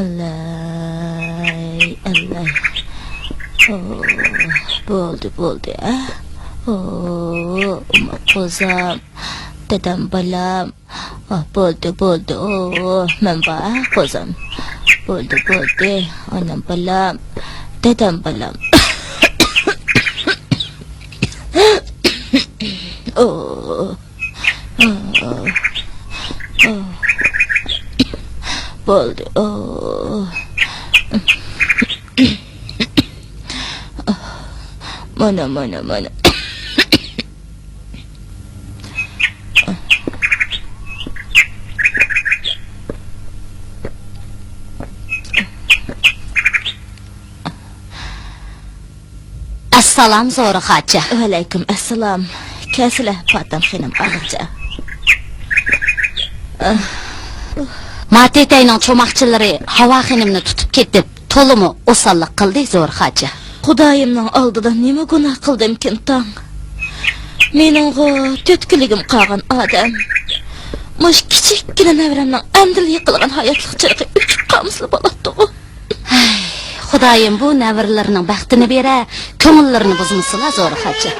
ئەلەي، ئەلەي. ئوھ، بولدى، بولدى، ئە. ئوھ، ئوماق قوزام، دادام بالام. ئوھ، بولدى، بولدى، ئوھ، مەن بار، ئە، قوزام. بولدى، بولدى، ئانام بالام، دادام بالام. ئوھ. بولدى. مانا، مانا، مانا. ئەسسالام، زورا خاچا. ۋەئەلەيكۇم ئەسسالام. كەلسىلە، پاتەم خېنىم، ئاغىچە. ما تېتەينىڭ چوماقچىلىرى ھاۋا خېنىمنى تۇتۇپ كېتىپ، تولىمۇ ئوساللىق قىلدى، زورا خاچا. خۇدايىمنىڭ ئالدىدا نېمە گۇناھ قىلدىمكىن تاڭ؟ مېنىڭغۇ تۆت كۈنلۈكۈم قالغان ئادەم. مۇشۇ كىچىككىنە نەۋرەمنىڭ ئەمدىلا يېقىلغان ھاياتلىق چىرىغى ئۆچۈپ قالمىسىلا بولاتتىغۇ. ھەي، خۇدايىم بۇ نەۋرىلىرىنىڭ بەختىنى بېرە، كۆڭۈللىرىنى بۇزمىسىلا، زورا خاچا.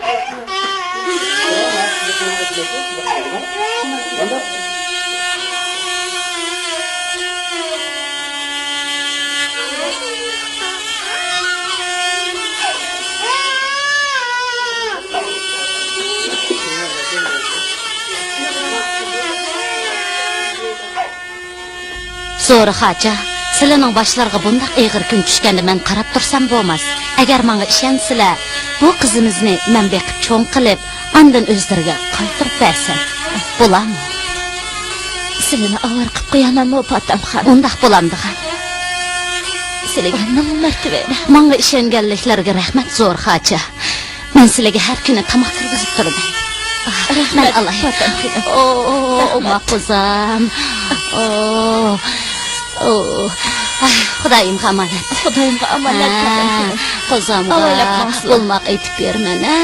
زورا خاچا، سىلىنىڭ باشلىرىغا بۇنداق ئېغىر كۈن چۈشكەندە مەن قاراپ تۇرسام بولماس. ئەگەر ماڭا ئىشەنسىلە، بۇ قىزىمىزنى مەن بېقىپ چوڭ قىلىپ، ئاندىن ئۆزلىرىگە قايتۇرۇپ بەرسەم بولامۇ؟ سىلىنى ئاۋارە قىلىپ قويامەنمۇ، پاتەمخان؟ ئۇنداق بولامدىغان. سىلىگە مىڭ مەرتىۋە. ماڭا ئىشەنگەنلىكلىرىگە رەھمەت، زورا خاچا. مەن سىلىگە ھەر كۈنى تاماق كىرگۈزۈپ تۇرىمەن. ئاھ، مەن رەھمەت، ئالاي. پاتەمخېنىم. ئو، ئو، ئوماق قوزام. ئو، ئو. ئاھ، خۇدايىمغا ئامانەت. خۇدايىمغا ئامانەت، ھە، پاتەمخېنىم. قوزامغا ئاۋايلاپ ماڭسىلا. بولماق ئېيتىپ بېرىمەن، ھە.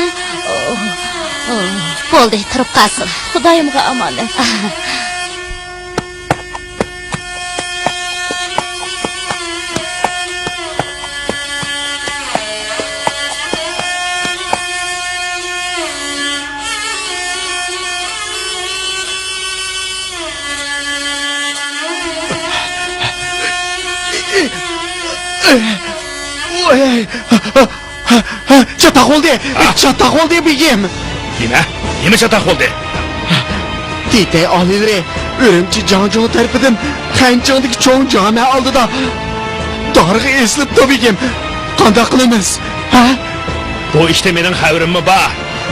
ئو. بولدى، تۇرۇپ قالسۇن. خۇدايىمغا ئامانەت. چاتاق بولدى! ھە؟ چاتاق بولدى، بېگىم! نېمە؟ نېمە چاتاق بولدى؟ تېتەي ئاھلىلىرى ئۈرۈمچى جاڭجۇڭ تەرىپىدىن خەنچىڭدىكى چوڭ جامە ئالدىدا دارغا ئېسىلىپتۇ، بېگىم. قانداق قىلىمىز؟ ھە؟ بۇ ئىشتا مېنىڭ خەۋىرىممۇ بار.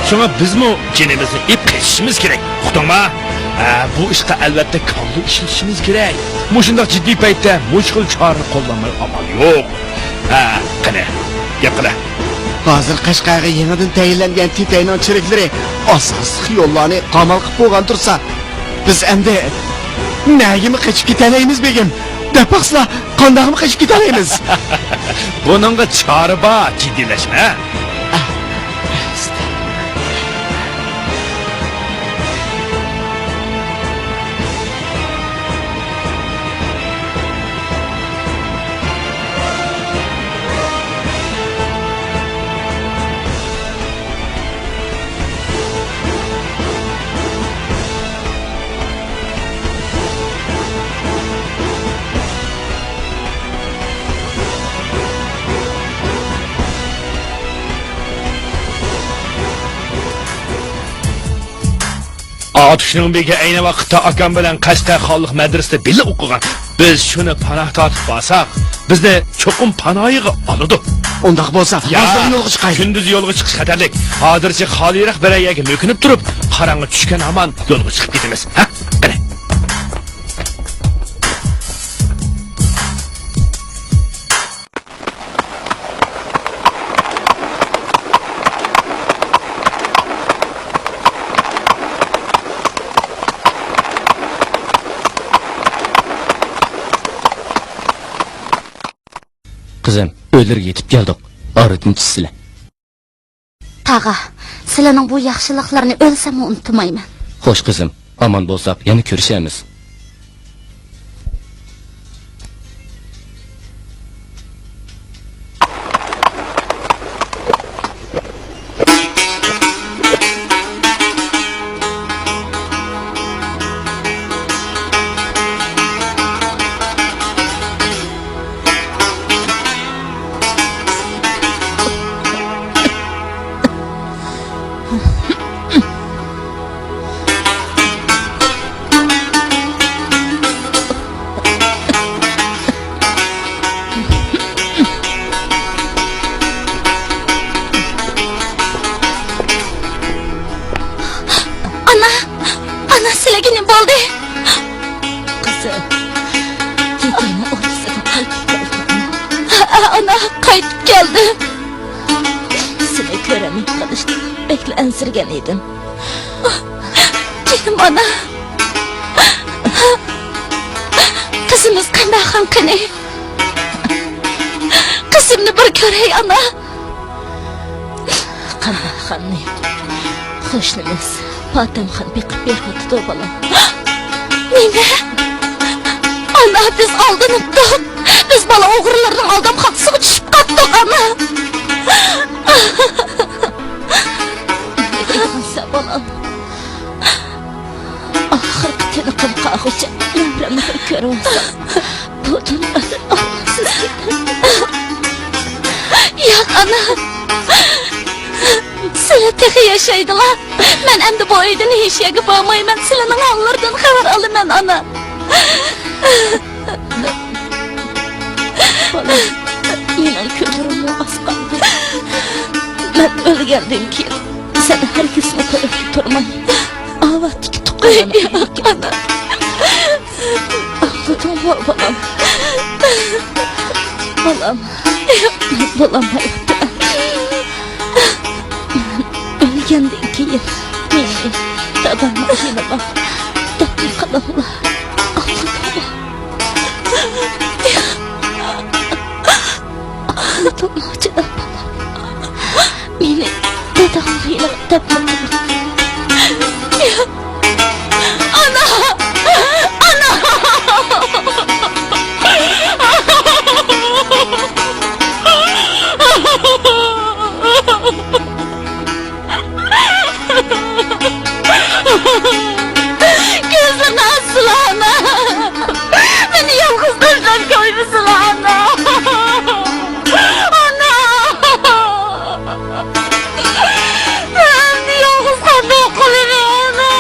شۇڭا بىزمۇ جېنىمىزنى ئېلىپ قېچىشىمىز كېرەك. ئۇقتۇڭما؟ ھە، بۇ ئىشقا ئەلۋەتتە كاللا ئىشلىتىشىمىز كېرەك. مۇشۇنداق جىددىي پەيتتە مۇشۇ خىل چارىنى قوللانماي ئامال يوق. ھە، قېنى، گەپ قىلە. ھازىر قەشقەرگە يېڭىدىن تەيىنلەنگەن تېتەينىڭ چېرىكلىرى ئاساسلىق يوللارنى قامال قىلىپ بولغان تۇرسا، بىز ئەمدى نەگىمۇ قېچىپ كېتەلەيمىز، بېگىم؟ دەپ باقسىلا، قانداقمۇ قېچىپ كېتەلەيمىز؟ بۇنىڭغا چارە بار، جىددىيلەشمە. ئاتۇشنىڭ بېگى ئەينى ۋاقىتتا ئاكام بىلەن قەشقەر خانلىق مەدرىسىدە بىللە ئوقۇغان. بىز شۇنى پاناھ تارتىپ بارساق، بىزنى چوقۇم پاناھىغا ئالىدۇ. ئۇنداق بولسا، يا، ھازىر يولغا چىقايلى. كۈندۈز يولغا چىقىش خەتەرلىك. ھازىرچە خالىيراق بىرەر يەرگە مۆكۈنۈپ تۇرۇپ، قاراڭغۇ چۈشكەن ھامان يولغا چىقىپ كېتىمىز. ھە؟ قېنى. قىزىم، ئۆيلىرىگە يېتىپ كەلدۇق. ئارىدىن چۈشسىلە. تاغا، سىلەرنىڭ بۇ ياخشىلىقلىرىنى ئۆلسەممۇ ئۇنتۇمايمەن. خوش قىزىم، ئامان بولساق يەنە كۆرۈشەرمىز. ئانا! ئانا، سىلەرگە نېمە بولدى؟ قىزىم، تېتەينىڭ ئوردىسىغا قايتىپ كەلدىم. ھە، ئانا، قايتىپ كەلدىم. سېنى كۆرەلمەي قېلىشتىن بەكلا ئەنسىرىگەن ئىدىم. جېنىم ئانا. قىزىمىز قانداقخان قېنى؟ قىزىمنى بىر كۆرەي، ئانا. قانداقخاننى؟ قوشنىمىز پاتەمخان بېقىپ بېرىۋاتىدۇ، بالام. نېمە؟ ئانا، بىز ئالدىنىپتۇق. بىز بالا ئوغرىلىرىنىڭ ئالدامخانىسىغا چۈشۈپ قاپتۇق، ئانا. نېمە دەيمەن سەن، بالام؟ ئاخىرقى تىنىقىم قالغۇچە نەۋرەمنى بىر كۆرۈۋالسام، بۇ دۇنيادىن ئالامسىز كېتىمەن. ياق، ئانا. سىلەر تېخى ياشايدىلا. مەن ئەمدى بۇ ئۆيدىن ھېچ يەرگە بارمايمەن. سىلەرنىڭ ھاللىرىدىن خەۋەر ئالىمەن، ئانا. بالام، مېنىڭ كۈنلىرىممۇ ئاز قالدى. مەن ئۆلگەندىن كېيىن سەن ھەرگىزمۇ تەرەتكە تۇرماي، ئاۋاتتىكى تۇغقانلارنى قايتىپ كەل. ئاڭلىدىڭمۇ، بالام؟ بالام، مەن بولالمايۋاتىمەن. مەن ئۆلگەندىن كېيىن مېنى دادامنىڭ يېنىغا دەپنە قىلىڭلار. ئاڭلىدىڭمۇ؟ ئاڭلىدىڭمۇ، جېنىم بالام؟ مېنى تاغلىق ھېلىقى تەپتىن. ئانا! ئانا! كۆزلىرىنى ئاچسىلا، ئانا! مېنى يالغۇز تاشلاپ قويمىسىلا، ئانا! ئانا! مەن يالغۇز قانداق قىلىمەن، ئانا؟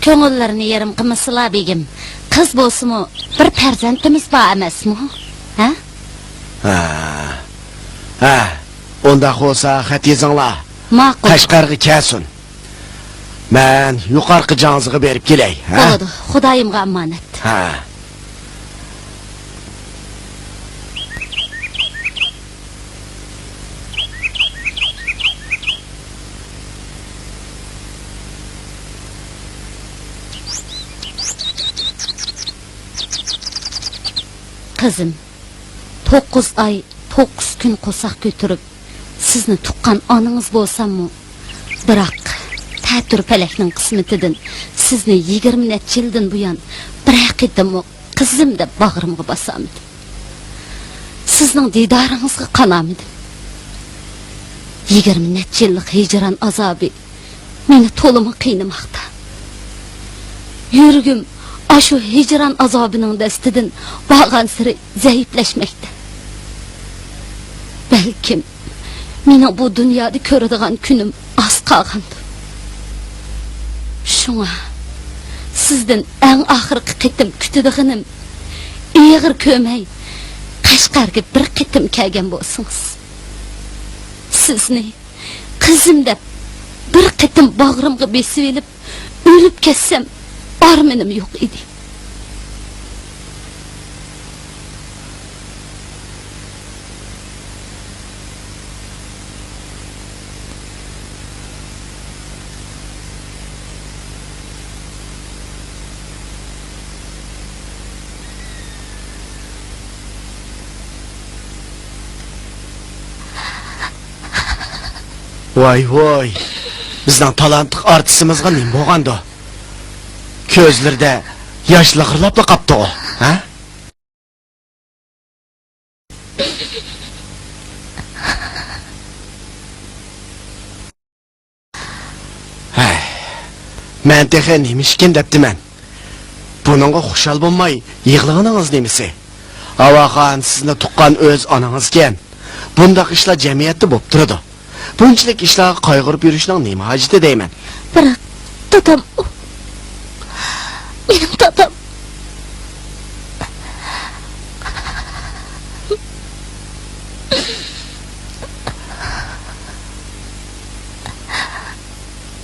كۆڭۈللىرىنى يېرىم قىلمىسىلا، بېگىم. قىز بولسىمۇ، بىر پەرزەنتىمىز بار ئەمەسمۇ؟ ھە؟ ھە. ھە، ئۇنداق بولسا خەت يېزىڭلار. ماقۇل. قەشقەرگە كەلسۇن. مەن يۇقارقى جاڭزىغا بېرىپ كېلەي، ھە؟ بولىدۇ، خۇدايىمغا ئامانەت. ھە. قىزىم، توققۇز ئاي، توققۇز كۈن قورساق كۆتۈرۈپ، سىزنى تۇغقان ئانىڭىز بولساممۇ، بىراق، تەتۈر پەلەكنىڭ قىسمىتىدىن سىزنى يىگىرمە نەچچە يىلدىن بۇيان بىرەر قېتىممۇ قىزىم دەپ باغرىمغا باسالمىدىم. سىزنىڭ دىدارىڭىزغا قانالمىدىم. يىگىرمە نەچچە يىللىق ھىجران ئازابى مېنى تولىمۇ قىينىماقتا. يۈرىكىم ئاشۇ ھىجران ئازابىنىڭ دەستىدىن بارغانسېرى زەئىپلەشمەكتە. بەلكىم، مېنىڭ بۇ دۇنيادا كۆرىدىغان كۈنۈم ئاز قالغاندۇ. شۇڭا، سىزدىن ئەڭ ئاخىرقى قېتىم كۈتىدىغىنىم، ئېغىر كۆرمەي، قەشقەرگە بىر قېتىم كەلگەن بولسىڭىز. سىزنى قىزىم دەپ بىر قېتىم باغرىمغا بېسىۋېلىپ، ئۆلۈپ كەتسەم ئارمىنىم يوق ئىدى. ۋاي ۋاي، بىزنىڭ تالانتلىق ئارتىسىمىزغا نېمە بولغاندۇ؟ كۆزلىرىدە ياش لىغىرلاپلا قاپتىغۇ، ھە؟ ھەي، مەن تېخى نېمە ئىشكىن دەپتىمەن. بۇنىڭغا خۇشال بولماي يىغلىغىنىڭىز نېمىسى؟ ھاۋاخان، سىزنى تۇغقان ئۆز ئانىڭىزكەن. بۇنداق ئىشلار جەمئىيەتتە بولۇپ تۇرىدۇ. بۇنچىلىك ئىشلارغا قايغۇرۇپ يۈرۈشنىڭ نېمە ھاجىتى دەيمەن؟ بىراق، دادام ئۇ. مېنىڭ دادام.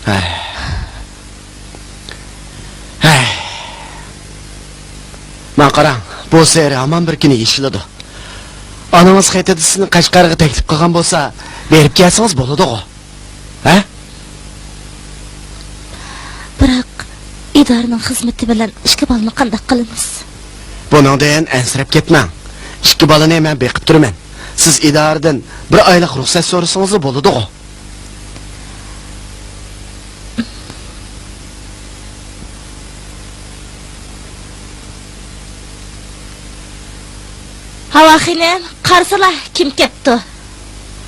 ھەي. ھەي. ماڭا قاراڭ، بۇ سېھرى ھامان بىر كۈنى يېشىلىدۇ. ئانىڭىز خېتىدە سىزنى قەشقەرگە تەكلىپ قىلغان بولسا، بېرىپ كەلسىڭىز بولىدىغۇ. ھە؟ بىراق، ئىدارىنىڭ خىزمىتى بىلەن ئىككى بالىنى قانداق قىلىمىز؟ بۇنىڭدىن ئەنسىرەپ كەتمەڭ. ئىككى بالىنى مەن بېقىپ تۇرىمەن. سىز ئىدارىدىن بىر ئايلىق رۇخسەت سورىسىڭىزلا بولىدىغۇ. ھاۋا خېنىم، قارىسىلا، كىم كەپتۇ؟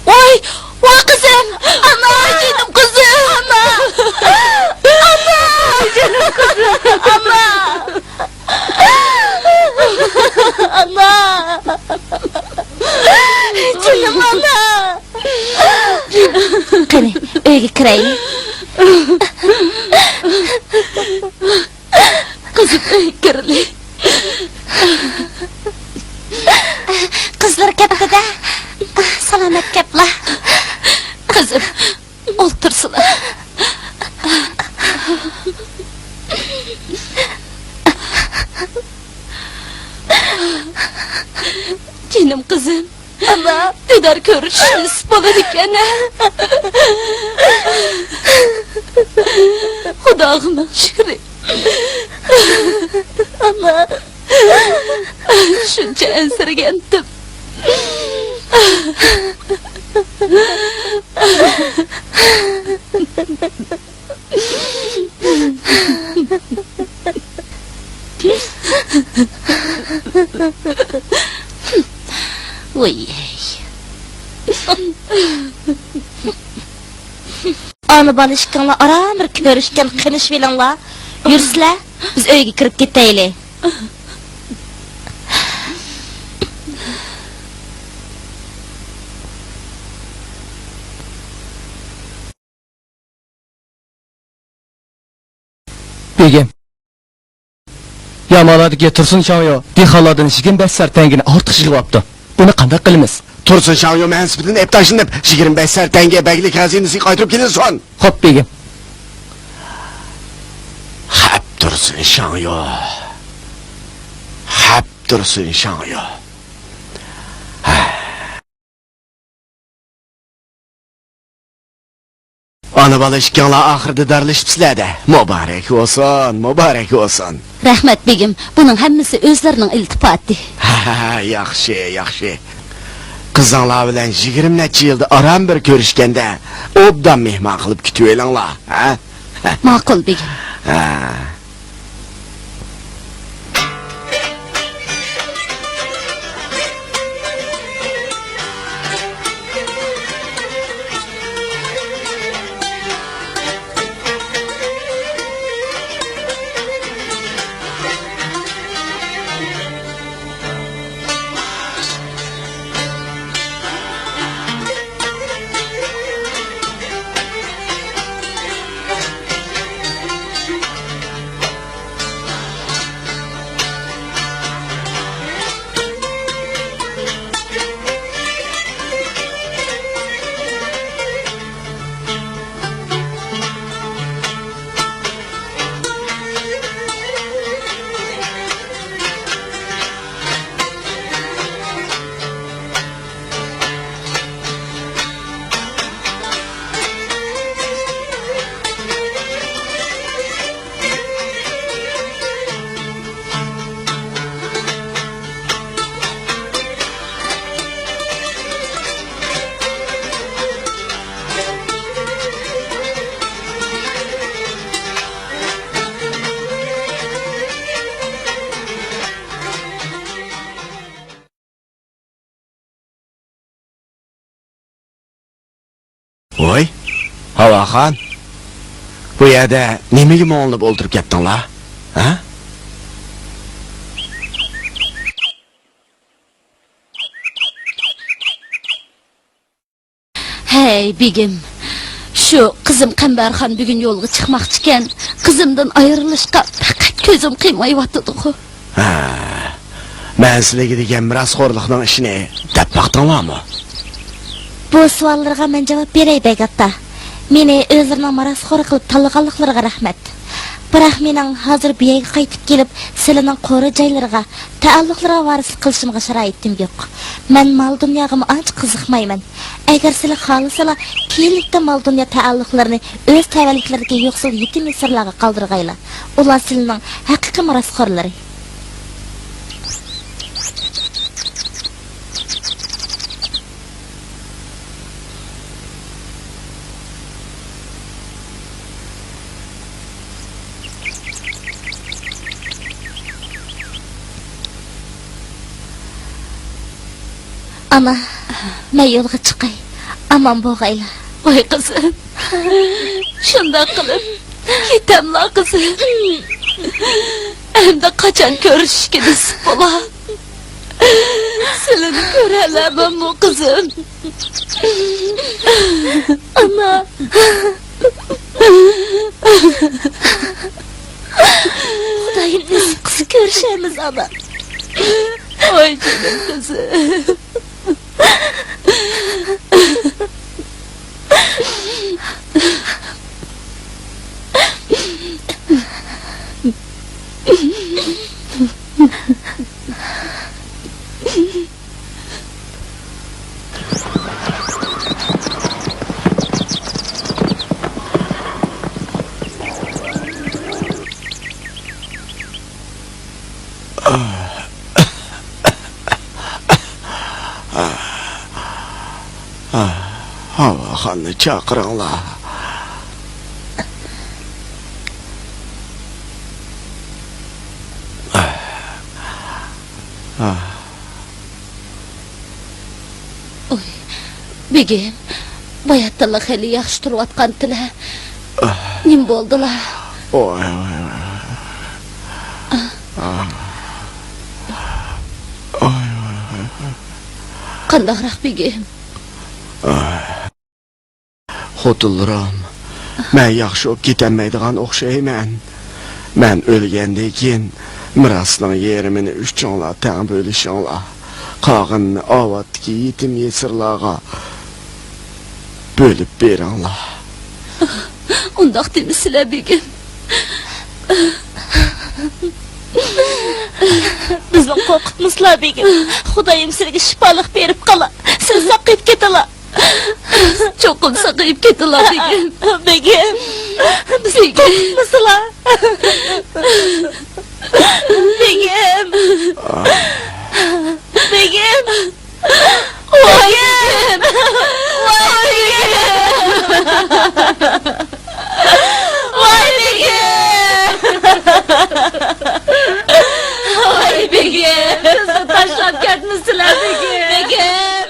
ۋاي، ۋاي قىزىم! ئانا! جېنىم قىزىم! ئانا! ئانا! جېنىم قىزىم! ئانا! ئانا! جېنىم ئانا! قېنى، ئۆيگە كىرەيلى. قىزىم، ئۆيگە كىرىلى. قىزلار كەپتۇ-دە. سالامەت كەپلا. قىزىم، ئولتۇرسىلا. كۆرۈشۈش نېسىپ بولىدىكەن. خۇداغا مىڭ شۈكرى. ئانا. شۇنچە ئەنسىرىگەنتىم. ۋاي. ئانا بالا ئىككىڭلار ئاران بىر كۆرۈشكەن قېنىشىۋېلىڭلار. يۈرسىلە، بىز ئۆيگە كىرىپ كېتەيلى. بېگىم، يامالاردىكى تۇرسۇن شاڭيو دېھقانلاردىن يىگىرمە بەش سەر تەڭگىنى ئارتۇق يىغىۋاپتۇ. بۇنى قانداق قىلىمىز؟ تۇرسۇن شاڭيو مەنسىپىدىن ئېلىپ تاشلىنىپ، يىگىرمە بەش سەر تەڭگە بەگلىك خەزىنىسىگە قايتۇرۇپ كېلىنسۇن. خوپ، بېگىم. خەپ تۇرسۇن شاڭيو. خەپ تۇرسۇن شاڭيو. ئانا بالا ئىككىڭلار ئاخىرىدا دارلىشىپسىلەر-دە. مۇبارەك بولسۇن، مۇبارەك بولسۇن. رەھمەت، بېگىم. بۇنىڭ ھەممىسى ئۆزلىرىنىڭ ئىلتىپاتى. ياخشى، ياخشى. قىزىڭلار بىلەن يىگىرمە نەچچە يىلدا ئاران بىر كۆرۈشكەندە، ئوبدان مېھمان قىلىپ كۈتۈۋېلىڭلار، ھە؟ ماقۇل، بېگىم. ھە. ۋوي، ھاۋاخان، بۇ يەردە نېمىگە مۇڭلىنىپ ئولتۇرۇپ كەتتىڭلار؟ ھە؟ ھەي، بېگىم، شۇ قىزىم قەمبەرخان بۈگۈن يولغا چىقماقچىكەن. قىزىمدىن ئايرىلىشقا پەقەت كۆزۈم قىيمايۋاتىدىغۇ. ھە، مەن سىلىگە دېگەن مىراسخورلۇقنىڭ ئىشىنى دەپ باقتىڭلارمۇ؟ بۇ سوئاللىرىغا مەن جاۋاب بېرەي، بەگ ئاتا. مېنى ئۆزلىرىنىڭ مىراسخورى قىلىپ تاللىغانلىقلىرىغا رەھمەت. بىراق مېنىڭ ھازىر بۇ يەرگە قايتىپ كېلىپ، سىلىنىڭ قورۇ جايلىرىغا، تەئەللۇقلىرىغا ۋارىسلىق قىلىشىمغا شارائىتىم يوق. مەن مال-دۇنياغىمۇ ئانچە قىزىقمايمەن. ئەگەر سىلەر خالىسىلا، كېيىنلىكتە مال-دۇنيا تەئەللۇقلىرىنى ئۆز تەۋەلىكلىرىدىكى يوقسۇل يېتىم-يېسىرلارغا قالدۇرغايلا. ئۇلار سىلىنىڭ ھەقىقىي مىراسخورلىرى. ئانا، مەن يولغا چىقاي. ئامان بولغايلا. ۋاي قىزىم، شۇنداق قىلىپ كېتەملا قىزىم. ئەمدى قاچان كۆرۈشۈشكە نېسىپ بولا؟ سىلىنى كۆرەلەمەنمۇ قىزىم؟ ئانا. خۇدايىم نېسىپ قىلسا كۆرۈشەرمىز، ئانا. ۋاي جېنىم قىزىم. داۋاخانىنى چاقىرىڭلار. ئوي، بېگىم، باياتىنلا خېلى ياخشى تۇرۇۋاتقانتىلە. نېمە بولدىلا؟ ئوي، ئوي، ئوي. قانداقراق، بېگىم؟ خوتۇنلىرىم، مەن ياخشى بولۇپ كېتەلمەيدىغان ئوخشايمەن. مەن ئۆلگەندىن كېيىن مىراسنىڭ يېرىمىنى ئۈچۈڭلار تەڭ بۆلۈشۈڭلار. قالغىنىنى ئاۋاتتىكى يېتىم يېسىرلارغا بۆلۈپ بېرىڭلار. ئۇنداق دېمىسىلە، بېگىم. بىزنى قورقۇتمىسىلا، بېگىم. خۇدايىم سىلىگە شىپالىق بېرىپ قالا. سىز ساقىيىپ كېتىلا. چوقۇم ساقىيىپ كېتىلا، بېگىم. بېگىم. بېگىم. قورقمىسىلا. بېگىم. بېگىم. ۋاي، بېگىم. ۋاي، بېگىم. ۋاي، بېگىم. ۋاي، بېگىم. بىزنى تاشلاپ كەتمىسىلە، بېگىم. بېگىم.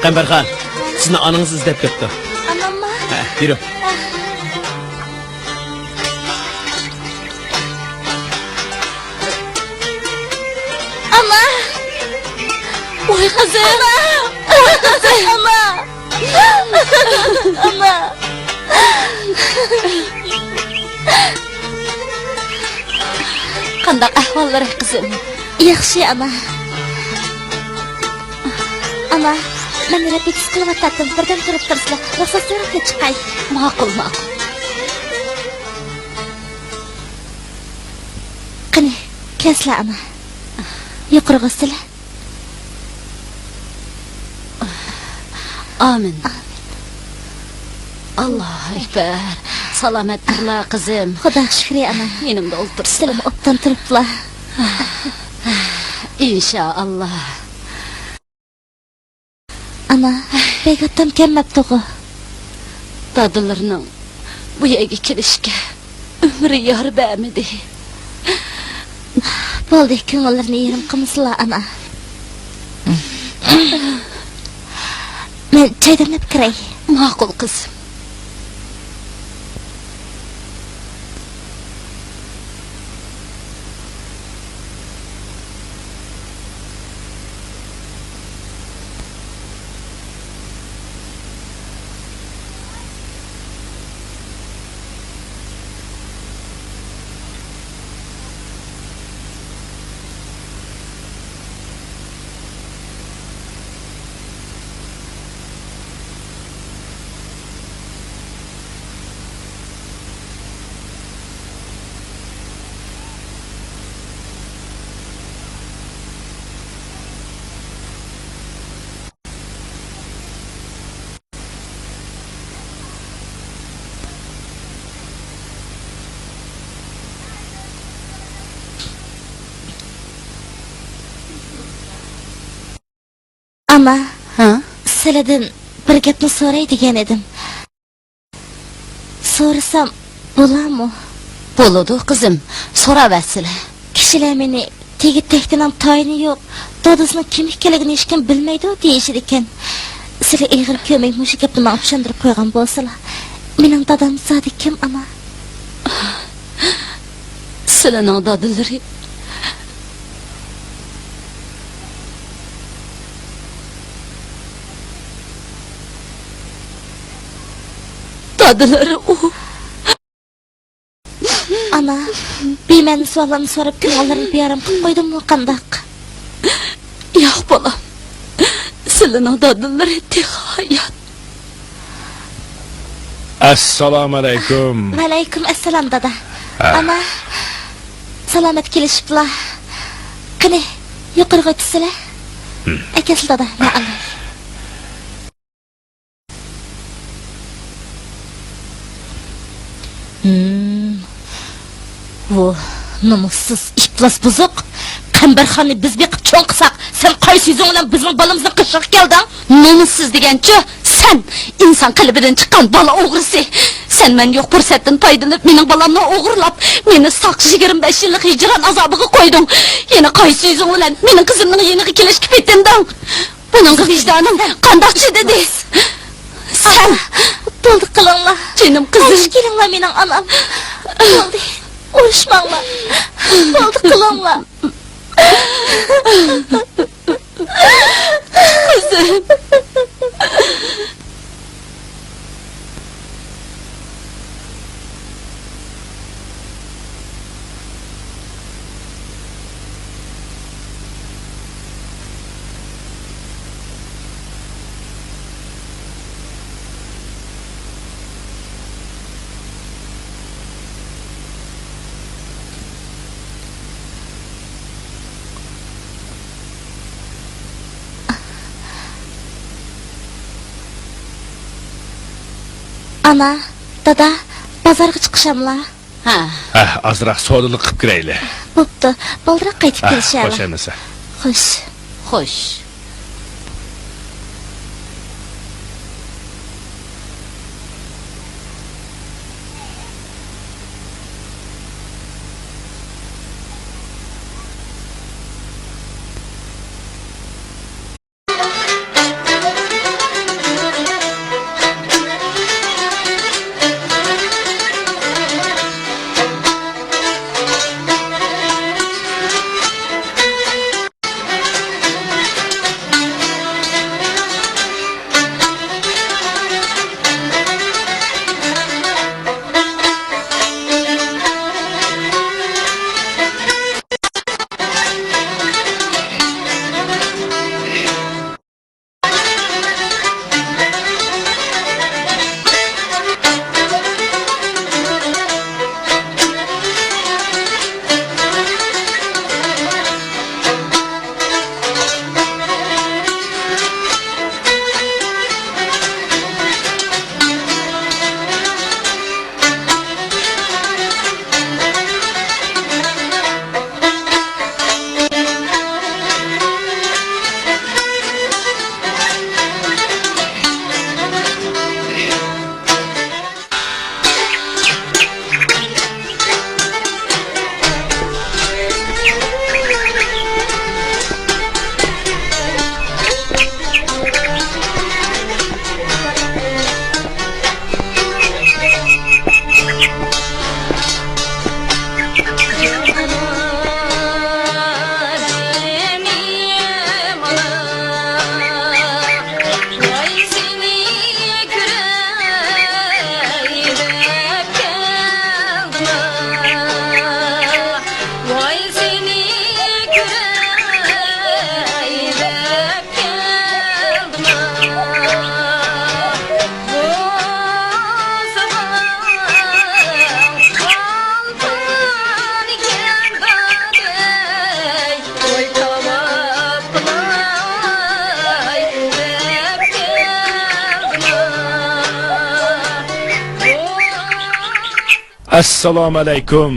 قەمبەرخان، سىزنى ئانىڭىز ئىزدەپ كەپتۇ. ئاناممۇ؟ ھە، يۈرۈڭ. ئانا! ۋاي قىزىم! ئانا! ۋاي قىزىم! ئانا! ئانا! قانداق ئەھۋاللىرى، قىزىم؟ ياخشى، ئانا. ئانا، مەن رېپېتىتسىيە قىلىۋاتاتتىم، بىردەم تۇرۇپ تۇرسىلا، رۇخسەت سوراپلا چىقاي. ماقۇل، ماقۇل. قېنى، كەلسىلە، ئانا. يۇقىرىغا ئۆتسىلە. ئامىن. ئامىن. ئاللاھۇ ئەكبەر. سالامەت تۇرلا، قىزىم. خۇداغا شۈكرى، ئانا. يېنىمدا ئولتۇرسىلا. سىلىمۇ ئوبدان تۇرۇپلا. ئىنشائاللا. ئانا، بەگ ئاتام كەلمەپتىغۇ؟ دادىلىرىنىڭ بۇ يەرگە كېلىشىگە ئۆمرى يار بەرمىدى. بولدى، كۆڭۈللىرىنى يېرىم قىلمىسىلا، ئانا. مەن چاي دەملەپ كىرەي. ماقۇل، قىزىم. ئانا، ھە؟ سىلىدىن بىر گەپنى سوراي دېگەن ئىدىم. سورىسام بولامۇ؟ بولىدۇ، قىزىم، سوراۋەرسىلە. كىشىلەر مېنى تېگى تەكتىنىڭ تايىنى يوق، دادىسىنىڭ كىم ئىكەنلىكىنى ھېچكىم بىلمەيدۇ دېيىشىدىكەن. سىلى ئېغىر كۆرمەي مۇشۇ گەپنى ماڭا چۈشەندۈرۈپ قويغان بولسىلا، مېنىڭ دادام زادى كىم، ئانا؟ سىلىنىڭ دادىلىرى. دادىلىرى ئۇ. ئانا، بىمەنە سوئاللارنى سوراپ، كۆڭۈللىرىنى بىئارام قىلىپ قويدۇممۇ قانداق؟ ياق، بالام. سىلىنىڭ دادىلىرى تېخى ھايات. ئەسسالامۇئەلەيكۇم. ۋەئەلەيكۇم ئەسسالام، دادا. ھە. ئانا، سالامەت كېلىشىپلا. قېنى، يۇقىرىغا ئۆتسىلە. ھىم. ئەكەلسىلە، دادا، مەن ئالاي. ھىم. ۋۇ، نومۇسسىز، ئىپلاس بۇزۇق. قەمبەرخاننى بىز بېقىپ چوڭ قىلساق، سەن قايسى يۈزۈڭ بىلەن بىزنىڭ بالىمىزنى قىرىشقا كەلدىڭ؟ نومۇسسىز دېگەنچۇ سەن، ئىنسان قەلبىدىن چىققان بالا ئوغرىسى. سەن مەن يوق پۇرسەتتىن پايدىلىنىپ، مېنىڭ بالامنى ئوغرىلاپ، مېنى ساق يىگىرمە بەش يىللىق ھىجران ئازابىغا قويدۇڭ. يەنە قايسى يۈزۈڭ بىلەن مېنىڭ قىزىمنىڭ يېنىغا كېلىشكە پېتىندىڭ؟ بۇنىڭغا ۋىجدانىڭ قانداق چىدىدى؟ سەن. بولدى، قىلىڭلار. جېنىم قىزىم. قايتىپ كېلىڭلار، مېنىڭ ئانام. بولدى، ئۇرۇشماڭلار. بولدى، قىلىڭلار. قىزىم. ئانا، دادا، بازارغا چىقىشاملا؟ ھە. ھە، ئازراق سودىلىق قىلىپ كىرەيلى. بوپتۇ، بالدۇراق قايتىپ ھە، كېلىشەلا. خوش ئەمىسە. خوش. خوش. ئەسسالامۇئەلەيكۇم.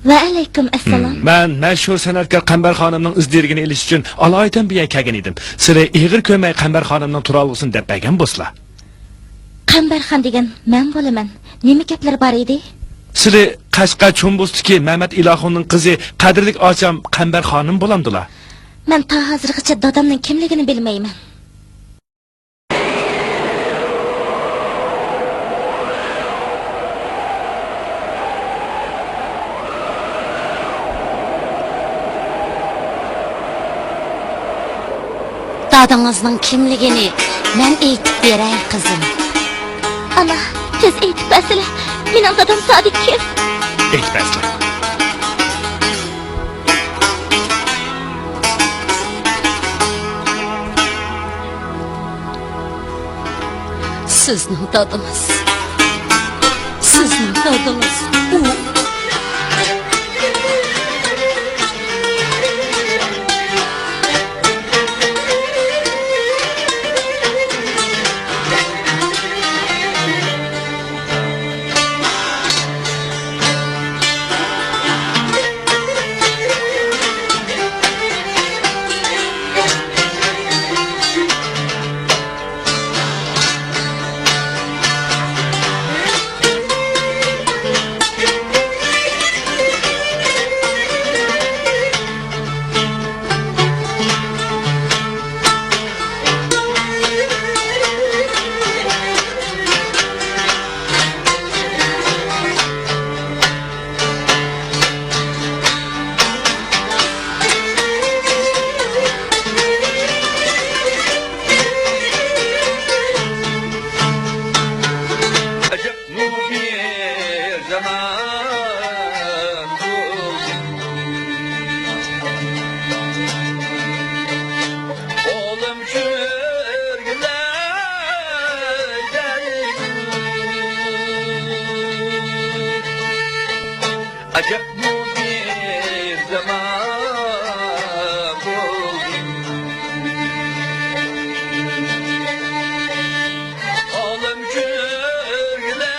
ۋەئەلەيكۇم ئەسسالام. مەن مەشھۇر سەنئەتكار قەمبەر خانىمنىڭ ئىز دېرىكىنى ئېلىش ئۈچۈن ئالايىتەن بۇ يەرگە كەلگەن ئىدىم. سىلى ئېغىر كۆرمەي قەمبەر خانىمنىڭ تۇرالغۇسىنى دەپ بەرگەن بولسىلا. قەمبەر خان دېگەن مەن بولىمەن. نېمە گەپلەر بار ئىدى؟ سىلى قەشقەر چومبۇزدىكى مەمەت ئىلاخۇننىڭ قىزى قەدىرلىك ئاچام قەمبەر خانىم بولامدىلا؟ مەن تا ھازىرغىچە دادامنىڭ كىملىكىنى بىلمەيمەن. دادىڭىزنىڭ كىملىكىنى مەن ئېيتىپ بېرەي، قىزىم. ئانا، تېز ئېيتىپ بەرسىلە، مېنىڭ دادام سادىق كىم؟ ئېيتىپ بەرسىلە. سىزنىڭ دادىڭىز. سىزنىڭ دادىڭىز. ئۇ. ئەجەبمۇ بىر زامان بۇ. ئوغلۇم كۆرگۈلەي دەيدۇ. ئەجەبمۇ بىر زامان بولدى. ئالەم كۆرگۈلەي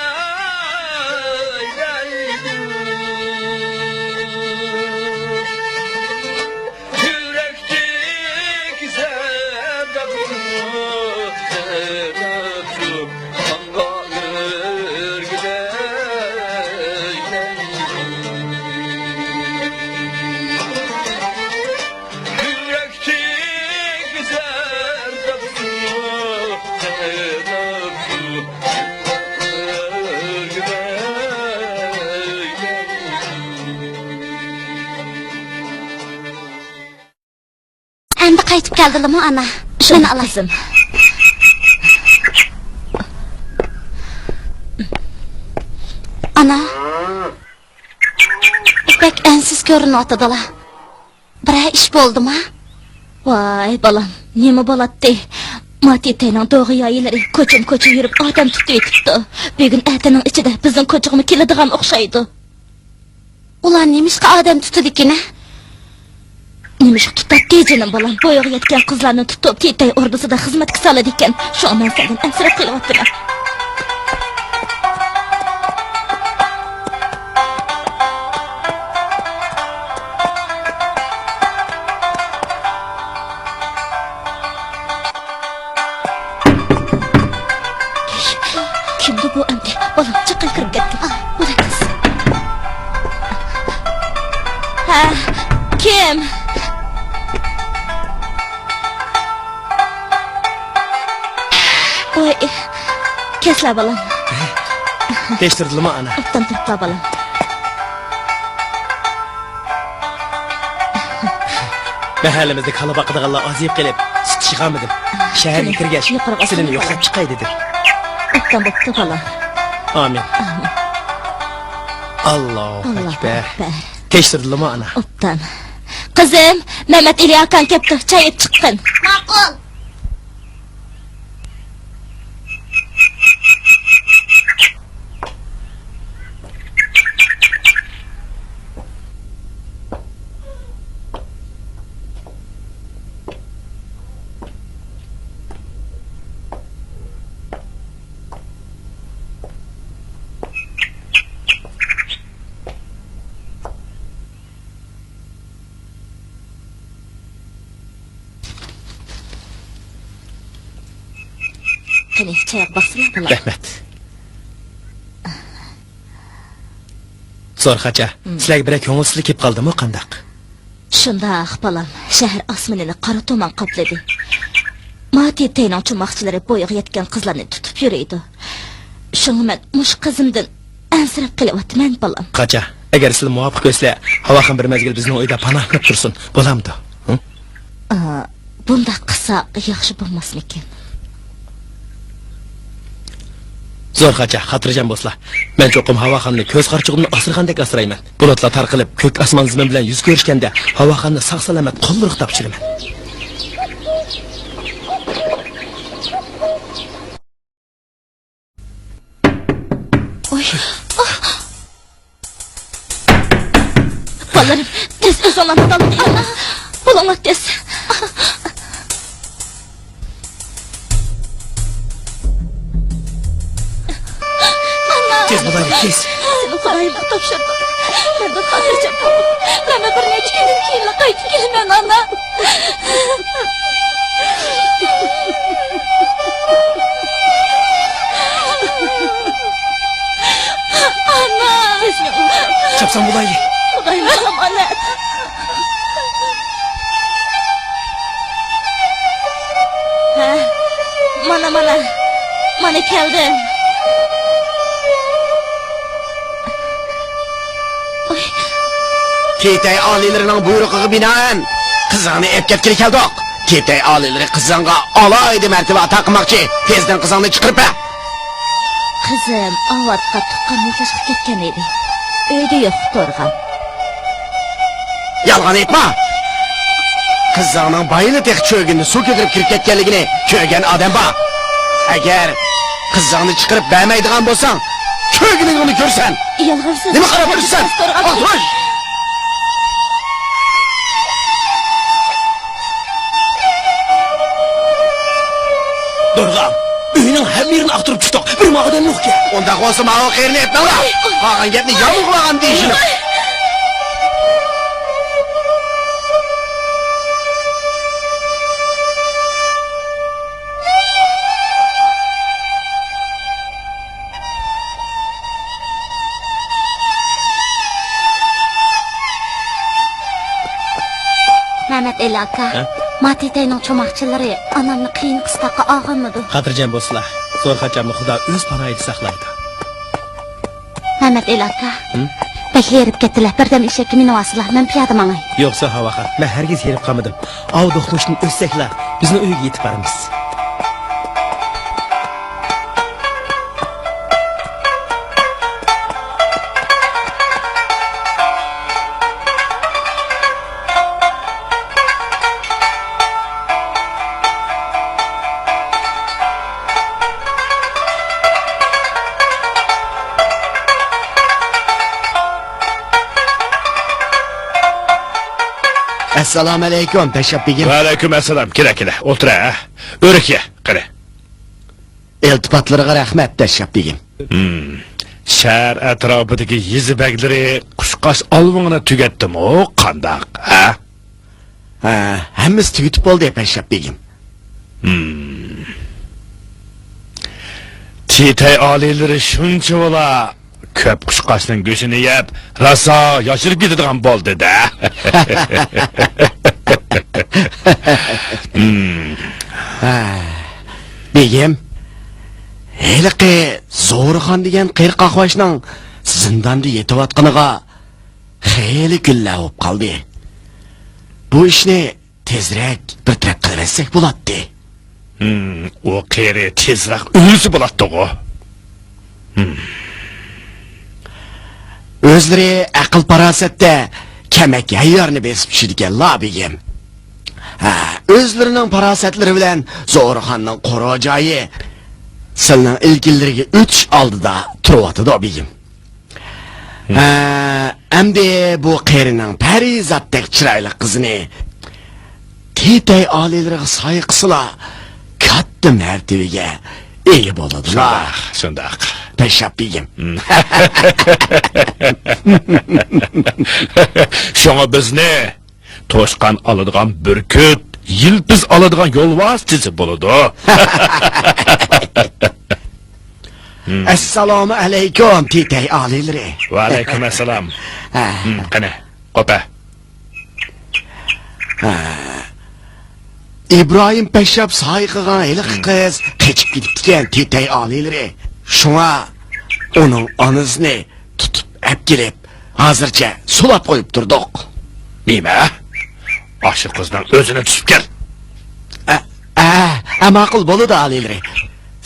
دەيدۇ. يۈرەكتىكى سەۋەبنى سېغىنىپ ماڭا ئۆرگىلەي. يۈرەكتىكى سەۋەبنى سېغىنىپ ماڭا ئۆرگىلەي. ئەمدى قايتىپ كەلدىلىمۇ، ئانا؟ شۇنداق، مېنى ئالاي. قىزىم. ئانا، بەك ئەنسىز كۆرۈنۈۋاتىدىلا. بىرەر ئىش بولدىما؟ ۋاي بالام، نېمە بولاتتى؟ ماتېتەينىڭ دوغىيايىلىرى كوچىمۇ كوچا يۈرۈپ ئادەم تۇتۇۋېتىپتۇ. بۈگۈن ئەتىنىڭ ئىچىدە بىزنىڭ كوچىغىمۇ كېلىدىغان ئوخشايدۇ. ئۇلار نېمىشقا ئادەم تۇتىدىكىن، ھە؟ نېمىشقا تۇتاتتى جېنىم بالام؟ بويىغا يەتكەن قىزلارنى تۇتۇپ، تېتەي ئوردىسىدا خىزمەتكە سالىدىكەن. شۇڭا مەن سەندىن ئەنسىرەپ قېلىۋاتىمەن. كىمدۇ بۇ ئەمدى؟ بالام، چاققان كىرىپ كەتتى. ئاھ، بولدى قىز. ھە، كىم؟ ۋاي، كەلسىلە بالام. تىنچلاندىڭلارمۇ ئانا؟ ئوبدان تۇرۇپلا بالام. مەھەللىمىزدە كالا باقىدىغانلار ئازىيىپ قېلىپ، سۈت ئىچىشىغانمىدىم. شەھەرگە كىرگەچ، يۇقىرىغا سىلىنى ئوتتۇرۇپ يوقلاپ چىقاي دېدىم. ئوبدان بوپتۇ بالا. ئامىن. ئامىن. ئاللاھۇ ئەكبەر. تىنچلاندىڭلارمۇ ئانا؟ ئوبدان. قىزىم، مەمەت ئېلى ئاكاڭ كەپتۇ، چاي ئېلىپ چىققىن. ماقۇل. قېنى، چايغا باقسىلا، بالام. رەھمەت. زورخاچا، سىلەرگە بىرەر كۆڭۈلسىزلىك كېلىپ قالدىمۇ، قانداق؟ شۇنداق، بالام. شەھەر ئاسمىنىنى قارا تۇمان قاپلىدى. ما تېتەينىڭ چوماقچىلىرى بويىغا يەتكەن قىزلارنى تۇتۇپ يۈرىدۇ. شۇڭا مەن مۇشۇ قىزىمدىن ئەنسىرەپ قېلىۋاتىمەن، بالام. قاچا، ئەگەر سىلەر مۇۋاپىق كۆرسىلە، ھاۋاخان بىر مەزگىل بىزنىڭ ئۆيدە پاناھلىنىپ تۇرسۇن. بولامدۇ؟ ھە؟ ئا، بۇنداق قىلساق ياخشى بولماسمىكىن؟ زورخاچا، خاتىرجەم بولسىلا. مەن چوقۇم ھاۋاخاننى كۆز قارىچۇقۇمنى ئاسرىغاندەك ئاسرايمەن. بۇلۇتلار تارقىلىپ، كۆك ئاسمان زېمىن بىلەن يۈز كۆرۈشكەندە، ھاۋاخاننى ساق-سالامەت قوللىرىغا تاپشۇرىمەن. ئوي. بالىلىرىم، تېز ئۆزۈڭلارنى دالدى. بولۇڭلار تېز. تېز بولايلى، تېز. سېنى خۇدايىمغا تاپشۇردۇم. مەندىن خاتىرجەم بول. مەنمۇ بىر نەچچە كۈندىن كېيىنلا قايتىپ كېلىمەن، ئانا. ئانا! چاپسان بولايلى. خۇدايىم ئامانەت. ھە، مانا، مانا. مانا كەلدىم. تېتەي ئالىيلىرىنىڭ بۇيرۇقىغا بىنائەن، قىزىڭنى ئېلىپ كەتكىلى كەلدۇق. تېتەي ئالىيلىرى قىزىڭغا ئالاھىدە مەرتىۋە ئاتا قىلماقچى. تېزدىن قىزىڭنى چىقىرىپ بەر. قىزىم ئاۋاتقا تۇغقان يولداشقا كەتكەن ئىدى. ئۆيدە يوق، تۇرغان. يالغان ئېيتما! قىزىڭنىڭ بايىلا تېخى چۆگۈندە سۇ كۆتۈرۈپ كىرىپ كەتكەنلىكىنى كۆرگەن ئادەم بار. ئەگەر قىزىڭنى چىقىرىپ بەرمەيدىغان بولساڭ، كۆرگىنىڭنى كۆرسەن! يالغان سۆز. نېمە قاراپ تۇرىسەن؟ تۇرغان. ئاق تۇرۇش! دورغام، ئۆينىڭ ھەممە يېرىنى ئاختۇرۇپ چىقتۇق. بىرمۇ ئادەم يوقكەن. ئۇنداق بولسا ماۋۇ قېرىنى ئېلىپ مېڭىڭلار. قالغان گەپنى يامغۇرلىغان دېيىشىڭ. مەمەت ئېلى ئاكا، ھە؟ ما تېتەينىڭ چوماقچىلىرى ئانامنى قىيىن قىستاققا ئالغانمىدۇ؟ خاتىرجەم بولسىلا، زورخاچامنى خۇدا ئۆز پاناھىدا ساقلايدۇ. مەمەت ئېلى ئاكا، ھىم؟ بەك ھېرىپ كەتتىلە، بىردەم ئېشەككە مىنىۋالسىلا، مەن پىيادە ماڭاي. يوق، زوھا ۋاخا، مەن ھەرگىز ھېرىپ قالمىدىم. ئاۋۇ دوقمۇشتىن ئۆتسەكلا، بىزنىڭ ئۆيگە يېتىپ بارىمىز. ئەسسالامۇئەلەيكۇم، پەششاپ بېگىم. ۋەئەلەيكۇم ئەسسالام. كېلە، كېلە، ئولتۇر ھە. ئۆرۈك يە، قېنى. ئىلتىپاتلىرىغا رەھمەت، پەششاپ بېگىم. ھىم. شەھەر ئەتراپىدىكى يېزا بەگلىرى قۇشقاچ ئالۋىڭىنى تۈگەتتىمۇ، قانداق، ھە؟ ھە، ھەممىسى تۈگىتىپ بولدى، پەششاپ بېگىم. ھىم. تېتەي ئالىيلىرى شۇنچىۋالا كۆپ قۇشقاچنىڭ گۆشىنى يەپ، راسا ياشىرىپ كېتىدىغان بولدى-دە. ھىم. ھە، بېگىم، ھېلىقى زورىخان دېگەن قېرى قاقۋاچنىڭ زىنداندا يېتىۋاتقىنىغا خېلى كۈنلەر بولۇپ قالدى. بۇ ئىشنى تېزرەك بىر تەرەپ قىلىۋەتسەك بولاتتى. ھىم، ئۇ قېرى تېزرەك ئۆلسە بولاتتىغۇ. ھىم. ئۆزلىرى ئەقىل-پاراسەتتە كەمەك ھەييارنى بېسىپ چۈشىدىكەنلا، بېگىم. ھە، ئۆزلىرىنىڭ پاراسەتلىرى بىلەن زورىخاننىڭ قورۇ جايى سىلىنىڭ ئىلكىلىرىگە ئۆتۈش ئالدىدا تۇرۇۋاتىدۇ، بېگىم. ھە، ئەمدى بۇ قېرىنىڭ پەرىزاتتەك چىرايلىق قىزىنى تېتەي ئالىيلىرىغا سايە قىلسىلا، كاتتا مەرتىۋىگە ئىگە بولىدۇ. شۇنداق، شۇنداق. پەششاپ بېگىم. شۇڭا بىزنى توشقان ئالىدىغان بۈركۈت، يىلپىز ئالىدىغان يول ۋاسىتىسى بولىدۇ. ئەسسالامۇ ئەلەيكۇم، تېتەي ئالىيلىرى. ۋەئەلەيكۇم ئەسسالام. ھە. ھىم، قېنى، قوپە. ھە. ئىبراھىم پەششاپ سايە قىلغان ھېلىقى قىز قېچىپ كېتىپتىكەن، تېتەي ئالىيلىرى. شۇڭا ئۇنىڭ ئانىسىنى تۇتۇپ ئەپ كېلىپ، ھازىرچە سولاپ قويۇپ تۇردۇق. نېمە؟ ئاشۇ قىزنىڭ ئۆزىنى تۇتۇپ كەل. ئە، ئە، ئە، ماقۇل بولىدۇ، ئالىيلىرى.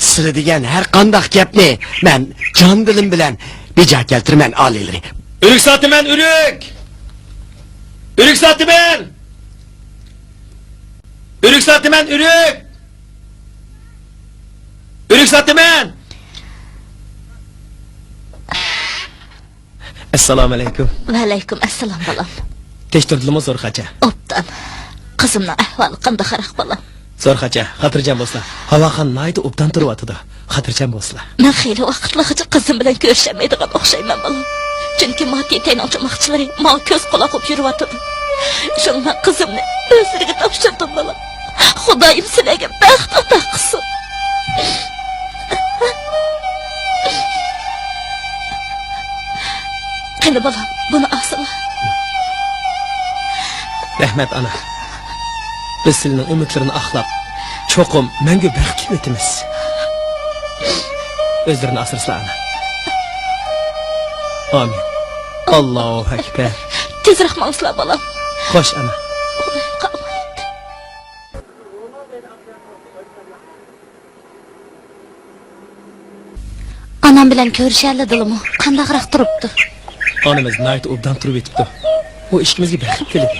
سىلى دېگەن ھەر قانداق گەپنى مەن جان دىلىم بىلەن بىجا كەلتۈرىمەن، ئالىيلىرى. ئۆرۈك ساتىمەن، ئۆرۈك! ئۆرۈك ساتىمەن! ئۆرۈك ساتىمەن، ئۆرۈك! ئۆرۈك ساتىمەن! ئەسسالامۇئەلەيكۇم. ۋەئەلەيكۇم ئەسسالام، بالام. تىنچ تۇردىلىمۇ زورخاچە؟ ئوبدان. قىزىمنىڭ ئەھۋالى قانداقراق، بالام؟ زورخاچە، خاتىرجەم بولسىلا. ھاۋاخان ناھايىتى ئوبدان تۇرۇۋاتىدۇ. خاتىرجەم بولسىلا. مەن خېلى ۋاقىتلىقىچە قىزىم بىلەن كۆرۈشەلمەيدىغان ئوخشايمەن، بالام. چۈنكى ما تېتەينىڭ چوماقچىلىرى ماڭا كۆز قۇلاق بولۇپ يۈرۈۋاتىدۇ. شۇڭا مەن قىزىمنى ئۆزلىرىگە تاپشۇردۇم، بالام. خۇدايىم سىلەرگە بەخت ئاتا قىلسۇن. قېنى، بالام، بۇنى ئالسىلا. رەھمەت، ئانا. بىز سىلىنىڭ ئۈمىدلىرىنى ئاقلاپ، چوقۇم مەڭگۈ بەختكە يېتىمىز. ئۆزلىرىنى ئاسرىسىلا، ئانا. ئامىن. ئاللاھۇ ئەكبەر. تېزرەك ماڭسىلا، بالام. خوش، ئانا. خۇدايىمغا ئامانەت. ئانام بىلەن كۆرۈشەلىدىلىمۇ؟ قانداقراق تۇرۇپتۇ؟ ئانىمىز ناھايىتى ئوبدان تۇرۇۋېتىپتۇ. ئۇ ئىككىمىزگە بەخت تىلىدى.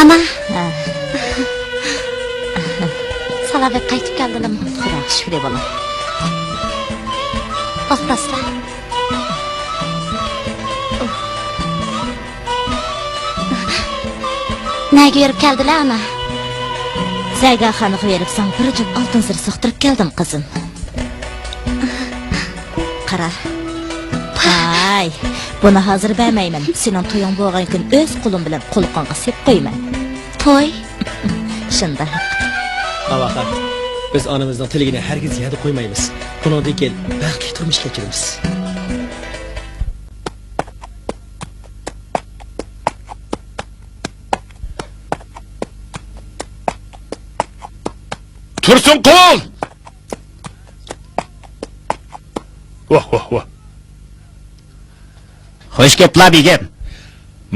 ئانا! ھە. سالاۋەت قايتىپ كەلدىلىمۇ؟ خۇدا شۈكرى، بالام. ئاپتاسلا. نەگە بېرىپ كەلدىلە، ئانا؟ زەرگەرخانىغا بېرىپ ساڭا بىر جۈپ ئالتۇن زىر سوقتۇرۇپ كەلدىم، قىزىم. قارا. ھاي، بۇنى ھازىر بەرمەيمەن. سېنىڭ تويۇڭ بولغان كۈن ئۆز قولۇم بىلەن قۇلىقىڭغا سېلىپ قويىمەن. توي؟ شۇنداق. ئاۋاخان، بىز ئانىمىزنىڭ تىلىكىنى ھەرگىز يەردە قويمايمىز. بۇنىڭدىن كېيىن بەختلىك تۇرمۇش كەچۈرىمىز. تۇرسۇنقۇل! ۋاھ، ۋاھ، ۋاھ. خوش كەپلا، بېگىم.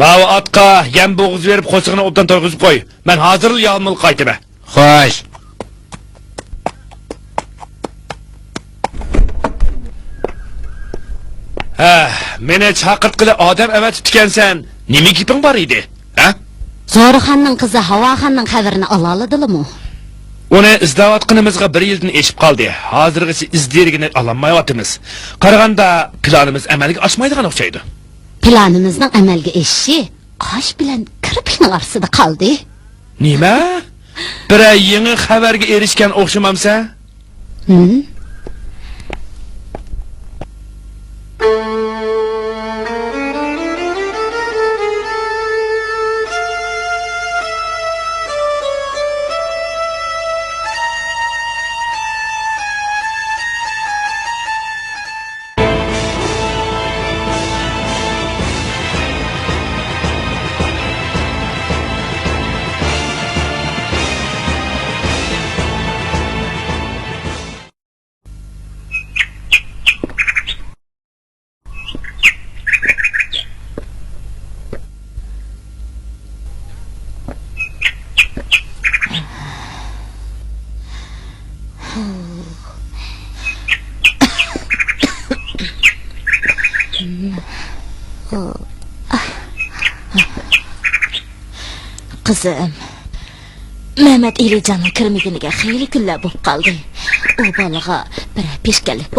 ماۋۇ ئاتقا يەم بوغۇز بېرىپ، قوسىقىنى ئوبدان تويغۇزۇپ قوي. مەن ھازىرلا يالمىلىق قايتىمەن. خوش. ھە، مېنى چاقىرتقىلى ئادەم ئەۋەتىپتىكەنسەن. نېمە گېپىڭ بار ئىدى؟ ھە؟ زورىخاننىڭ قىزى ھاۋاخاننىڭ خەۋىرىنى ئالالىدىلىمۇ؟ ئۇنى ئىزدەۋاتقىنىمىزغا بىر يىلدىن ئېشىپ قالدى. ھازىرغىچە ئىز دېرىكىنى ئالالمايۋاتىمىز. قارىغاندا، پىلانىمىز ئەمەلگە ئاشمايدىغان ئوخشايدۇ. پىلانىمىزنىڭ ئەمەلگە ئېشىشى قاش بىلەن كىرپىكنىڭ ئارىسىدا قالدى. نېمە؟ بىرەر يېڭى خەۋەرگە ئېرىشكەن ئوخشىمامسەن؟ ھىم؟ قىزىم. مەمەت ئېلىجاننىڭ كىرمىگىنىگە خېلى كۈنلەر بولۇپ قالدى. ئۇ بالىغا بىرەر پېشكەللىك